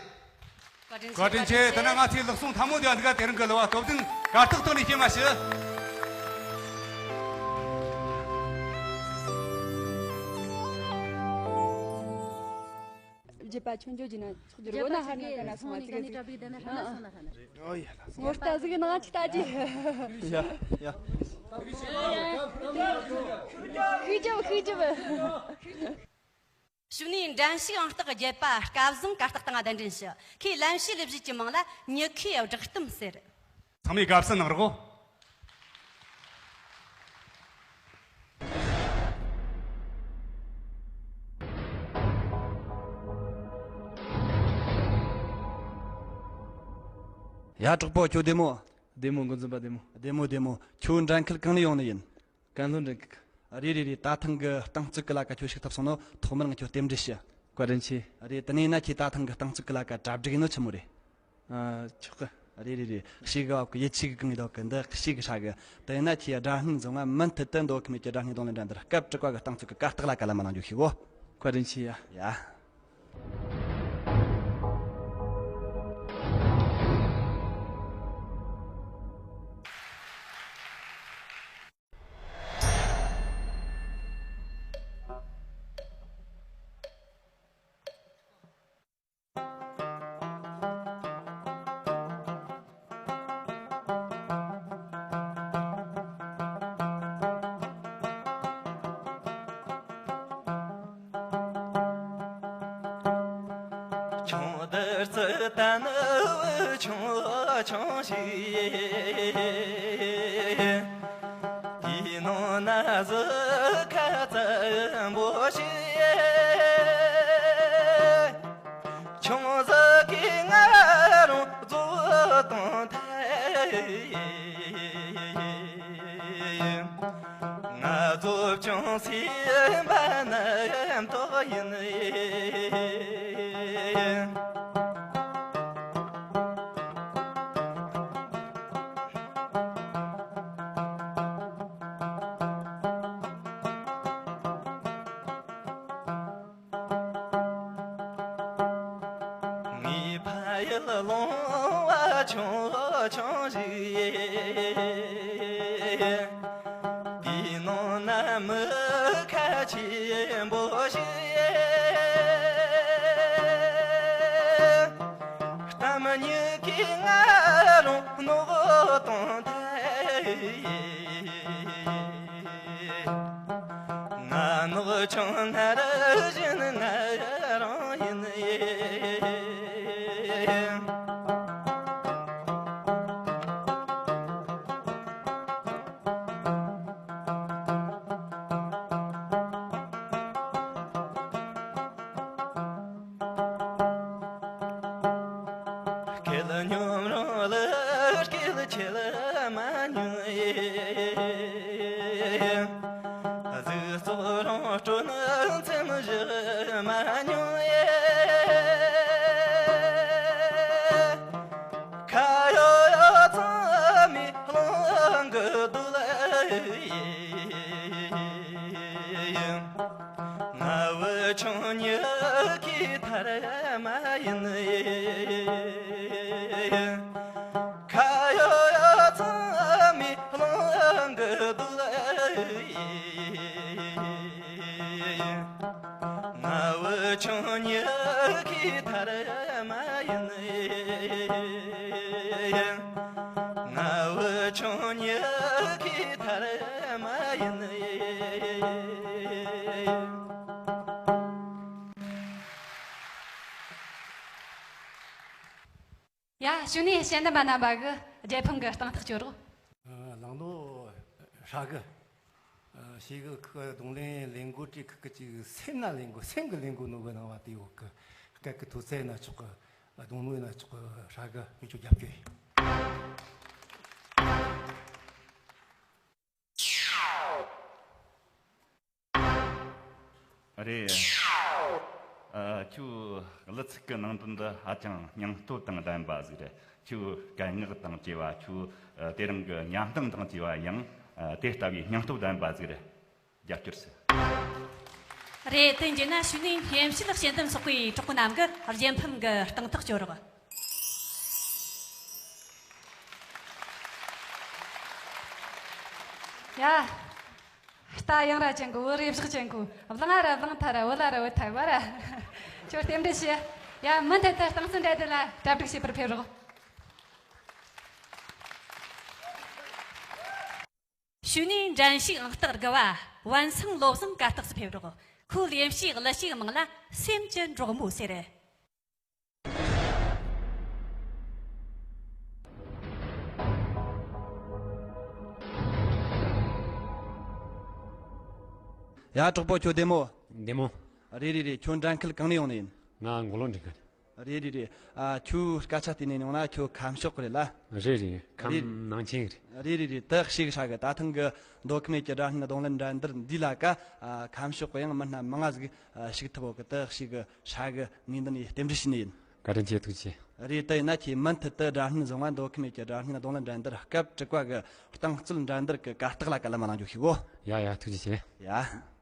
བཀའ་དྲིན་ཆེ། བཀའ་དྲིན་ཆེ། དེ་ན་ང་ཚོའི་ལག་ཟུང་ཐལ་མོ་དེ་འདི་ག་དེ་རིང་གི་གླུ་བ་སྟོབས་ལྡན་གར་སྟེགས་ཐོག་ནས་སྐྱེལ་མ་ཞུ། རྒྱུད་པ་ཆོས་འབྱོར་གྱི་ན་ཚོགས་རྒྱུ་རྒོ་ན་ཧ་ན་ག་ན་སོང་བ་ཚིག་ཟིག། ངོ་ལྟ་ཟིག་ནང་ཅི་ལྟ་ཅི། ཡ་ཡ། ཤུགས་རྒྱབ་ཤུགས་རྒྱབ། གཞུག་ནས་འགྲན་ཞུགས་ཨང་རྟགས་བརྒྱད་པ་སྐལ་བཟང་གར་སྟེགས་སྟེང་གདན་འདྲེན་ཞུ། ཁོས་ལེན་རྒྱུའི་གླུ་གཞས་ཀྱི་མིང་ལ་མྱི་ཁའི་བསྒྲགས་གཏམ་ཟེར། ཚང་མས་དགའ་བསུ་གནང་རོགས། ཡ། གྲོགས་པོ་ཁྱོད་བདེ་མོ། བདེ་མོ། འགོ་འཛིན་པ་བདེ་མོ། བདེ་མོ་བདེ་མོ། ཁྱོད་འགྲན་ཁུལ་གང་ནས་ཡོང་ནི་ཡིན། ཀན་ལྷོ་འགྲན་ཁུལ། རེད་རེད་རེད། ད་ཐེངས་གི་རྟིང་རྩོད་གི་ལ་ཀ་ཁྱོད་ཞུགས་ཐུབ་སོང་ནོ་ཐོག་མར་ང་ཁྱོད་རྟེན་འབྲེལ་ཞུ། བཀའ་དྲིན་ཆེ། རེད། དེ་ནས་ན་ཁྱོས་ད་ཐེངས་གི་རྟིང་རྩོད་གི་ལ་ཀ་གྲ་སྒྲིག་ཡིན་ནོ་ཆི་མོ་རེད། ཨ། ཆོག་གི། རེད་རེད་རེད། ཞེ་གི་བབ་གི། ཡིད་ཆེས་གི་གང་ཡིན་དོག་གི། འདི་ཞེ་གི་ཧྲ་གི། དེ་ན་ཁྱོས་སྒྲ་སྙན་བཟུང་བ་མུ་མཐུད་དུ་མདོ་ཁམས་ཡུལ་གྱི་སྒྲ་སྙན་རྡུང་ལེན་འགྲན་བསྡུར་སྐབས་དྲུག་པ་གི་རྟིང་རྩོད་གི་གར་སྟེགས་ལ་ཀ་ལ་མ་གནང་རྒྱུ་ཞུ་གོ། བཀའ་དྲིན་ཆེ་ཡ། ཡ། ཆུང་དུས་ཚོད་ད་ནི་ཆུང་ཆུང་ཞིག། དེའི་ནང་ན་གཟི་ཁ་བཙན་པོ་ཞིག། ཆུང་ཟིག་གིས་ང་རང་བཟོ་བཏང་ཐལ། ང་བཟོ་ཅུང་སེམས་པ་རྣམ་རྟོག་ཡིན། ངའི་ཕ་ཡུལ་ལུང་བ་ཆུང་ཆུང་ཞིག། དེའི་ནང་ན་མི་ཁ་ཆེན་པོ་ཞིག། གཏམ་མྱི་གིས་ང་རང་མནོ་བཏང་ཐལ། ང་རང་བཞིན་ང་རང་ཡིན། སྐད་སྙོམས་རང་ལ་སྐད་ཆེ་ལ་མ་ཉུང་ཡེ། གཟུགས་སོགས་རང་སྤྲོ་ན་མཚམས་བཞག་མ་ཉུང་ཡེ། ཁ་ཡོད་ཡོད་ཚང་མའི་རླུང་གི་རྡོ་ལ་ཡེ། ང་བུ་ཆུང་ཉི་ཁའི་ཐ་ར་མ་ཡིན། ཁ་ཡོད་ཡོད་ཚང་མའི་རླུང་གི་རྡོ་ལ་ཡེ། ང་བུ་ཆུང་ཉི་ཁའི་ཐ་ར་མ་ཡིན། ང་བུ་ཆུང་ཉི་ཁའི་ཐ་ར་མ་ཡིན། ཡ། གཞུག་ནས་དཔྱད་འདེམས་པ་རྣམ་པ་གིས་རྒྱལ་ཕམ་གི་སྟེང་ཐག་གཅོད་རོགས། ཨ། གླང་ལོ་ཧྲ་གི། ཨ། ཞེ་གི་ཁི་རྡུང་ལེན་ལེན་གོ་དྲི་ཁི་ཁི་ཅིག་སེམས་ན་ལེན་གོ། སེམས་གི་ལེན་གོ་ནོ་གི་ནང་བ་དེ་ཡོད་གི། སྐད་གི་མཐོ་ཚད་ན་ཆོག་གི། རྡུང་ལེན་ན་ཆོག་གི། ཧྲ་གི། མི་ཆོ་རྒྱབ་སྐྱོར་ཡིན། རེད། ཨ། ཁྱོའི་གླུ་ཚིག་གི་ནང་དོན་འདི་ཧ་ཅང་སྙིང་སྟོབས་དང་ལྡན་པ་ཟིག་རེད། ཁྱོའི་སྐད་ངག་དང་བཅས་པ། ཁྱོའི་དེ་རིང་གི་ཉམས་ལྡན་དང་བཅས་པ་ཡང་དེ་ལྟ་བུའི་སྙིང་སྟོབས་ལྡན་པ་ཟིག་རེད། རྒྱབ་སྐྱོར་ཞུ། རེད། དེ་བྱས་ན་གཞུག་ནས་སྨྱན་བྱད་དཔྱད་འདེམས་ཚོགས་པའི་གྲོགས་པོ་རྣམས་ཀྱིས་རྒྱལ་ཕམ་གི་སྟེང་ཐག་གཅོད་རོགས། ཡ། རྟ་གཡང་ར་ཅན་གོ། བུ་རེ་བཞག་ཅན་གོ། བླང་ང་ར་བླང་ཐ་ར། བུ་ལ་ར་བུ་ཐ་བ་ར། ཁྱོད་རྟེན་འབྲེལ་ཞུ། ཡ། མུ་མཐུད་དུ་རྟིང་རྩོད་འགྲན་བསྡུར་ལ་གྲ་སྒྲིག་བྱེད་པར་ཕེབས་རོགས། གཞུག་ནས་འགྲན་ཞུགས་ཨང་རྟགས་དགུ་བ་བན་སང་བློ་བཟང་གར་སྟེགས་སུ་ཕེབས་རོགས། ཁོས་ལེན་བྱའི་གླུ་གཞས་མིང་ལ་སེམས་ཀྱི་འབྲོག་མོ་ཟེར། ཡ། གྲོགས་པོ་ཁྱོད་བདེ་མོ། བདེ་མོ། རེད་རེད་རེད། ཁྱོད་འགྲན་ཁུལ་གང་ནས་ཡོང་ནི་ཡིན། ང་མགོ་ལོག་འགྲན་ཁུལ། རེད་རེད་རེད། ཨ། ཁྱོའི་སྐད་ཆ་བལྟས་ནས་ཡོང་ན་ཁྱོད་ཁམས་ཕྱོགས་གི་རེད་ལ། རེད་རེད། ཁམས། རེད། ནང་ཆེན་གི་རེད། རེད་རེད་རེད། དེ་ཞེ་གི་ཧྲ་གི། ད་ཐེངས་གི་མདོ་ཁམས་ཡུལ་གྱི་སྒྲ་སྙན་རྡུང་ལེན་འགྲན་བསྡུར་འདི་ལ་ཀ་ཨ། ཁམས་ཕྱོགས་གི་ཡང་མི་སྣ་མང་ང་ཟིག་ཨ། ཞུགས་ཐུབ་བོ་གི། དེ་ཞེ་གི་ཧྲ་གི། ངས་འདི་ནས་རྟེན་འབྲེལ་ཞུས་ནི་ཡིན། བཀའ་དྲིན་ཆེ། ཐུགས་རྗེ་ཆེ། རེད། དེ་ཡིན་ན་ཁྱེད་མུ་མཐུད་དུ་སྒྲ་སྙན་བཟུང་བ། མདོ་ཁམས་ཡུལ་གྱི་སྒྲ་སྙན་རྡུང་ལེན་འགྲན་བསྡུར་སྐབས་དྲུག་པ་གི་རྟིང་རྩོད་འགྲན་བསྡུར་གི་གར་སྟེགས་ལ་ཀ་ལམ་མ་ལངས་རྒྱུ་ཞུ་གོ། ཡ་ཡ། ཐུགས་རྗེ་ཆེ། ཡ།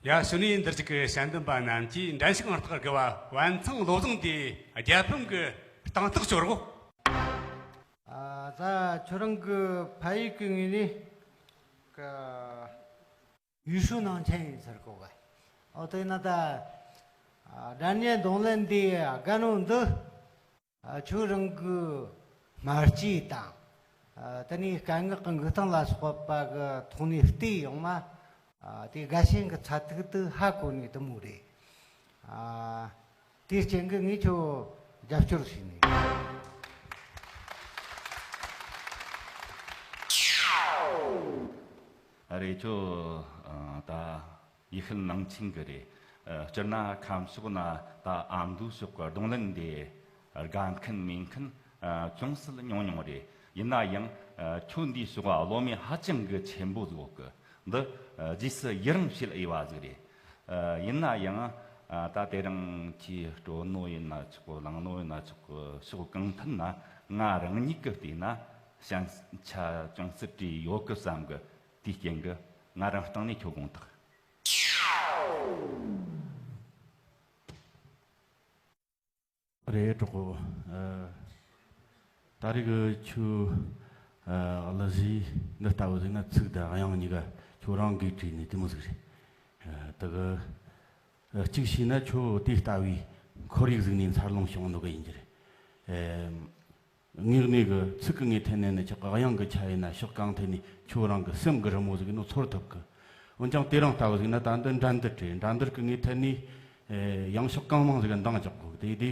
ཡ། གཞུག་ནས་འདིར་བཞུགས་ཀྱི་ཞལ་འདོན་པ་རྣམས་ཀྱིས་འགྲན་ཞུགས་ཨང་རྟགས་དགུ་བ་བན་ཚང་བློ་བཟང་དེ་རྒྱལ་ཕམ་གྱི་རྟིང་ཐག་གཅོད་རོགས། ཨ། ད་ཁྱོད་རང་གི་ཕ་ཡུལ་གྱི་ངོས་ནས་ཀ་ཡུས་ཧྲུའུ་ནང་ཆེན་ཡིན་ཟེར་གོ་ག། ཨོ་དེ་ན་ད་ཨ་སྒྲ་སྙན་རྡུང་ལེན་འདི་རྒན་པོ་འདི། ཨ། ཁྱོད་རང་གི་སྨྲ་ལྕེ་དང་། ཨ། དེ་ནས་སྐད་ངག་གི་འགུལ་སྟངས་ལ་སོགས་པ་གི་ཐོག་ནས་བལྟས་ཡོང་ན། ཨ། དེ་དགའ་ཞེན་གི་ཚད་ཐིག་དེ་ཧ་གོ་ནི་དེ་མོ་རེད། ཨ། དེའི་རྐྱེན་གྱིས་ངས་ཁྱོད་རྒྱབ་སྐྱོར་བྱས་ནས། ཨ་རེད། ཁྱོད་ཨ་ད་ཡུལ་ཤུལ་ནང་ཆེན་གི་རེད། ཨ། སྤྱིར་ན་ཁམས་ཕྱོགས་ན་ད་ཨ་མདོའི་ཕྱོགས་གི་རྡུང་ལེན་འདི་དགའ་མཁན་མེད་མཁན་ཨ་ཅུང་ཟད་ཉུང་ཉུང་རེད། ཡིན་ན་ཡང་ཨ་ཁྱོད་འདིའི་ཕྱོགས་བློ་མོས་ཧ་ཅང་གི་ཆེན་པོ་བཟོ་གི། འདི་ཨ་རྗེས་སུ་ཡི་རང་བྱེད་འོས་པ་ཟིག་རེད། ཨ། ཡིན་ན་ཡང་ཨ་ད་དེ་རིང་ཁྱེད་སྤྲོ་ནོ་ཡིན་ན་ཆོག་གི། ལངས་ནོ་ཡིན་ན་ཆོག་གི། ཕྱོགས་གང་ཐད་ན་ང་རང་ཉིད་ཀྱིས་བལྟས་ན་ཞན་ཆ་ཅུང་ཟད་བྲིས་ཡོད་གི་བསམ་གི། དེའི་རྐྱེན་གྱིས་ང་རང་སྟེང་ནས་ཁྱོད་དགོངས་དག། རེད། གྲོགས་པོ། ཨ། ད་རེས་ཀྱི་ཁྱོད་ཨ་གླུ་གཞས་འདི་ལྟ་བུ་ཟིག་ན་ཚིག་དང་དབྱངས་གཉིས་ཀ་ཁྱོད་རང་གིས་བྲིས་ནི་དེ་མོ་ཟིག་རེད། ཨ། དེ་གི་ཨ་གཅིག་བྱས་ན་ཁྱོད་དེ་ལྟ་བུའི་ཁོར་ཡུག་ཟིག་ནས་འཚར་ལོངས་བྱུང་ནོ་གི་ཡིན་རྒྱུ་རེད། ཨ། དངོས་གནས་གི་ཚིག་གི་ངོས་ཐད་ནས་ནི་ཆོག་གི། དབྱངས་གི་ཆ་ཡིན་ན་ཕྱོགས་གང་ཐད་ནས་ཁྱོད་རང་གི་སེམས་གི་རི་མོ་ཟིག་ནོ་ཚོར་ཐུབ་གི། འོན་ཀྱང་དེ་རིང་ལྟ་བུ་ཟིག་ན་ད་འདི་འགྲན་བསྡུར་རེད། འགྲན་བསྡུར་གི་ངོས་ཐད་ནས་ཨེ་ཡང་ཕྱོགས་གང་མང་ཟིག་གི་འདང་རྒྱག་དགོས་གི། དེ་དེ་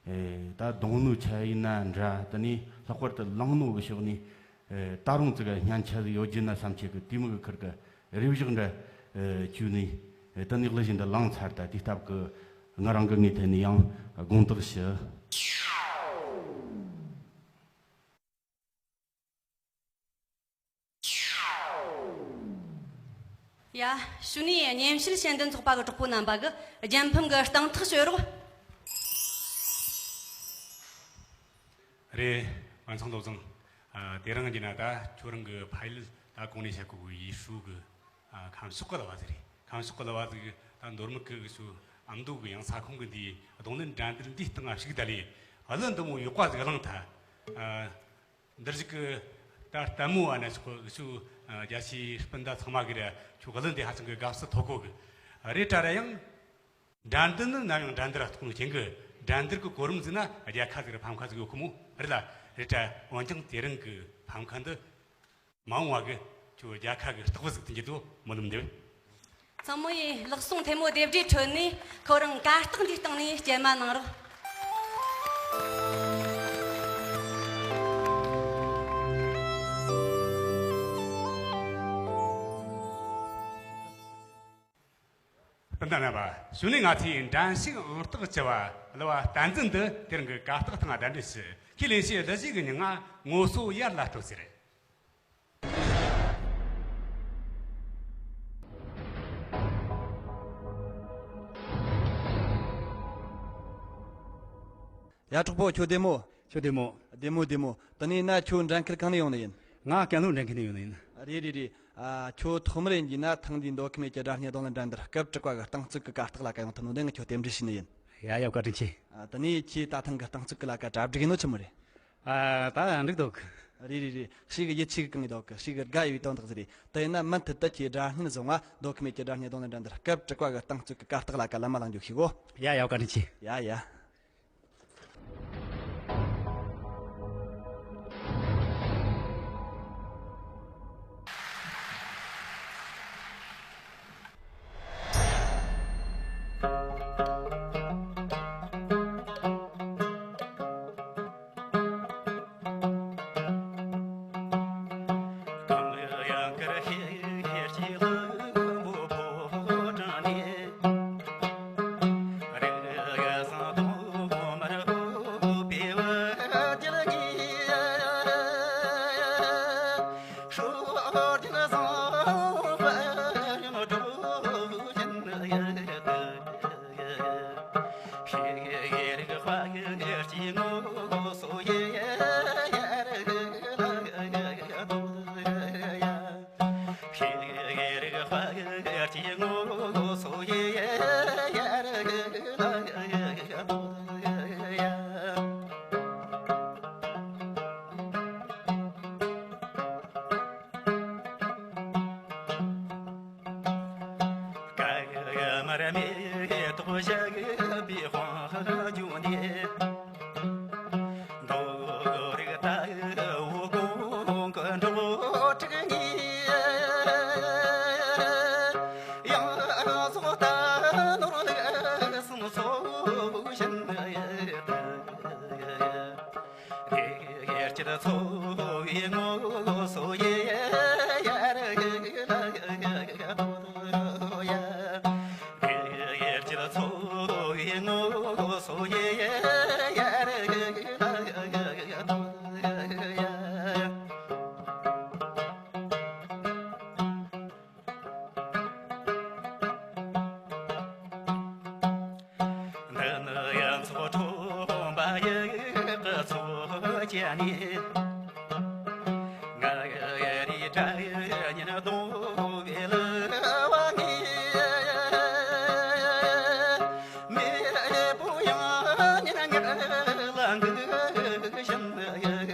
ཨེ་ད་རྡུང་ནོ་ཆ་ཡིན་ན་འདྲ། དེ་ནས་ལྷག་པར་དུ་ལངས་ནོ་གི་ཕྱོགས་ནས་ཨེ་ད་རུང་ཙི་གི་སྙན་ཆ་ཟིག་ཡོད་རྒྱུ་ན་བསམ་ཆེ་གི། དེ་མོ་གི་ཁུར་གི་རེ་བཞག་འདྲ་ཨེ་བཅོས་ནས། ཨེ་དེ་ནས་གླུ་གཞས་འདི་བླངས་ཚར། ད་དེ་སྟབས་གི་ང་རང་གི་ངོས་ཐད་ནས་ཡང་དགོངས་དག་ཞུ། ཡ། གཞུག་ནས་སྙན་ཞུ་ཞལ་འདོན་ཚོགས་པ་གི་གྲོགས་པོ་རྣམ་པ་གིས་རྒྱལ་ཕམ་གི་རྟིང་ཐག་གཅོད་རོགས། རེད། བན་ཚང་བློ་བཟང་། ཨ། དེ་རིང་གི་ན་ད་ཁྱོད་རང་གི་ཕ་ཡུལ་ད་གོང་ནས་བཤད་གོ་གི་ཡུས་ཧྲུའུ་གི། ཨ། ཁམས་ཕྱོགས་གི་གླུ་བ་ཟིག་རེད། ཁམས་ཕྱོགས་གི་གླུ་བ་ཟིག་ད་མདོ་སྨད་གི་ཚོ་ཨ་མདོ་གི་ཡང་ས་ཁོངས་གི་འདི་རྡུང་ལེན་འགྲན་བསྡུར་འདིའི་སྟེང་ང་ཞུགས་ད་ལས་གླུ་འདི་མོ་ཡག་པ་ཟིག་བླངས་ཐལ། ཨ། འདིར་བཞུགས་གི་ད་ལྟད་མོ་བ་ན་ཆོག་གི། ཚོ་ཨ་རྒྱ་ཆེའི་སྤུན་ཟླ་ཚང་མ་གིས་ར་ཁྱོད་གླུ་འདི་ཧ་ཅང་གི་དགའ་བསུ་ཐོབ་གོ་གི། རེད་དྲ་ར་ཡང་འགྲན་བསྡུར་ནི་ནམ་ཡང་འགྲན་བསྡུར་ར་གཏོང་རྐྱེན་གི། འགྲན་བསྡུར་གི་གོ་རིམ་ཟིག་ན་རྒྱལ་ཁ་ཟིག་ར་ཕམ་ཁ་ཟིག་ཡོད་གི་མོ། རེད་ལ། རེད་དྲ། འོན་ཀྱང་དེ་རིང་གི་ཕམ་ཁ་འདི་མ་འོངས་བ་གི་ ཁྱོད་རྒྱལ་ཁ་གི་རྟགས་བུ་ཟིག་ཏུ་འགྱུར་དོ། སྨོན་ལམ་འདེབས། ཚང་མ་ཡིས་ལག་ཟུང་ཐལ་མོ་རྡེབ་སྒྲའི་ཁྲོད་ནས་ཁོ་རང་གར་སྟེགས་འདིའི་སྟེང་ནས་སྐྱེལ་མ་གནང་རོགས། སྤུན་ཟླ་རྣམ་པ། གཞུག་ནས་ང་ཚོས་འགྲན་ཞུགས་ཨང་རྟགས་བཅུ་བ་གླུ་བ་བསྟན་འཛིན་འདི་དེ་རིང་གི་གར་སྟེགས་སྟེང་གདན་འདྲེན་ཞུ། ཁས་ལེན་བྱས་གླུ་གཞས་ཀྱི་མྱིང་ང་ངོ་སོ་ཡར་ལ་སྤྲོད་ཟེར། ཡ། གྲོགས་པོ་ཁྱོད་བདེ་མོ། ཁྱོད་བདེ་མོ། བདེ་མོ་བདེ་མོ། དེ་ནས་ན་ཁྱོད་འགྲན་ཁུལ་གང་ནས་ཡོང་ནི་ཡིན། ང་ཀན་ལྷོ་འགྲན་ཁུལ་ནས་ཡོང་ནི་ཡིན། རེད་རེད་རེད། ཨ། ཁྱོད་ཐོག་མར་ཡིན་གྱི་ན་ཐེངས་འདིའི་མདོ་ཁམས་ཡུལ་གྱི་སྒྲ་སྙན་རྡུང་ལེན་འགྲན་བསྡུར་སྐབས་དྲུག་པ་གི་རྟིང་རྩོད་ཀྱི་གར་སྟེགས་ལ་ཀ་ཡོང་ཐུབ་ནོ་དེ་ངས་ཁྱོད་རྟེན་འབྲེལ་ཞུས་ནི་ཡིན། ཡ་ཡ། བཀའ་དྲིན་ཆེ། ཨ། དེ་ནས་ཁྱོས་ད་ཐེངས་གི་རྟིང་རྩོད་ཀྱི་ལ་ཀ་གྲ་སྒྲིག་ཡིན་ནོ་ཆི་མོ་རེད། ཨ། ད་འགྲིག་འདུག་རེད་རེད་རེད། ཞེ་གི་ཡིད་ཆེས་གི་གང་ཡིན་འདུག་གི། ཞེ་གི་དགའ་ཡི་བའི་དོན་དག་ཟིག་རེད། དེ་ཡིན་ན་མུ་མཐུད་དུ་ཁྱོས་སྒྲ་སྙན་བཟུང་བ་མདོ་ཁམས་ཡུལ་གྱི་སྒྲ་སྙན་རྡུང་ལེན་འགྲན་བསྡུར་སྐབས་དྲུག་པ་གི་རྟིང་རྩོད་ཀྱི་གར་སྟེགས་ལ་ཀ་ལམ་མ་ལངས་རྒྱུ་ཞུ་གོ། ཡ་ཡ། བཀའ་དྲིན་ཆེ། ཡ་ཡ། འདི་ནི་ཡང་ཚོགས་ཁྲོམ་པ་ཡི་གི་ཚོགས་ཀྱི་ནི། ང་རི་དྲ་ཉིན་གདོང་བའི་ལུ་བ་ངི། མེས་པོ་ཡང་ཉིན་ངར་ལ་འགུག་བཞིན་ཡོད།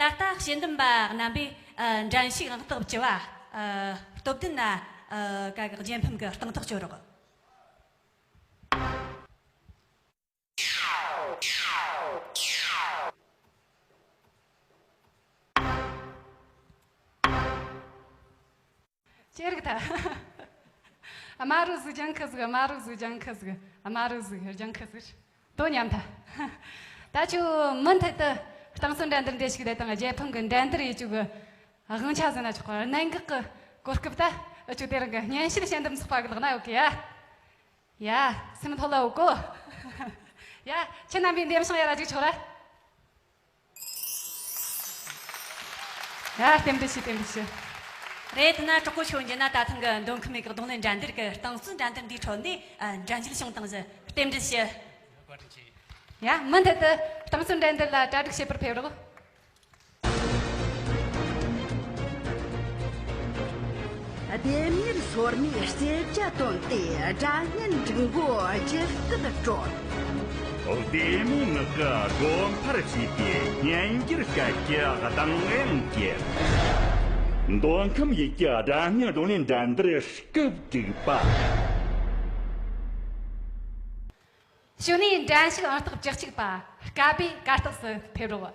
ད་ལྟ་དཔྱད་འདེམས་པ་རྣམ་པས། ཨ། འགྲན་ཞུགས་ཨང་རྟགས་བཅུ་བ། ཨ། སྟོབས་ལྡན་ན། ཨ། ཀ་གི་རྒྱལ་ཕམ་གི་སྟེང་ཐག་གཅོད་རོགས། ཅི་རིགས་ད། དམར་རོ་ཟིག་ལྗང་ཁུ་ཟིག་དམར་རོ་ཟིག་ལྗང་ཁུ་ཟིག་དམར་རོ་ཟིག་ལྗང་ཁུ་ཟིག་དོ་མཉམ་ཐལ། ད་ཁྱོད་མུ་མཐུད་དུ་རྟིང་རྩོད་འགྲན་བསྡུར་འགྲེལ་ཞུགས་དེ་དང་རྒྱལ་ཕམ་གི་འགྲན་བསྡུར་ཡེད་རྒྱུ་གི་དབང་ཆ་ཟིན་ན་ཆོག་གི། གནད་འགག་གི་གོ་སྐབས་ད་འུ་ཆོ་དེ་རིང་གི་སྨྱན་བྱད་དཔྱད་འདེམས་ཚོགས་པ་གི་ལག་ན་ཡོད་གི་ཡ། ཡ། སེམས་ལྷོད་ལ་ཡོད་གོ། ཡ། ཁྱེད་རྣམ་པས་འདེམས་ཤིང་ཡར་ར་འཇུག་ཆོག་ར། ཡ། རྟེན་འབྲེལ་ཞུ། རྟེན་འབྲེལ་ཞུ། རེད། དེ་ན་གྲོགས་པོ་ཁྱོད་འཇོན་ན་ད་ཐེངས་གི་མདོ་ཁམས་ཡུལ་གི་རྡུང་ལེན་འགྲན་བསྡུར་གི་རྟིང་རྩོད་འགྲན་བསྡུར་འདིའི་ཁྲོད་ནས། ཨ། འགྲན་རྒྱལ་བྱུང་བཏང་ཟིག་རྟེན་འབྲེལ་ཞུ། བཀའ་དྲིན་ཆེ། ཡ། མུ་མཐུད་དུ་རྟིང་རྩོད་འགྲན་བསྡུར་ལ་གྲ་སྒྲིག་བྱེད་པར་ཕེབས་རོགས། ལྡེམ་མྱུར་སོར་མོའི་རྩེ་བརྒྱད་བཏོན་ཏེ་སྒྲ་སྙན་འབྲུག་མགོ་ཇི་ལྟར་དཀྲོལ། བདེ་མོ་ངག་གི་སྒོ་འཕར་ཕྱེས་ཏེ། སྙན་འགྱུར་སྐད་ཀྱི་གདངས་དབྱངས་ཀྱིས། མདོ་ཁམས་ཡུལ་གྱི་སྒྲ་སྙན་རྡུང་ལེན་འགྲན་བསྡུར་སྐབས་དྲུག་པ། གཞུག་ནས་འགྲན་ཞུགས་ཨང་རྟགས་བཅུ་གཅིག་པ་སྐལ་བྷེ་གར་སྟེགས་སུ་ཕེབས་རོགས།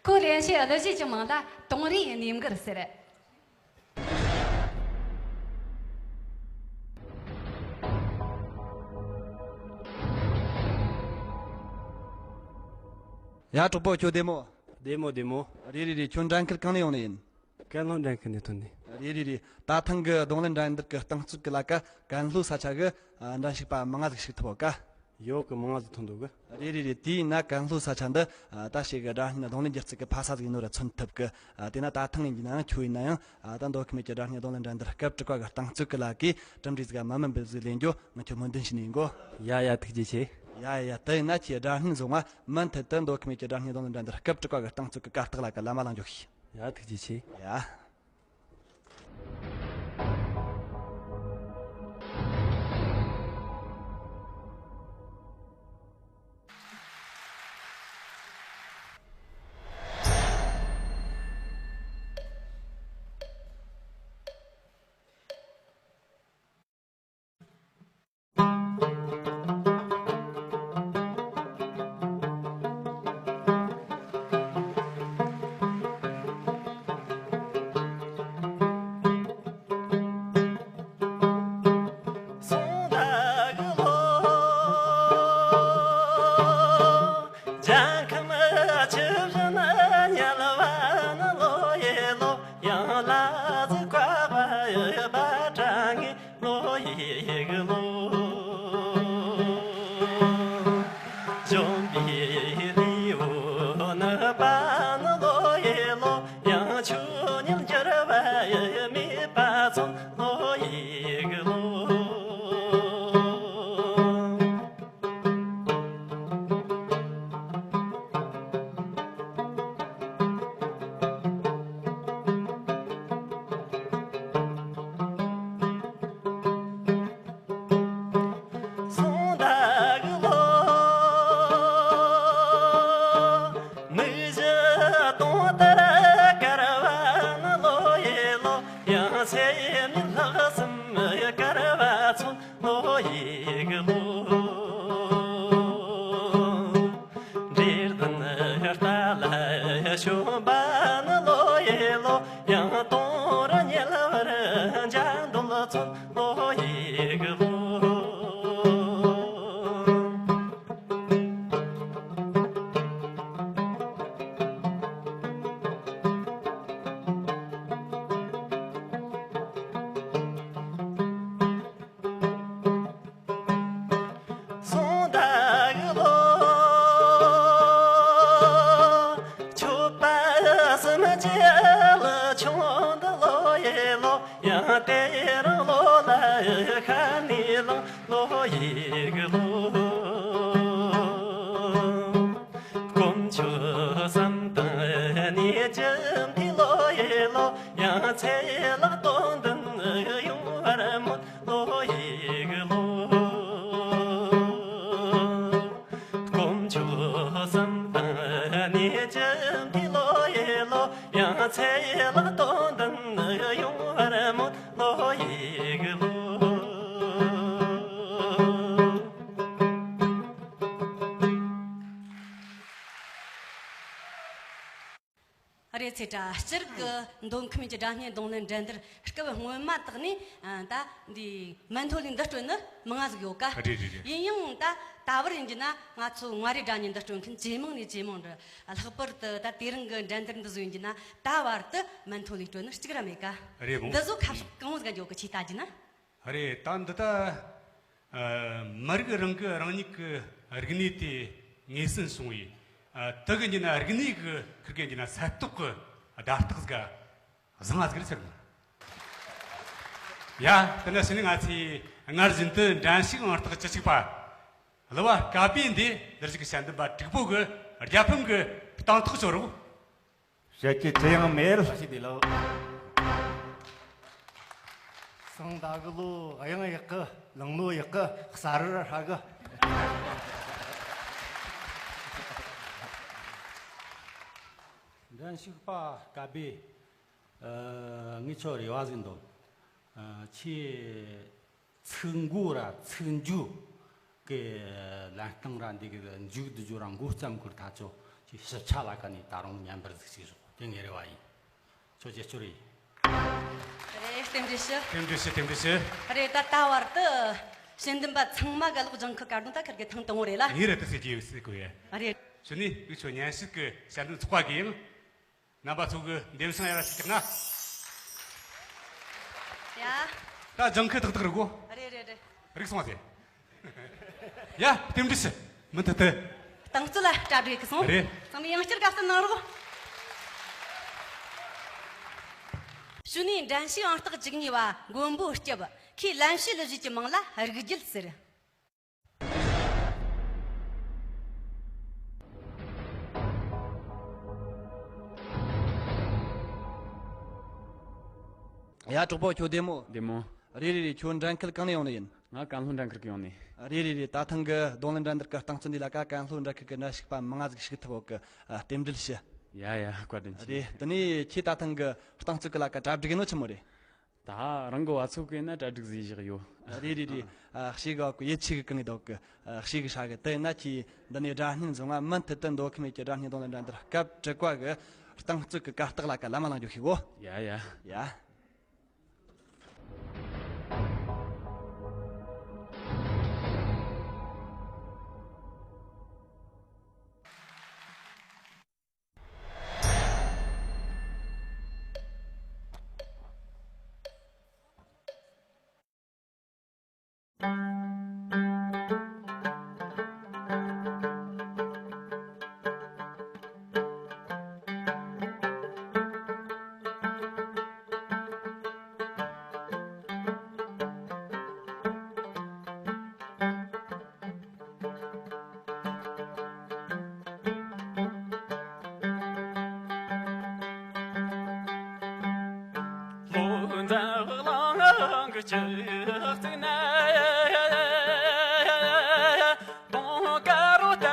ཁོས་ལེན་བྱའི་གླུ་གཞས་ཀྱི་མིང་ལ་དུང་རིའི་གནས་མགུར་ཟེར། ཡ། གྲོགས་པོ། ཁྱོད་བདེ་མོ། བདེ་མོ་བདེ་མོ། རེད་རེད་རེད། ཁྱོད་འགྲན་ཁུལ་གང་ནས་ཡོང་ནི་ཡིན། ཀན་ལྷོ་འགྲན་ཁུལ་ནས་ཐོན་ནི། རེད་རེད་རེད། ད་ཐེངས་གི་རྡུང་ལེན་འགྲན་བསྡུར་གི་རྟིང་རྩོད་གི་ལ་ཀ་ཀན་ལྷོ་ས་ཆ་གི་ཨ་འགྲན་ཞུགས་པ་མང་ང་ཟིག་ཞུགས་ཐུབ་བོ་ཀ། ཡོད་གི། མང་ང་ཟིག་ཐོན་འདུག་གི། རེད་རེད་རེད། དེས་ན་ཀན་ལྷོ་ས་ཆ་འདི་ཨ་ད་ཞིག་གི་སྒྲ་སྙན་རྡུང་ལེན་སྒྱུ་རྩལ་གི་ཕ་ས་ཟིག་ཡིན་ནོ་ར་མཚོན་ཐུབ་གི། ཨ་དེས་ན་ད་ཐེངས་ཡིན་གྱི་ན་ཡང་ཁྱོད་ཡིན་ན་ཡང་ཨ་ད་མདོ་ཁམས་ཡུལ་གྱི་སྒྲ་སྙན་རྡུང་ལེན་འགྲན་བསྡུར་སྐབས་དྲུག་པ་གི་རྟིང་རྩོད་གི་ལ་ཀའི་གྲུབ་འབྲས་ཟིག་མ་མིན་པ་ཟིག་ལེན་རྒྱུ་ང་ཁྱོད་སྨོན་འདུན་ཞུ་ནི་ཡིན་གོ། ཡ་ཡ། ཐུགས་རྗེ་ཆེ། ཡ་ཡ་ཡ། དེས་ན་ཁྱེད་སྒྲ་སྙན་བཟུང་བ་མུ་མཐུད་དུ་མདོ་ཁམས་ཡུལ་གྱི་སྒྲ་སྙན་རྡུང་ལེན་འགྲན་བསྡུར་སྐབས་དྲུག་པ་གི་རྟིང་རྩོད་གི་གར་སྟེགས་ལ་ཀ་ལམ་མ་ལངས་རྒྱུ་ཞིག། ཡ། ཐུགས་རྗེ་ཆེ། ཡ། སོང་ད་གི་ལོ། ལྗང་ཁམས་ཆུ་བཞི་ན་ཉལ་བ་ནི་ལོ་ཡི་ལོ། ཡང་ལ་ཟིག་བཀག་པ་ཡི་བ་དྲ་ངི་ལོ་ཡི་གི་ལོ། འཇོམས་པའི་ལུས་པོ་ནི་པ་ནི་ལོ་ཡི་ལོ། ཡང་ཆོས་ཉིད་འགྱུར་བ་ཡི་མེད་པ་ཚོ་ལོ་ཡི་གི་ལོ། སོང་ད་གི་ལོ། མིག་བཞི་སྟོང་ལྟར་དཀར་བ་ནི་ལོ་ཡི་ལོ། ཡང་སེམས་ལྷག་བསམ་དཀར་བ་ཚོ་ལོ་ཡི་གི་ལོ། འདྲེ་ལྡན་རྟ་ལ་ཞོན་པ་ནི་ལོ་ཡི་ལོ། ཡང་དོང་རུ་ཉལ་བར་འཇའ་འདོད་ཚོ་ལོ་ཡི་གི་ལོ། སོང་ད་གི་ལོ། མཆོད་པ་གསུམ་གྱི་ལ་ཆུང་འདི་ལོ་ཡི་ལོ། ཡང་དེ་རིང་ལོ་ལ་ཁ་ནས་ལངས་ལོ་ཡི་གི་ལོ། དཀོན་མཆོག་བསམ་དང་གནས་ཀྱི་མཐུས་ལོ་ཡི་ལོ། ཡང་ཚེ་ལེགས་དོན་ལྡན་ཡོང་བར་སྨོན་ལོ་ཡི་གི་ལོ། དཀོན་མཆོག་གསུམ་དང་གནས་ཀྱི་མཐུས་ལོ་ཡི་ལོ། ཡང་ཚེ་ལེགས་དོན་ལྡན་ཡོང་བར་སྨོན་ལོ་ཡི་གི་ལོ། རེད། ཚེ་བཀྲ་སྤྱིར་གི་མདོ་ཁམས་ཀྱི་སྒྲ་སྙན་རྡུང་ལེན་འགྲན་བསྡུར་སྐབས་སྔོན་མ་དག་ནས་ཨ་ད་འདི་མན་ཐོ་ལི་འདི་སྤྲོད་ནི་མང་ང་ཟིག་ཡོད་ཀ། རེད་རེད་རེད། ཡིན་ཡང་ད་ད་བར་ཡིན་གྱི་ན་ང་ཚོ་མངའ་རིས་སྒྲ་སྙན་འདི་སྤྲོད་མཁན་ཇེ་མང་ནས་ཇེ་མང་རེད། ལྷག་པར་དུ་ད་དེ་རིང་གི་འགྲན་བསྡུར་འདི་བཟོ་ཡིན་གྱི་ན་ད་བར་དུ་མན་ཐོ་ལི་སྤྲོད་ནི་གཅིག་ར་མེད་ཀ། རེད་མོ། འདི་བཟོ་ཁ་ཕྱོགས་གང་བོ་ཟིག་ག་འགྱོ་གི། ཆི་ལྟ་རྒྱུ་ན། རེད། ད་འདི་ད་ཨ་མི་རིགས་རང་གི་རང་ཉིད་ཀྱི་རིག་གནས་དེ་ངོས་ཟིན་སོང་བས། ཨ་དེ་གི་ཡིན་གྱི་ན་རིག་གནས་ཀྱི་ཁིར་གི་ཡིན་གྱི་ན་ས་སྟོག་གི་བརྡ་རྟགས་ཟིག་བཟང་ང་ཟིག་རེད་ཟེར་གི། ཡ། དེ་ནས་ཕྱི་ནས་ང་ཚོས་སྔར་བཞིན་དུ་འགྲན་ཞུགས་ཨང་རྟགས་བཅུ་གཅིག་པ་གླུ་བ་སྐལ་བྷེ་འདི་འདིར་བཞུགས་ཀྱི་དཔྱད་འདེམས་པ་དྲུག་པོ་གི་རྒྱལ་ཕམ་གི་རྟིང་ཐག་གཅོད་རོགས། བཤད་རྒྱུ་ཅི་ཡང་མེད། ལྷག་ཤེས་དེ་ལོ། སང་ད་གི་ལོ། གཡང་ཡག་གི། ལང་ལོ་ཡག་གི། ས་རུ་ར་ཧྲ་གི། འགྲན་ཞུགས་པ་སྐལ་བྷེ། ཨ། ངས་ཁྱོད་རེ་བ་ཟིག་འདོན། ཨ། ཁྱེད་ཚིག་མགོ་ར་ཚིག་མཇུག་གི་ལན་སྟངས་ར་འདི་གི་མཇུག་བསྡུ་རྒྱུ་ར་མགོ་བརྩམ་དགོས་ཐག་ཆོད། ཁྱེད་ཞིབ་ཆ་ལ་ཁ་ནས་ད་རུང་ཉམས་པར་ཟིག་ཞིག་ཞོག། དེ་ངའི་རེ་བ་ཡིན། ཁྱོད་རྒྱབ་སྐྱོར་ཡིན། རེད། རྟེན་འབྲེལ་ཞུ། རྟེན་འབྲེལ་ཞུ། རྟེན་འབྲེལ་ཞུ། རེད། ད་ལྟ་བར་དུ་ཞལ་འདོན་པ་ཚང་མ་གི་ལོག་ལྗང་ཁུ་དཀར་གདོང་ད་ཁིར་གི་ཐེངས་དང་པོ་རེད་ལ། ངས་རེད་དུ་ཟེར་གྱི་ཡོད་ཟེར་གོ་ཡ། རེད། གཞུག་ནས་འུ་ཆོ་སྙན་ཞུ་གི་ཞལ་འདོན་ཚོགས་པ་གི་ཡང་རྣམ་པ་ཚོ་གི་འདེམས་སོང་ཡར་ཞིག་བཅུག་ན། ཡ། ད་ལྗང་ཁུ་ཏག་ཏག་རིག་གོ། རེད་རེད་རེད། རིག་སོང་བ་ཟེར། ཡ། རྟེན་འབྲེལ་ཞུ། མུ་མཐུད་དུ། རྟིང་རྩོད་ལ་གྲ་སྒྲིག་གི་སོང་། རེད། ཚང་མས་ཡང་བསྐྱར་དགའ་བསུ་གནང་རོགས། གཞུག་ནས་འགྲན་ཞུགས་ཨང་རྟགས་བཅུ་གཉིས་པ་མགོན་པོ་སྐྱབས། ཁོས་ལན་ཞུ་གླུ་གཞས་ཀྱི་མིང་ལ་རིག་རྒྱུད་ཟེར། ཡ། གྲོགས་པོ་ཁྱོད་བདེ་མོ། བདེ་མོ། རེད་རེད་རེད། ཁྱོད་འགྲན་ཁུལ་གང་ནས་ཡོང་ནི་ཡིན། ང་ཀན་ལྷོ་འགྲན་ཁུལ་གི་ཡོང་ནི། རེད་རེད་རེད། ད་ཐེངས་གི་རྡུང་ལེན་འགྲན་བསྡུར་གི་རྟིང་རྩོད་འདི་ལ་ཀ་ཀན་ལྷོ་འགྲན་ཁུལ་གི་འགྲན་ཞུགས་པ་མང་ང་ཟིག་ཞུགས་ཐུབ་ཡོད་གི། ཨ། རྟེན་འབྲེལ་ཞུ། ཡ་ཡ། བཀའ་དྲིན་ཆེ། རེད། དེ་ནས་ཁྱེད་ད་ཐེངས་གི་རྟིང་རྩོད་གི་ལ་ཀ་གྲ་སྒྲིག་ཡིན་ནོ་ཆི་མོ་རེད། ད་རང་གི་བ་ཚོ་གི་ན་གྲ་སྒྲིག་ཟིག་བཞག་ཡོད། རེད་རེད་རེད། ཨ། ཤེས་གི་བ་གི་ཡིད་ཆེས་གི་གང་གི་འདུག་གི། ཨ། ཤེས་གི་ཧྲ་གི། དེ་ན་ཁྱེད་འདི་ནས་སྒྲ་སྙན་བཟུང་ང་མུ་མཐུད་དུ་མདོ་ཁམས་ཡུལ་གྱི་སྒྲ་སྙན་རྡུང་ལེན་འགྲན་བསྡུར་སྐབས་དྲུག་པ་གི་རྟིང་རྩོད་གི་གར་སྟེགས་ལ་ཀ་ལམ་ལངས་རྒྱུ་ཞིག་གོ། ཡ་ཡ། ཡ། ལོ་འཛིན་གླང་གི་ཆུ་བརྩིགས་ན། དུང་དཀར་རོ་ལྟ་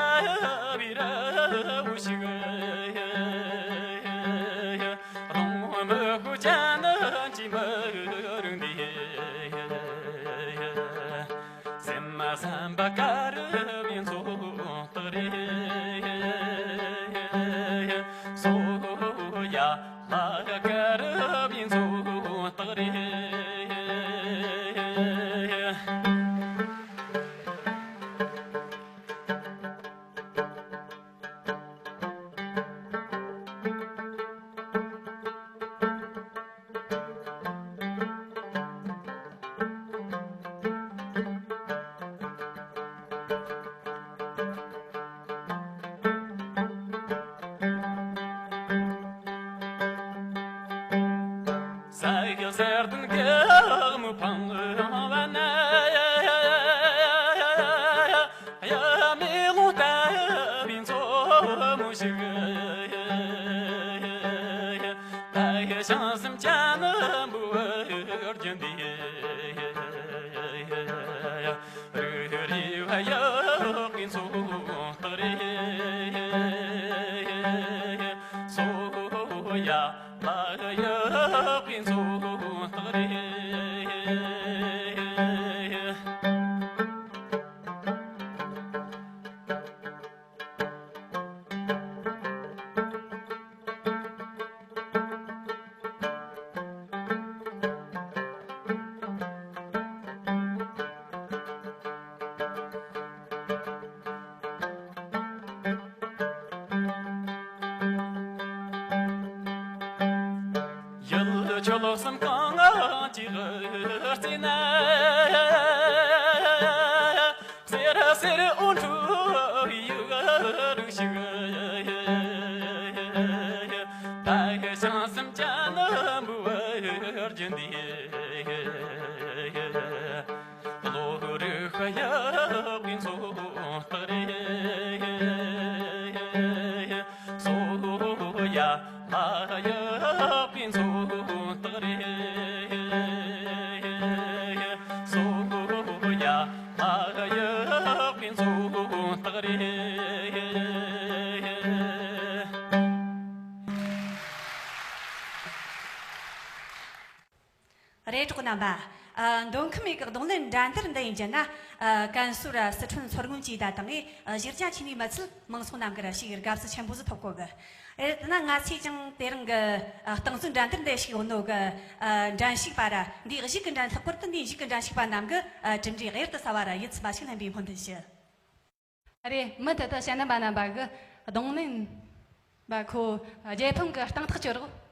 བུའི་རི་བོ་ཞིག། གདོང་མི་ཤོག་ཅན་གྱི་མི་རིགས་འདི། སེམས་མ་བསམ་པ་དཀར་བའི་མཚོ་རྟགས་རེད། སོ་ཡ་ལ་དཀར་བའི་མཚོ་རྟགས་རེད། ས་གཡོ་གསེར་ལྡན་གི་མོ་འཕང་བ་ན། གཡུ་མེ་ལོང་ལྟ་བུའི་མཚོ་མོ་ཞིག། ད་ཡི་བྱང་སེམས་ཅན་བུ་བར་གྱི་འདི། རུ་རི་བ་ཡག་གི་མཚོ་རྟགས་རེད། སོ་ཡ་ལ་ཡག་གི་མཚོ་རྟགས་རེད། ཡུལ་ཆོལ་གསུམ་གང་ཅིར་བརྩིས་ན། སེར་སེར་འོད་འཕྲོ་ཡུག་རིང་ཞིག། ད་ཡི་བྱང་སེམས་ཅན་བུ་བར་གྱི་འདི། གློ་རུ་ཤ་ཡག་གི་མཚོ་རྟགས་རེད། སོ་ཡ་ལ་ཡག་གི་མཚོ་རྟགས་རེད། སོ་ཡ་ལ་ཡག་གི་མཚོ་རྟགས་རེད། རྣམ་པ། ཨ། མདོ་ཁམས་ཡུལ་གི་རྡུང་ལེན་འགྲན་བསྡུར་འདི་ཡིན་རྒྱུ་ན། ཨ། ཀན་སུའུ་ར་སི་ཁྲོན་མཚོ་སྔོན་བཅས་དང་ངས་གཞིས་རྒྱ་ཆེ་ནས་མི་ཚད་མང་ཚོགས་རྣམས་ཀྱི་ར་ཞིག་དགའ་བསུ་ཆེན་པོ་ཟིག་ཐོབ་གོ་གི། ཨེ། དེ་ན་ང་ཚོས་ཀྱང་དེ་རིང་གི། ཨ། རྟིང་རྩོད་འགྲན་བསྡུར་འདི་ཞུགས་ཡོད་ནོ་གི། ཨ། འགྲན་ཞུགས་པ་ར་འདིའི་གཞུག་གི་འགྲན། ལྷག་པར་དུ་འདིའི་གཞུག་གི་འགྲན་ཞུགས་པ་རྣམས་ཀྱི། ཨ། གྲུབ་འབྲས་གཡུར་དུ་ཟ་བ་ར་ཡིད་ཚིམ་པ་ཞིག་ལེན་པའི་སྨོན་འདུན་ཞུ། རེད། མུ་མཐུད་དུ་དཔྱད་འདེམས་པ་རྣམ་པ་གིས་རྡུང་ལེན་པ་ཁོ་རྒྱལ་ཕམ་གི་སྟེང་ཐག་གཅོད་རོགས།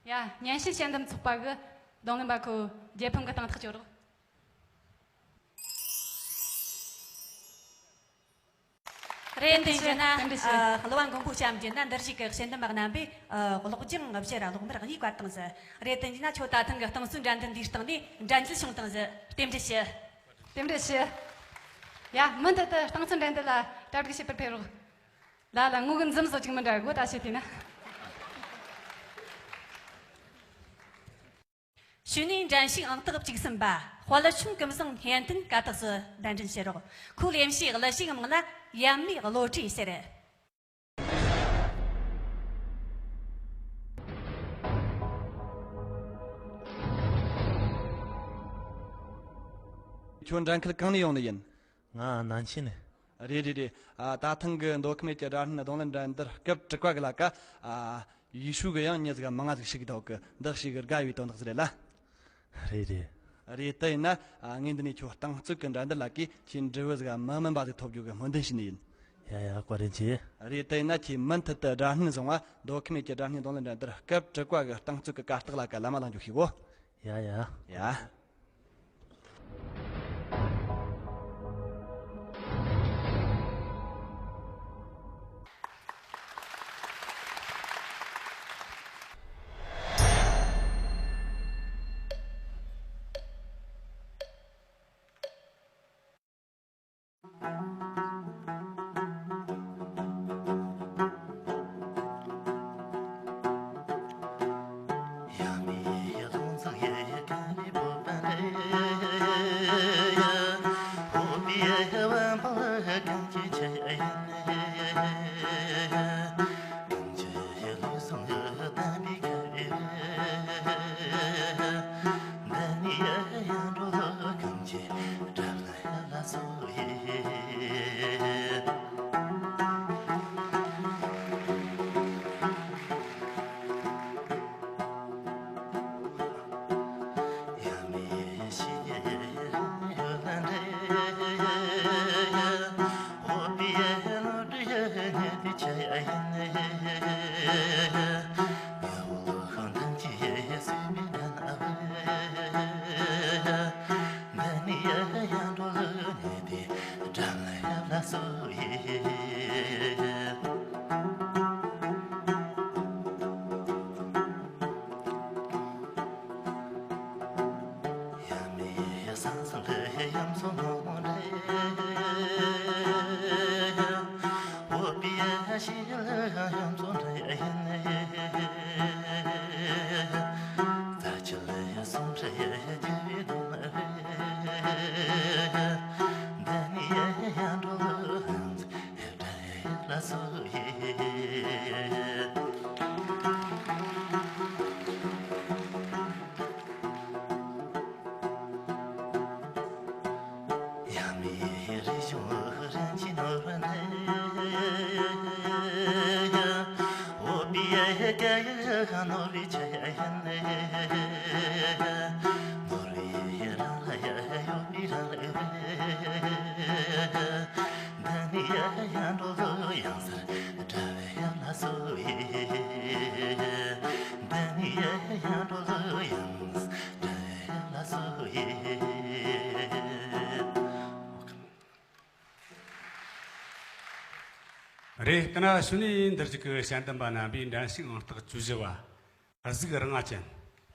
ཡ། སྙན་ཞུ་དཔྱད་འདེམས་ཚོགས་པ་གིས་རྡུང་ལེན་པ་ཁོ་རྒྱལ་ཕམ་གི་སྟེང་ཐག་གཅོད་རོགས། རེད། དེ་བྱས་ན། བཀྲ་ཤིས། ཨ། གླུ་བ་མགོན་པོ་ལྕམ་གྱིས་ན་འདིར་བཞུགས་ཀྱི་དཔྱད་འདེམས་པ་རྣམ་པས། ཨ། གློག་ལྗང་བཞི་ར་གློག་དམར་གཉིས་བཀར་བཏང་ཟིག། རེད། དེ་བྱས་ན་ཁྱོད་ད་ཐེངས་ཀྱི་རྟིང་རྩོད་འགྲན་བསྡུར་འདིའི་སྟེང་ནས་འགྲན་རྩོད་བྱུང་བཏང་ཟིག། རྟེན་འབྲེལ་ཞུ། རྟེན་འབྲེལ་ཞུ། ཡ། མུ་མཐུད་དུ་རྟིང་རྩོད་འགྲན་བསྡུར་ལ་གྲ་སྒྲིག་བྱེད་པར་ཕེབས་རོགས། ལ་ལ་ངོ་གི་འཛུམ་བཟོ་ཅིག་མི་འདྲ་གོ་ད་བྱེད་དེ་ན། གཞུག་ནས་འགྲན་ཞུགས་ཨང་རྟགས་བཅུ་གསུམ་པ་དཔལ་ཆུང་ཀུན་བཟང་སྙན་ཐོན་གར་སྟེགས་སུ་གདན་འདྲེན་བྱེད་རོགས། ཁོའི་ལེན་རྒྱུའི་གླུ་གཞས་མིང་ལ་ཡབ་མེས་བློ་གྲོས་ཟེར། ཁྱོད་འགྲན་ཁུལ་གང་ནས་ཡོང་ནི་ཡིན། ང་ནན་ཆི་ནས། རེད་རེད་རེད། ཨ། ད་ཐེངས་གི་མདོ་ཁམས་ཡུལ་གྱི་སྒྲ་སྙན་རྡུང་ལེན་འགྲན་བསྡུར་སྐབས་དྲུག་པ་གི་ལ་ཀ། ཨ། ཡུས་ཧྲུའུ་གི་ཡང་མྱི་ཟིག་མང་ང་ཟིག་ཞུགས་འདུག་གི། འདི་ཞིག་གི་དགའ་བའི་དོན་དག་ཟིག་རེད་ལ། རེད་རེད། རེད། དེ་ཡིན་ན། ཨ། ངས་འདི་ནས་ཁྱོད་རྟིང་རྩོད་གི་འགྲན་བསྡུར་ལ་ཀའི་ཁྱོད་འབྲས་བུ་ཟིག་མི་དམན་པ་ཟིག་ཐོབ་རྒྱུ་གི་སྨོན་འདུན་ཞུ་ནི་ཡིན། ཡ་ཡ། བཀའ་དྲིན་ཆེ། རེད། དེ་ཡིན་ན་ཁྱོད་མུ་མཐུད་དུ་སྒྲ་སྙན་བཟུང་བ་མདོ་ཁམས་ཡུལ་གྱི་སྒྲ་སྙན་རྡུང་ལེན་འགྲན་བསྡུར་སྐབས་དྲུག་པ་གི་རྟིང་རྩོད་གི་གར་སྟེགས་ལ་ཀ་ལམ་མ་ལངས་རྒྱུ་ཞུ་གོ། ཡ་ཡ། ཡ། རེད། དེ་ན་གཞུག་ནས་འདིར་བཞུགས་ཀྱི་དཔྱད་འདེམས་པ་རྣམ་པས་འགྲན་ཞུགས་ཨང་རྟགས་བཅུ་བཞི་བ། གཟུགས་རིང་ཅན།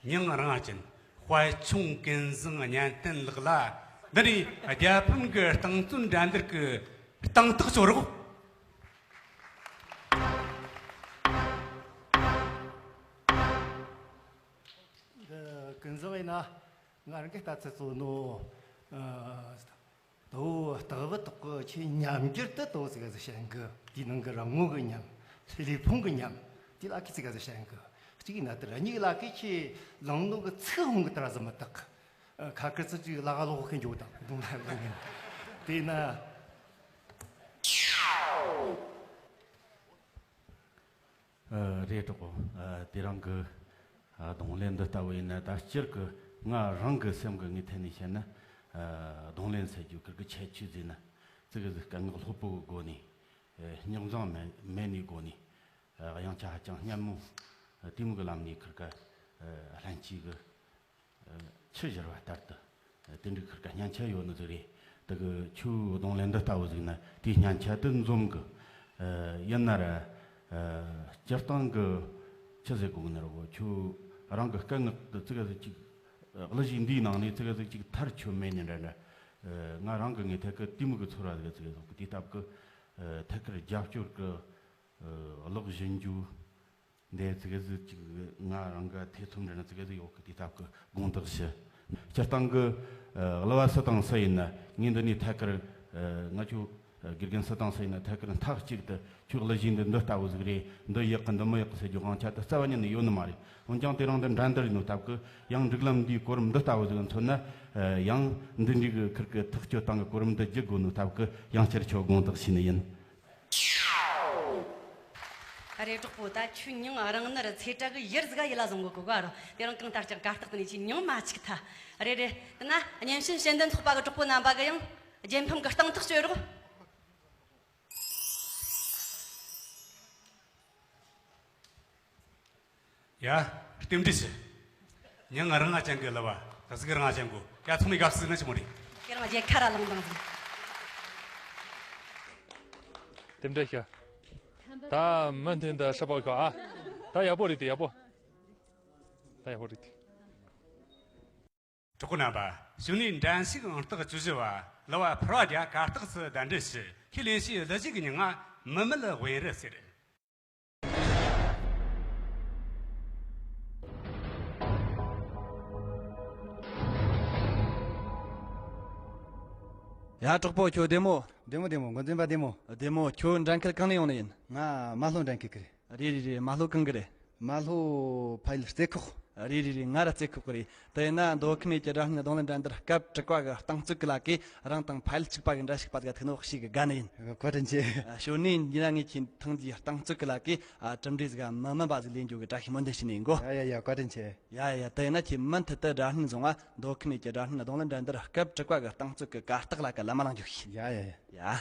མྱིང་རིང་ཅན། དཔལ་ཆུང་ཀུན་བཟང་སྙན་ཐོན་ལགས་ལ། འདི་ནས་རྒྱལ་ཕམ་གྱི་རྟིང་རྩོད་འགྲན་བསྡུར་གྱི་སྟེང་ཐག་གཅོད་རོགས། འདི་ཀུན་བཟང་ཡིན་ན། ང་རང་གི་ལྟ་ཚུལ་གཙོ་ནོ། ཨ། དོ་ལྟ་བུ་དག་གི་ཆེས་ཉམས་འགྱུར་དུ་དོ་ཟིག་ག་ཟིག་བཤད་གི། དེའི་ནང་གི་རང་ངོ་གི་ཉམས། ལུས་ཕུང་གི་ཉམས། དེ་ལ་ཁི་ཟིག་ག་ཟིག་བཤད་གི། གཅིག་ཡིན་ན་དེ་ར། གཉིས་ལ་ཁི་ཆེས་ལང་ནོ་གི་ཚིག་ཧོང་གི་དེ་ར་ཟིག་མི་དག་གི། ཨ། ཁ་ཁར་ཚིག་ཅིག་ལ་ག་ལོག་གི་འཇོག་དང་། དུང་ལ་ལང་ངན། དེས་ན། ཨ། རེད། གྲོགས་པོ། ཨ། དེ་རིང་གི། ཨ། རྡུང་ལེན་འདི་ལྟ་བུ་ཡིན་ན། ད་སྤྱིར་གི་ང་རང་གི་སེམས་གི་ངོས་ཐད་ནས་བཤད་ན། ཨ། རྡུང་ལེན་ཟེར་རྒྱུ་ཁིར་གི་ཁྱད་ཆོས་ཟེར་ན། ཙི་གེ་ཟིག་སྐད་ངག་ལྷོད་པོ་གི་སྒོ་ནས། ཨ། རྙོག་འཛིང་མེད་མེད་ནི་སྒོ་ནས། ཨ། དབྱངས་ཆ་ཧ་ཅང་སྙན་མོ། ཨ། དེ་མོ་གི་ལམ་ནས་ཁིར་ག། ཨ། ལྷན་སྐྱེས་གི། ཨ། ཆུ་བཞུར་བ་ལྟར་དུ། ཨ། དེ་འདྲའི་ཁིར་ག་སྙན་ཆ་ཡོད་ནི་ཟིག་རེད། དེ་གི་ཁྱོའི་རྡུང་ལེན་འདི་ལྟ་བུ་ཟིག་ན་དེའི་སྙན་ཆ་དེ་འཛོམས་གི། ཨ། ཡིན་ན་ར། ཨ། སྤྱིར་བཏང་གི་ཆི་ཟེར་དགོས་གི་ནི་རེད་གོ། ཁྱོད་རང་གི་སྐད་ངག་དེ་ཙི་གེ་ཟིག་ཅིག། ཨ། གླུ་གཞས་འདིའི་ནང་ནས་ཙི་གེ་ཟིག་ཅིག་མཐར་ཆོད་མེད་ནི་འདྲ་འདྲ། ཨ། ང་རང་གི་ངོས་ཐད་གི་དེ་མོ་གི་ཚོར་བ་ཟིག་ཙི་གེ་ཟིག་གི། དེའི་སྟབས་གི། ཨ། ཐད་ཀར་རྒྱབ་སྐྱོར་གི། ཨ། གློག་བཞིན་རྒྱུ། འདི་ཙི་གེ་ཟིག་ཅིག་ང་རང་ག་ཐེ་ཚོམ་འདྲ་ན་ཙི་གེ་ཟིག་ཡོད་གི། དེའི་སྟབས་གི་དགོངས་དག་ཞུ། སྤྱིར་བཏང་གི། ཨ། གླུ་བ་སུ་དང་སུ་ཡིན་ན་ངས་འདི་ནས་ཐད་ཀར། ཨ། ང་ཁྱོད། ཨ། དགེ་རྒན་སུ་དང་སུ་ཡིན་ན་ཐད་ཀར་མཐའ་གཅིག་ཏུ་ཁྱོད་གླུ་གཞས་འདི་འདི་ལྟ་བུ་ཟིག་རེད། འདི་ཡག་གི། འདི་མི་ཡག་གི་ཟེར་རྒྱུ་དབང་ཆ་དེ་རྩ་བ་ཉིད་ནས་ཡོད་ནི་མ་རེད། འོན་ཀྱང་དེ་རིང་འདི་འགྲན་བསྡུར་ཡིན་ནོ་སྟབས་གི། ཡང་སྒྲིག་ལམ་འདིའི་གོ་རིམ་འདི་ལྟ་བུ་ཟིག་མཚོན་ན། ཨ། ཡང་འདི་འདྲའི་གི་ཁིར་གི་ཐག་གཅོད་སྟངས་གི་གོ་རིམ་འདི་བརྒྱུད་དགོས་ནོ་སྟབས་གི། ཡང་བསྐྱར་ཁྱོད་དགོངས་དག་ཞུས་ནི་ཡིན། ཨ། རེད། གྲོགས་པོ། ད་ཁྱོད་མྱིང་རང་ནི་ར་ཚེ་བཀྲ་གི་ཡུལ་ཟིག་ག་ཡིད་ལ་བཟུང་གོ་གོ་ག་རོ། དེ་རིང་གང་ལྟར་ཀྱང་གར་སྟེགས་དེ་ནས་ཁྱོད་མྱིང་མ་འཆུག་ཐལ། རེད་རེད། དེ་ན་སྙན་ཞུ་ཞུ་འདུན་ཚོགས་པ་གི་གྲོགས་པོ་རྣམ་པ་གི་ཡང་རྒྱལ་ཕམ་གི་རྟིང་ཐག་གཅོད་རོགས། ཡ། རྟེན་འབྲེལ་ཞུ། མྱིང་རང་ང་ཅན་གི་གླུ་བ། ད་གཟིགས་རང་ང་ཅན་གོ། ཡ། ཚང་མས་དགའ་བསུ་ན་ཆི་མོ་རེད། ཁྱེད་རང་རྒྱལ་ཁ་ར་ལངས་དང་ཟིན། རྟེན་འབྲེལ་ཞུ། ད་མི་མཐུན་ད་ཧྲ་པོ་ཤོག་ཨ། ད་ཡག་པོ་རེད་དེ། ཡག་པོ། ད་ཡག་པོ་རེད་དེ། གྲོགས་པོ་རྣམ་པ། གཞུག་ནས་འགྲན་ཞུགས་ཨང་རྟགས་བཅུ་བཞི་བ་གླུ་བ་ཕུར་བ་རྒྱལ་གར་སྟེགས་སུ་གདན་འདྲེན་ཞུ། ཁོས་ལེན་རྒྱུའི་གླུ་གཞས་ཀྱི་མྱིང་ང་མི་མེད་དབེན་རི་ཟེར། ཡ། གྲོགས་པོ་ཁྱོད་བདེ་མོ། བདེ་མོ་བདེ་མོ། འགོ་འཛིན་པ་བདེ་མོ། བདེ་མོ། ཁྱོད་འགྲན་ཁུལ་གང་ནས་ཡོང་ནི་ཡིན། ང་རྨ་ལྷོ་འགྲན་ཁུལ་གི་རེད། རེད་རེད་རེད། རྨ་ལྷོ་གང་གི་རེད། རྨ་ལྷོ་ཕ་ཡུལ་རྩེ་ཁོག། རེད་རེད་རེད། ང་ར་རྩེ་ཁོག་གི་རེད། དེ་ཡིན་ན་མདོ་ཁམས་ཡུལ་གྱི་སྒྲ་སྙན་རྡུང་ལེན་འགྲན་བསྡུར་སྐབས་དྲུག་པ་གི་རྟིང་རྩོད་གི་ལ་ཀས་རང་དང་ཕ་ཡུལ་གཅིག་པ་གི་འདྲ་ཞིག་པ་ཟིག་ཐུག་ནོ་ཞིག་གི་དགའ་ནི་ཡིན། བཀའ་དྲིན་ཆེ། ཞོར་ནས་ཡིན་ན་ངས་ཁྱེད་ཐེངས་འདིའི་རྟིང་རྩོད་གི་ལ་ཀས། ཨ། གྲུབ་འབྲས་ཟིག་མི་དམན་པ་ཟིག་ལེན་རྒྱུ་གི་བཀྲ་ཤིས་སྨོན་འདུན་ཞུ་ནི་ཡིན་གོ། ཡ་ཡ་ཡ། བཀའ་དྲིན་ཆེ། ཡ་ཡ་ཡ། དེ་ཡིན་ན་ཁྱེད་མུ་མཐུད་དུ་སྒྲ་སྙན་བཟུང་བ། མདོ་ཁམས་ཡུལ་གྱི་སྒྲ་སྙན་རྡུང་ལེན་འགྲན་བསྡུར་སྐབས་དྲུག་པ་གི་རྟིང་རྩོད་གི་གར་སྟེགས་ལ་ཀ་ལམ་མ་ལངས་རྒྱུ་ཞིག། ཡ་ཡ་ཡ། ཡ།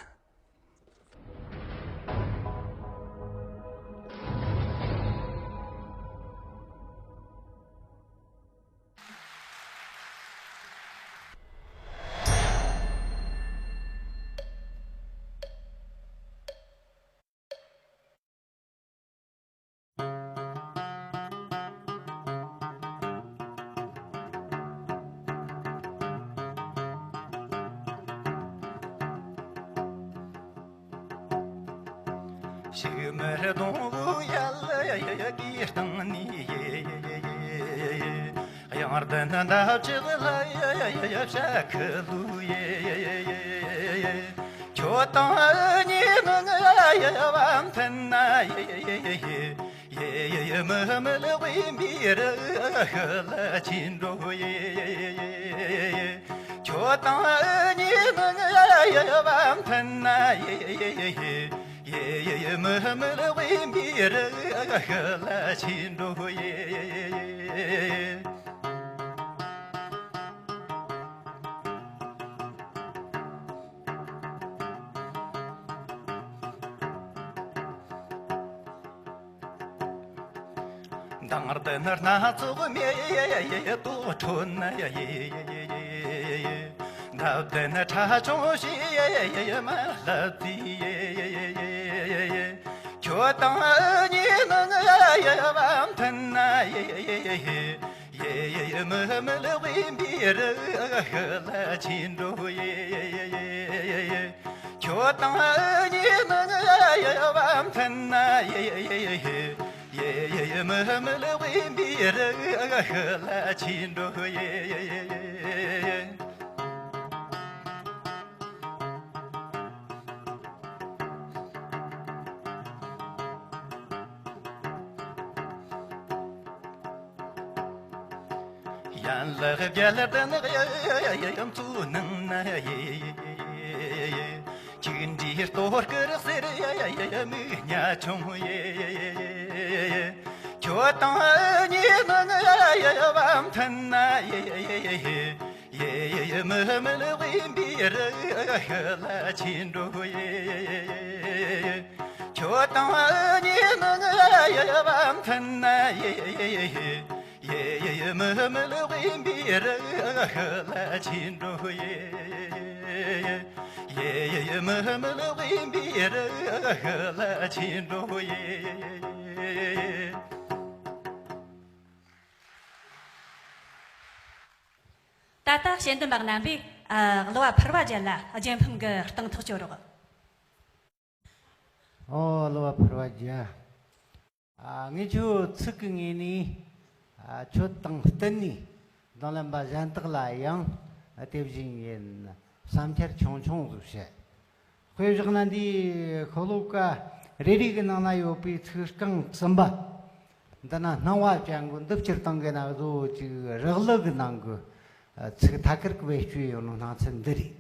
ཤུགས་མི་གཏོང་བུ་ཡལ་གྱི་སྟེང་ནས། གཡང་ལྡན་འདབ་ཆགས་ལ་ཡ་ཡ་ཡ་ཡ་བྱ་ཁུ་ལུ་ཡེ། ཁྱོད་དང་གཉིས་ནི་ཡ་ཡ་བ་མཐུན་ན་ཡེ་ཡེ་མི་མེད་དབེན་པའི་རི་ཁུལ་ལ་ཕྱིན་འགྲོ་ཡེ། ཁྱོད་དང་གཉིས་ནི་ཡ་ཡ་བ་མཐུན་ན་ཡེ། ཡེ་ཡེ་མི་མེད་དབེན་པའི་རི་ཁུལ་ལ་ཕྱིན་འགྲོ་ཡེ། མདངས་ལྡན་སྣ་ཚོགས་མེ་ཏོག་ཁྲོད་ན་ཡེ། འདབ་ལྡན་ཁྲ་ཆུང་ཞིག་མ་ལྷུང་ཅི་ཡེ། ཁྱོད་དང་གཉིས་ནི་ཡ་ཡ་བ་མཐུན་ན་ཡེ། ཡེ་ཡེ་མི་མེད་དབེན་པའི་རི་ཁུལ་ལ་ཕྱིན་འགྲོ་ཡེ། ཁྱོད་དང་གཉིས་ནི་ཡ་ཡ་བ་མཐུན་ན་ཡེ། ཡེ་ཡེ་ཡེ། མི་མི་ལ་དབེན་པའི་རི་ཁ་ལ་ཆས་འགྲོ་ཡེ། ཡན་ལག་བརྒྱད་ལྡན་ཡ་ཡ་ཡ་མཚོ་ནང་ན་ཡེ། ཆིག་འདྲའི་ལྟོ་སྐུར་སེར་ཡ་ཡ་ཡ་མིག་སྙ་ཆུང་ཡེ། ཁྱོད་དང་གཉིས་ནང་ཡ་ཡ་བ་མཐུན་ན་ཡེ། ཡེ་ཡེ་ཡེ། མི་མི་ལ་དབེན་པའི་རི་ཁ་ལ་ཆས་འགྲོ་ཡེ། ཁྱོད་དང་གཉིས་ནང་ཡ་ཡ་བ་མཐུན་ན་ཡེ། ཡེ་ཡེ་མི་མི་ལ་དབེན་པའི་རི་ཁ་ལ་ཆས་འགྲོ་ཡེ། ཡེ་ཡེ་མི་མི་ལ་དབེན་པའི་རི་ཁ་ལ་ཆས་འགྲོ་ཡེ། ད་ལྟ་དཔྱད་འདེམས་པ་རྣམ་པས་ཨ་གླུ་བ་ཕུར་བ་རྒྱལ་ལ་རྒྱལ་ཕམ་གྱི་སྟེང་ཐག་གཅོད་རོགས། ཨོ། གླུ་བ་ཕུར་བ་རྒྱལ། ཨ། ངས་ཁྱོད་ཚིག་གི་ངོས་ནས། ཨ། ཁྱོད་དང་བསྟུན་ནས་རྡུང་ལེན་པ་གཞན་དག་ལ་ཡང་དེ་བཞིན་ཡིན་བསམ་འཆར་ཆུང་ཆུང་ཟིག་བཤད། དཔེ་བཞག་ན་འདིའི་ཤོ་ལོ་ཀ་རེ་རེ་གི་ནང་ན་ཡོད་པའི་ཚིག་རྐང་གསུམ་པ་འདི་ན་སྣང་བ་ཅན་གོ་འདི་སྤྱིར་བཏང་གི་ན་བཟོ་ཅིག་རག་ལུགས་གི་ནང་གི་ཚིག་ཐད་ཀར་གི་བེད་སྤྱོད་ཡོད་ནོ་སྣང་ཚུལ་འདི་རེད།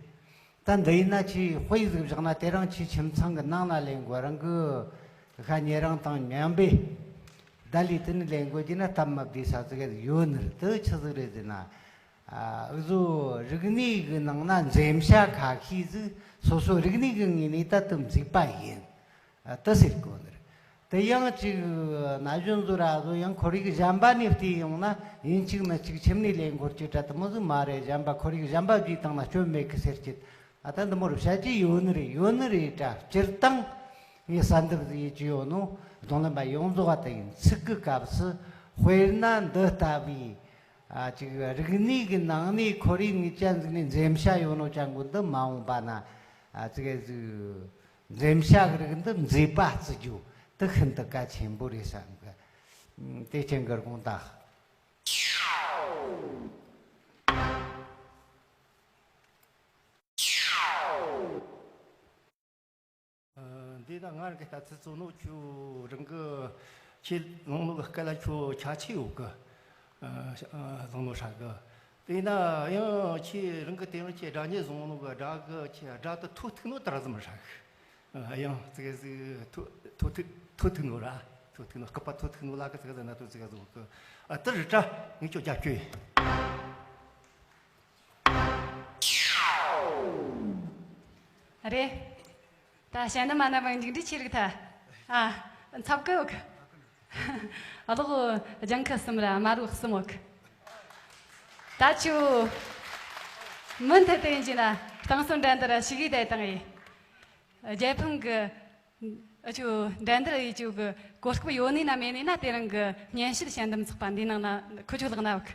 ད་འདི་ཡིན་ན་ཆེས་དཔེ་ཟིག་བཞག་ན་དེ་རིང་ཁྱེད་ཁྱིམ་ཚང་གི་ནང་ན་ལེན་དགོས། རང་གི་ཤ་ཉེ་རིང་དང་མཉམ་པས་ད་ལས་དེ་ནི་ལེན་དགོས་རྒྱུ་ན་སྟབས་མ་བདེ་ས་ཟིག་ཡོད་ནི་རེད། དེ་ཆི་ཟིག་རེད་ཟེར་ན། ཨ། འུ་ཟོ་རིག་གནས་གི་ནང་ན་འཛེམ་བྱ་ཁ་ཤས་ཟིག་སོ་སོ་རིག་གནས་གི་ངོས་ནས་ད་དེ་མཛེས་པ་ཡིན། ཨ། དེ་ཟེར་གོ་ནི་རེད། དེ་ཡང་ཅིག་ན་གཞོན་ཚོ་ར་ཟོ་ཡང་ཁོར་ཡུག་གཞན་པ་ནས་བལྟས་ཡོང་ན་ཡིན་གཅིག་མིན་གཅིག་ཁྱིམ་ནས་ལེན་དགོས་རྒྱུ་དྲ་དེ་མོ་ཟིག་མ་རེད། གཞན་པ་ཁོར་ཡུག་གཞན་པ་བརྒྱུད་བཏང་ན་སྐྱོན་མེད་གི་ཟེར་རྒྱུ། ཨ། ད་འདི་མོ་རུ་བཤད་རྒྱུ་ཡོད་ནི་རེད། ཡོད་ནི་རེད་དྲ། སྤྱིར་བཏང་ངས་གསལ་འདེབས་ཟིག་ཡེད་རྒྱུ་ཡོད་ནོ་རྡུང་ལེན་པ་ཡོངས་རྫོགས་པ་དེ་ཡིན། ཚིག་གི་སྐབས་སུ་དཔེར་ན་འདི་ལྟ་བུའི། ཨ། ཅིག་རིག་གནས་གི་ནང་ནས་ཁོར་ཡུག་ངེས་ཅན་ཟིག་ནས་འཛེམ་བྱ་ཡོད་ནོ་ཅན་གོ་འདི་མ་འོངས་པ་ན། ཨ། ཙི་གེ་ཟིག་འཛེམ་བྱ་གི་རིགས་འདི་མཛེས་པ་བརྩི་རྒྱུ་དེ་ཤིན་ཏུ་གལ་ཆེན་པོ་རེད་བསམ་གི། དེ་ཅན་གི་དགོངས་དག། ཨ། འདི་ན་ང་རང་གི་ལྟ་ཚུལ་གཙོ་ནོ་ཁྱོད་རང་གི་ཁྱེད་བླངས་ནོ་གི་སྐད་ལ་ཁྱོད་ཁྱད་ཆོས་ཡོད་གི། ཨ། བླངས་ནོ་ཧྲ་གི། དེ་ན་ཡང་ཁྱེད་རང་གི་དེ་རིང་ཁྱེད་སྒྲ་སྙན་བཟུང་ནོ་གི་སྒྲ་གི་ཁྱེད་སྒྲ་དེ་ཐོ་ཐུག་ནོ་དེ་ར་ཙམ་ཧྲ་གི། ཨ། ཡང་ཙི་གེ་ཟིག་ཐོ་ཐོ་ཐུག་ཐོ་ཐུག་ནོ་ར། ཐོ་ཐུག་ནོ། སྐུད་པ་ཐོ་ཐུག་ནོ་ལ་གི་ཙི་གེ་ཟིག་ན་ཐོ་ཙི་གེ་ཟིག་གི། ཨ། དེ་རེད་དྲ། ངས་ཁྱོད་རྒྱབ་སྐྱོར་ཡིན། རེད། ད་བཤད་ན་མ་ན་བ་མཇུག་འབྲས་ཆེ་རིག་ཐལ། ཨ། འཚབ་གི་ཡོད་གི། ཨ། ལོག་ལྗང་ཁུ་གསུམ་ར་དམར་བོ་གསུམ་ཡོད་གི། ད་ཁྱོད་མུ་མཐུད་དུ་ཡིན་གྱི་ན་རྟིང་རྩོད་འགྲན་བསྡུར་ར་ཞུགས་གི་བསྡད་བཏང་ཡིན། རྒྱལ་ཕམ་གི། ཨ། ཁྱོད་འགྲན་བསྡུར་ཡེད་རྒྱུ་གི་གོ་སྐབས་ཡོད་ནི་ན་མེད་ནི་ན་དེ་རིང་གི་སྙན་ཞུ་དཔྱད་འདེམས་ཚོགས་པ་འདི་ནང་ན་ཁུ་ཆོ་ལག་ན་ཡོད་གི།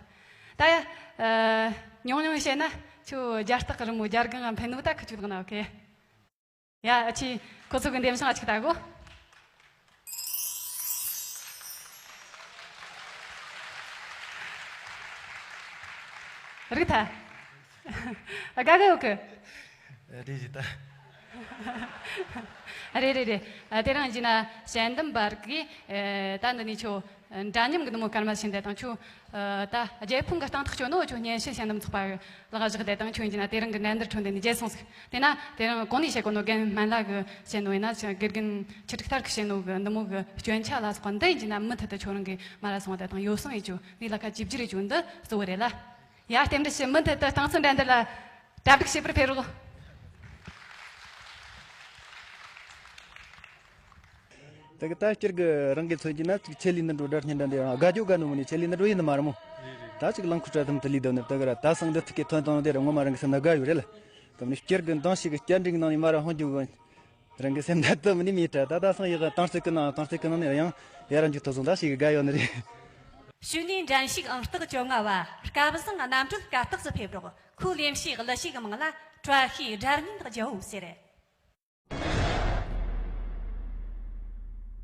ད་ཡ། ཨ། ཉུང་ཉུང་བཤད་ན་ཁྱོད་རྒྱ་སྟག་གི་རི་མོ་རྒྱ་སྒང་ང་འཕེན་ནོ་ད་ཁུ་ཆོ་ལག་ན་ཡོད་གི། ཡ། ཨ་ཆི། ཁོ་ཚོ་གི་འདེམས་ཤིང་ཨ་ཆིག་ལྟ་གོ། རིག་ཐལ། ཨ། དགའ་གི་ཡོད་གི། རེད་ཞིག་ད། རེད་རེད་རེད། ཨ། དེ་རིང་གི་ན་དཔྱད་འདེམས་པ་རིགས་གིས། ཨ། ད་འདི་ནས་ཁྱོད་འདྲ་མཉམ་གི་འདི་མོ་སྐར་མ་བྱིན་བསྡད་དང་ཁྱོད། ཨ། ད་རྒྱལ་ཕམ་གི་རྟིང་ཐག་གཅོད་ནོ་ཁྱོད་སྙན་ཞུ་དཔྱད་འདེམས་ཚོགས་པ་ལག་བཞག་བསྡད་དང་ཁྱོད་ཡིན་གྱི་ན་དེ་རིང་གི་འགྲན་བསྡུར་ཁྲོད་འདི་ནས་རྒྱལ་སོང་ཟིག། དེ་ན་དེ་རིང་གོང་ནས་བཤད་གོ་ནོ་རྒན་སྨན་བླ་གི་བཤད་ནོ་ཡིན་ན་ཆི། དགེ་རྒན་ཆི་ཕྲུག་ཐར་གི་བཤད་ནོ་གི་འདི་མོ་གི་སྐྱོན་ཆ་ལ་སོགས་པ་འདི་ཡིན་གྱི་ན་མུ་མཐུད་དུ་ཁྱོད་རང་གི་མ་ལ་སོང་བསྡད་དང་ཡོ་བསྲང་ཡེད་རྒྱུ། ནི་ལ་ཁ་ཅིབ་ཅི་རེད་རྒྱུ་འདི་གཙོ་བོ་རེད་ལ། ཡ། རྟེན་འབྲེལ་ཞུ། མུ་མཐུད་དུ་རྟིང་རྩོད་འགྲན་བསྡུར་ལ་གྲ་སྒྲིག་བྱེད་པར་ཕེབས་རོགས། དེ་གི་ད་སྤྱིར་གི་རང་གི་མཚོན་གྱི་ན་ཅིག་ཆེད་ལས་འདི་འགྲོ་སྒྲ་སྙན་འདྲ་འདི་རང་དགའ་རྒྱུ་དགའ་ནོ་མོ་ནི་ཆེད་ལས་འདི་འགྲོ་ཡིན་ནི་མ་རེད་མོ། ད་ཅིག་རླངས་འཁོར་སྲ་ཐམ་དུ་ལུས་སྡོད་ནི་དེ་གི་ར་ད་སང་འདི་ཐུག་གི་ཐོན་བཏང་ནི་དེ་ར་ངོ་མ་རང་གི་སེམས་ན་དགའ་ཡོད་རེད་ལ། དེ་མིན་སྤྱིར་གི་འདང་ཞིག་གི་བསྐྱར་འགྲིག་ནང་ནས་མ་ར་འཕོང་རྒྱུ་གི་རང་གི་སེམས་ན་དུ་མི་ནི་མེད་དྲ། ད་ད་སང་ཡག་གི་དང་རྩེ་གི་ནང་དང་རྩེ་གི་ནང་ནས་ཡང་ཡ་ར་འཇུག་ཐུབ་སོང་། ད་ཞིག་གི་དགའ་ཡོད་ནི་རེད། ཞུ་ནས་འགྲན་ཞུགས་ཨང་རྟགས་བཅོ་ལྔ་བ་སྐལ་བཟང་རྣམ་གྲོལ་གར་སྟེགས་སུ་ཕེབས་རོགས། ཁོས་ལེན་བྱའི་གླུ་གཞས་མིང་ལ་བྲོ་བའི་སྒྲ་སྙན་རྒྱལ་པོ་ཟེར།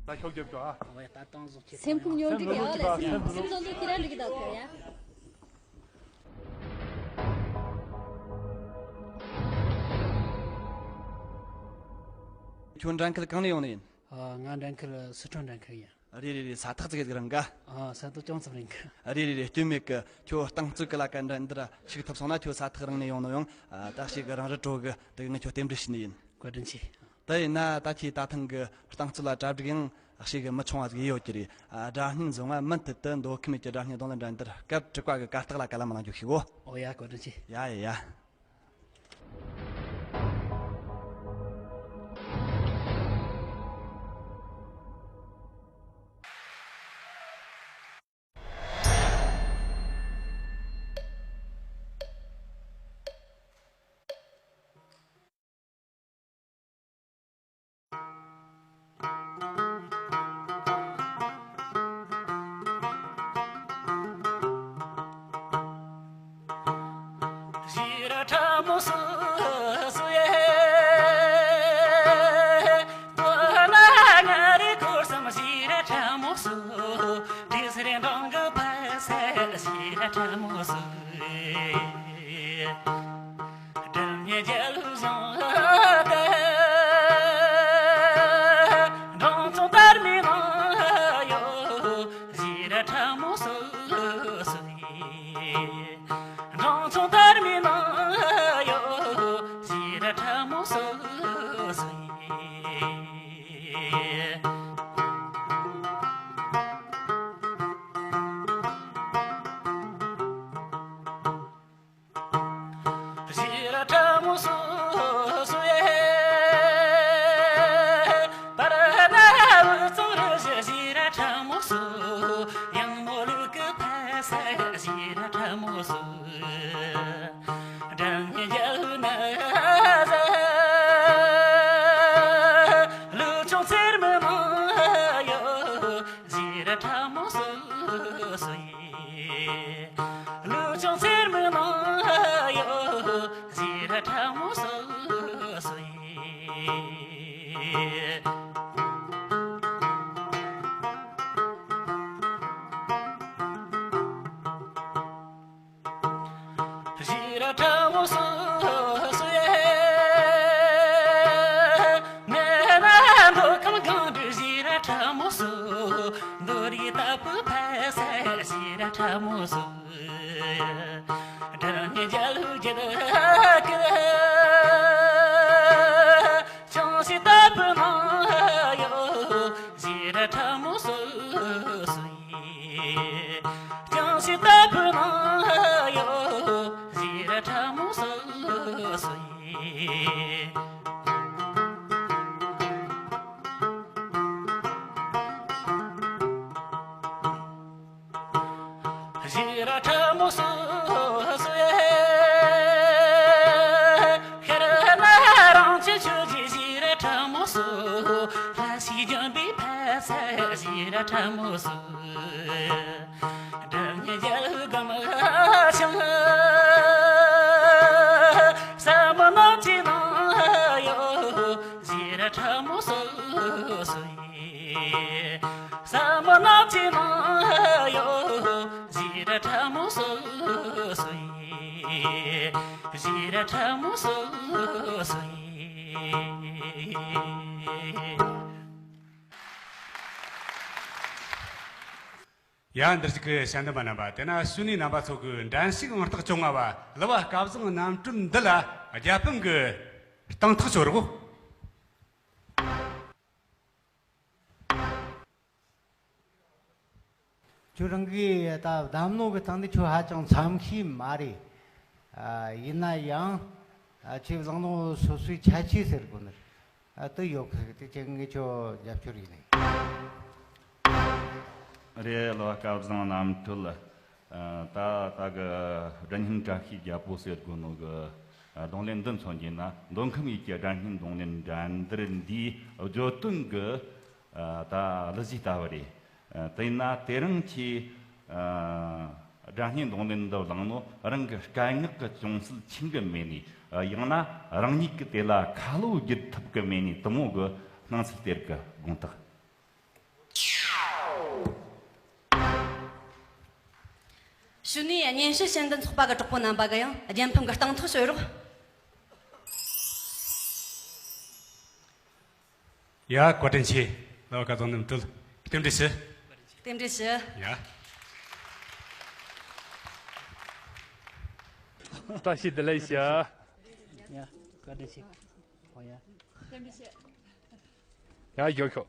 ད་ཤོག་རྒྱབ་ཀྱོ་ཨ། ཨོ་ཡ། ད་ཏང་ཟོག་ཁྱེད་སེམས་ཁུངས་ཉོ་འགྲིག་ཡ་ལ་སེམས་སེམས་ཁུངས་ཉོ་འགྲིག་ཁྱེད་རང་འགྲིག་གི་ད་ཁ་ཡ། ཁྱོད་འགྲན་ཁུལ་གང་ནས་ཡོང་ནི་ཡིན། ཨ། ང་འགྲན་ཁུལ་སི་ཁྲོན་འགྲན་ཁུལ་ཡིན། རེད་རེད་རེད། ས་ཐག་ཅིག་རིང་ག་ཨ། ས་ཐག་ཅུང་ཙམ་རིང་གི། རེད་རེད་རེད། སྐྱོན་མེད་གི། ཁྱོད་རྟིང་རྩོད་གི་ལ་ཀ་འགྲན་འདིར་ཞུགས་ཐུབ་སོང་ན་ཁྱོད་ས་ཐག་རིང་ནས་ཡོང་ནོ་ཡོང་། ཨ། ད་ཞིག་རང་རི་དྲོ་གི་དེ་གི་ངས་ཁྱོད་རྟེན་འབྲེལ་ཞུས་ནི་ཡིན། བཀའ་དྲིན་ཆེ། དེ་ཡིན་ན་ད་ཁྱེད་ད་ཐེངས་གི་རྟིང་རྩོད་ལ་གྲ་སྒྲིག་ཡང་ཞིག་གི་མི་ཆུང་བ་ཟིག་ཡོད་ཀྱི་རེད། ཨ། སྒྲ་སྙན་བཟུང་བ་མུ་མཐུད་དུ་མདོ་ཁམས་ཡུལ་གྱི་སྒྲ་སྙན་རྡུང་ལེན་འགྲན་བསྡུར་སྐབས་དྲུག་པ་གི་གར་སྟེགས་ལ་ཀ་ལ་མ་ལང་རྒྱུ་ཞིག་གོ། ཨོ་ཡ། བཀའ་དྲིན་ཆེ། ཡ་ཡ་ཡ། ཡ། འདིར་བཞུགས་ཀྱི་ཞལ་འདོན་པ་རྣམ་པ། དེ་ན་གཞུག་ནས་རྣམ་པ་ཚོ་གི་འགྲན་ཞུགས་ཨང་རྟགས་བཅོ་ལྔ་བ་གླུ་བ་སྐལ་བཟང་རྣམ་གྲོལ་འདི་ལ་རྒྱལ་ཕམ་གི་རྟིང་ཐག་གཅོད་རོགས། ཁྱོད་རང་གིས་ད་བདམས་ནོ་གི་སྟེང་ནས་ཁྱོད་ཧ་ཅང་འཚམ་ཤེས་མ་རེད། ཨ། ཡིན་ན་ཡང་། ཨ། ཁྱོད་བླངས་ནོ་སོ་སོའི་ཁྱད་ཆོས་ཟེར་དགོས་ནི། ཨ། དེ་ཡོད་གི། དེ་ཁྱེད་ངས་ཁྱོད་རྒྱབ་སྐྱོར་ཡིན་ནི། རེད། གླུ་བ་སྐལ་བཟང་རྣམ་གྲོལ། ཨ། ད་ད་གི་སྒྲ་སྙན་བཀྲ་ཤིས་རྒྱལ་པོ་ཟེར་དགོས་ནོ་གི། ཨ། རྡུང་ལེན་འདི་མཚོན་རྒྱུ་ན་མདོ་ཁམས་ཡུལ་གྱི་སྒྲ་སྙན་རྡུང་ལེན་འགྲན་བསྡུར་འདིའི་བརྗོད་དོན་གི། ཨ། ད་གླུ་གཞས་ལྟ་བུ་རེད། ཨ། དེས་ན་དེ་རིང་ཁྱེད། ཨ། སྒྲ་སྙན་རྡུང་ལེན་འདི་བླངས་ནོ་རང་གི་སྐད་ངག་གི་ཅུང་ཟད་འཆིང་གི་མེད་ནས། ཨ། ཡང་ན་རང་ཉིད་ཀྱིས་དེ་ལ་ཁ་ལོ་བསྒྱུར་ཐུབ་གི་མེད་ནས། དེ་མོ་གི་སྣང་ཚུལ་སྟེར་གི། དགོངས་དག། ཕྱི་ནས་སྙན་ཞུ་བྱེད་འདི་ཚོགས་པ་གི་གྲོགས་པོ་རྣམ་པ་གིས་ཡང་རྒྱལ་ཕམ་གི་གཏིང་ཐག་གཅོད་རོགས། ཡ། བཀའ་དྲིན་ཆེ། ལོ་ཀ་ཙང་ནམ་དུལ། རྟེན་འབྲེལ་ཞུ། རྟེན་འབྲེལ་ཞུ། ཡ། བཀྲ་ཤིས་བདེ་ལེགས་ཞུ། ཡ། བཀའ་དྲིན་ཆེ། ཨོ་ཡ། ཡ། ཡོད་ཤོག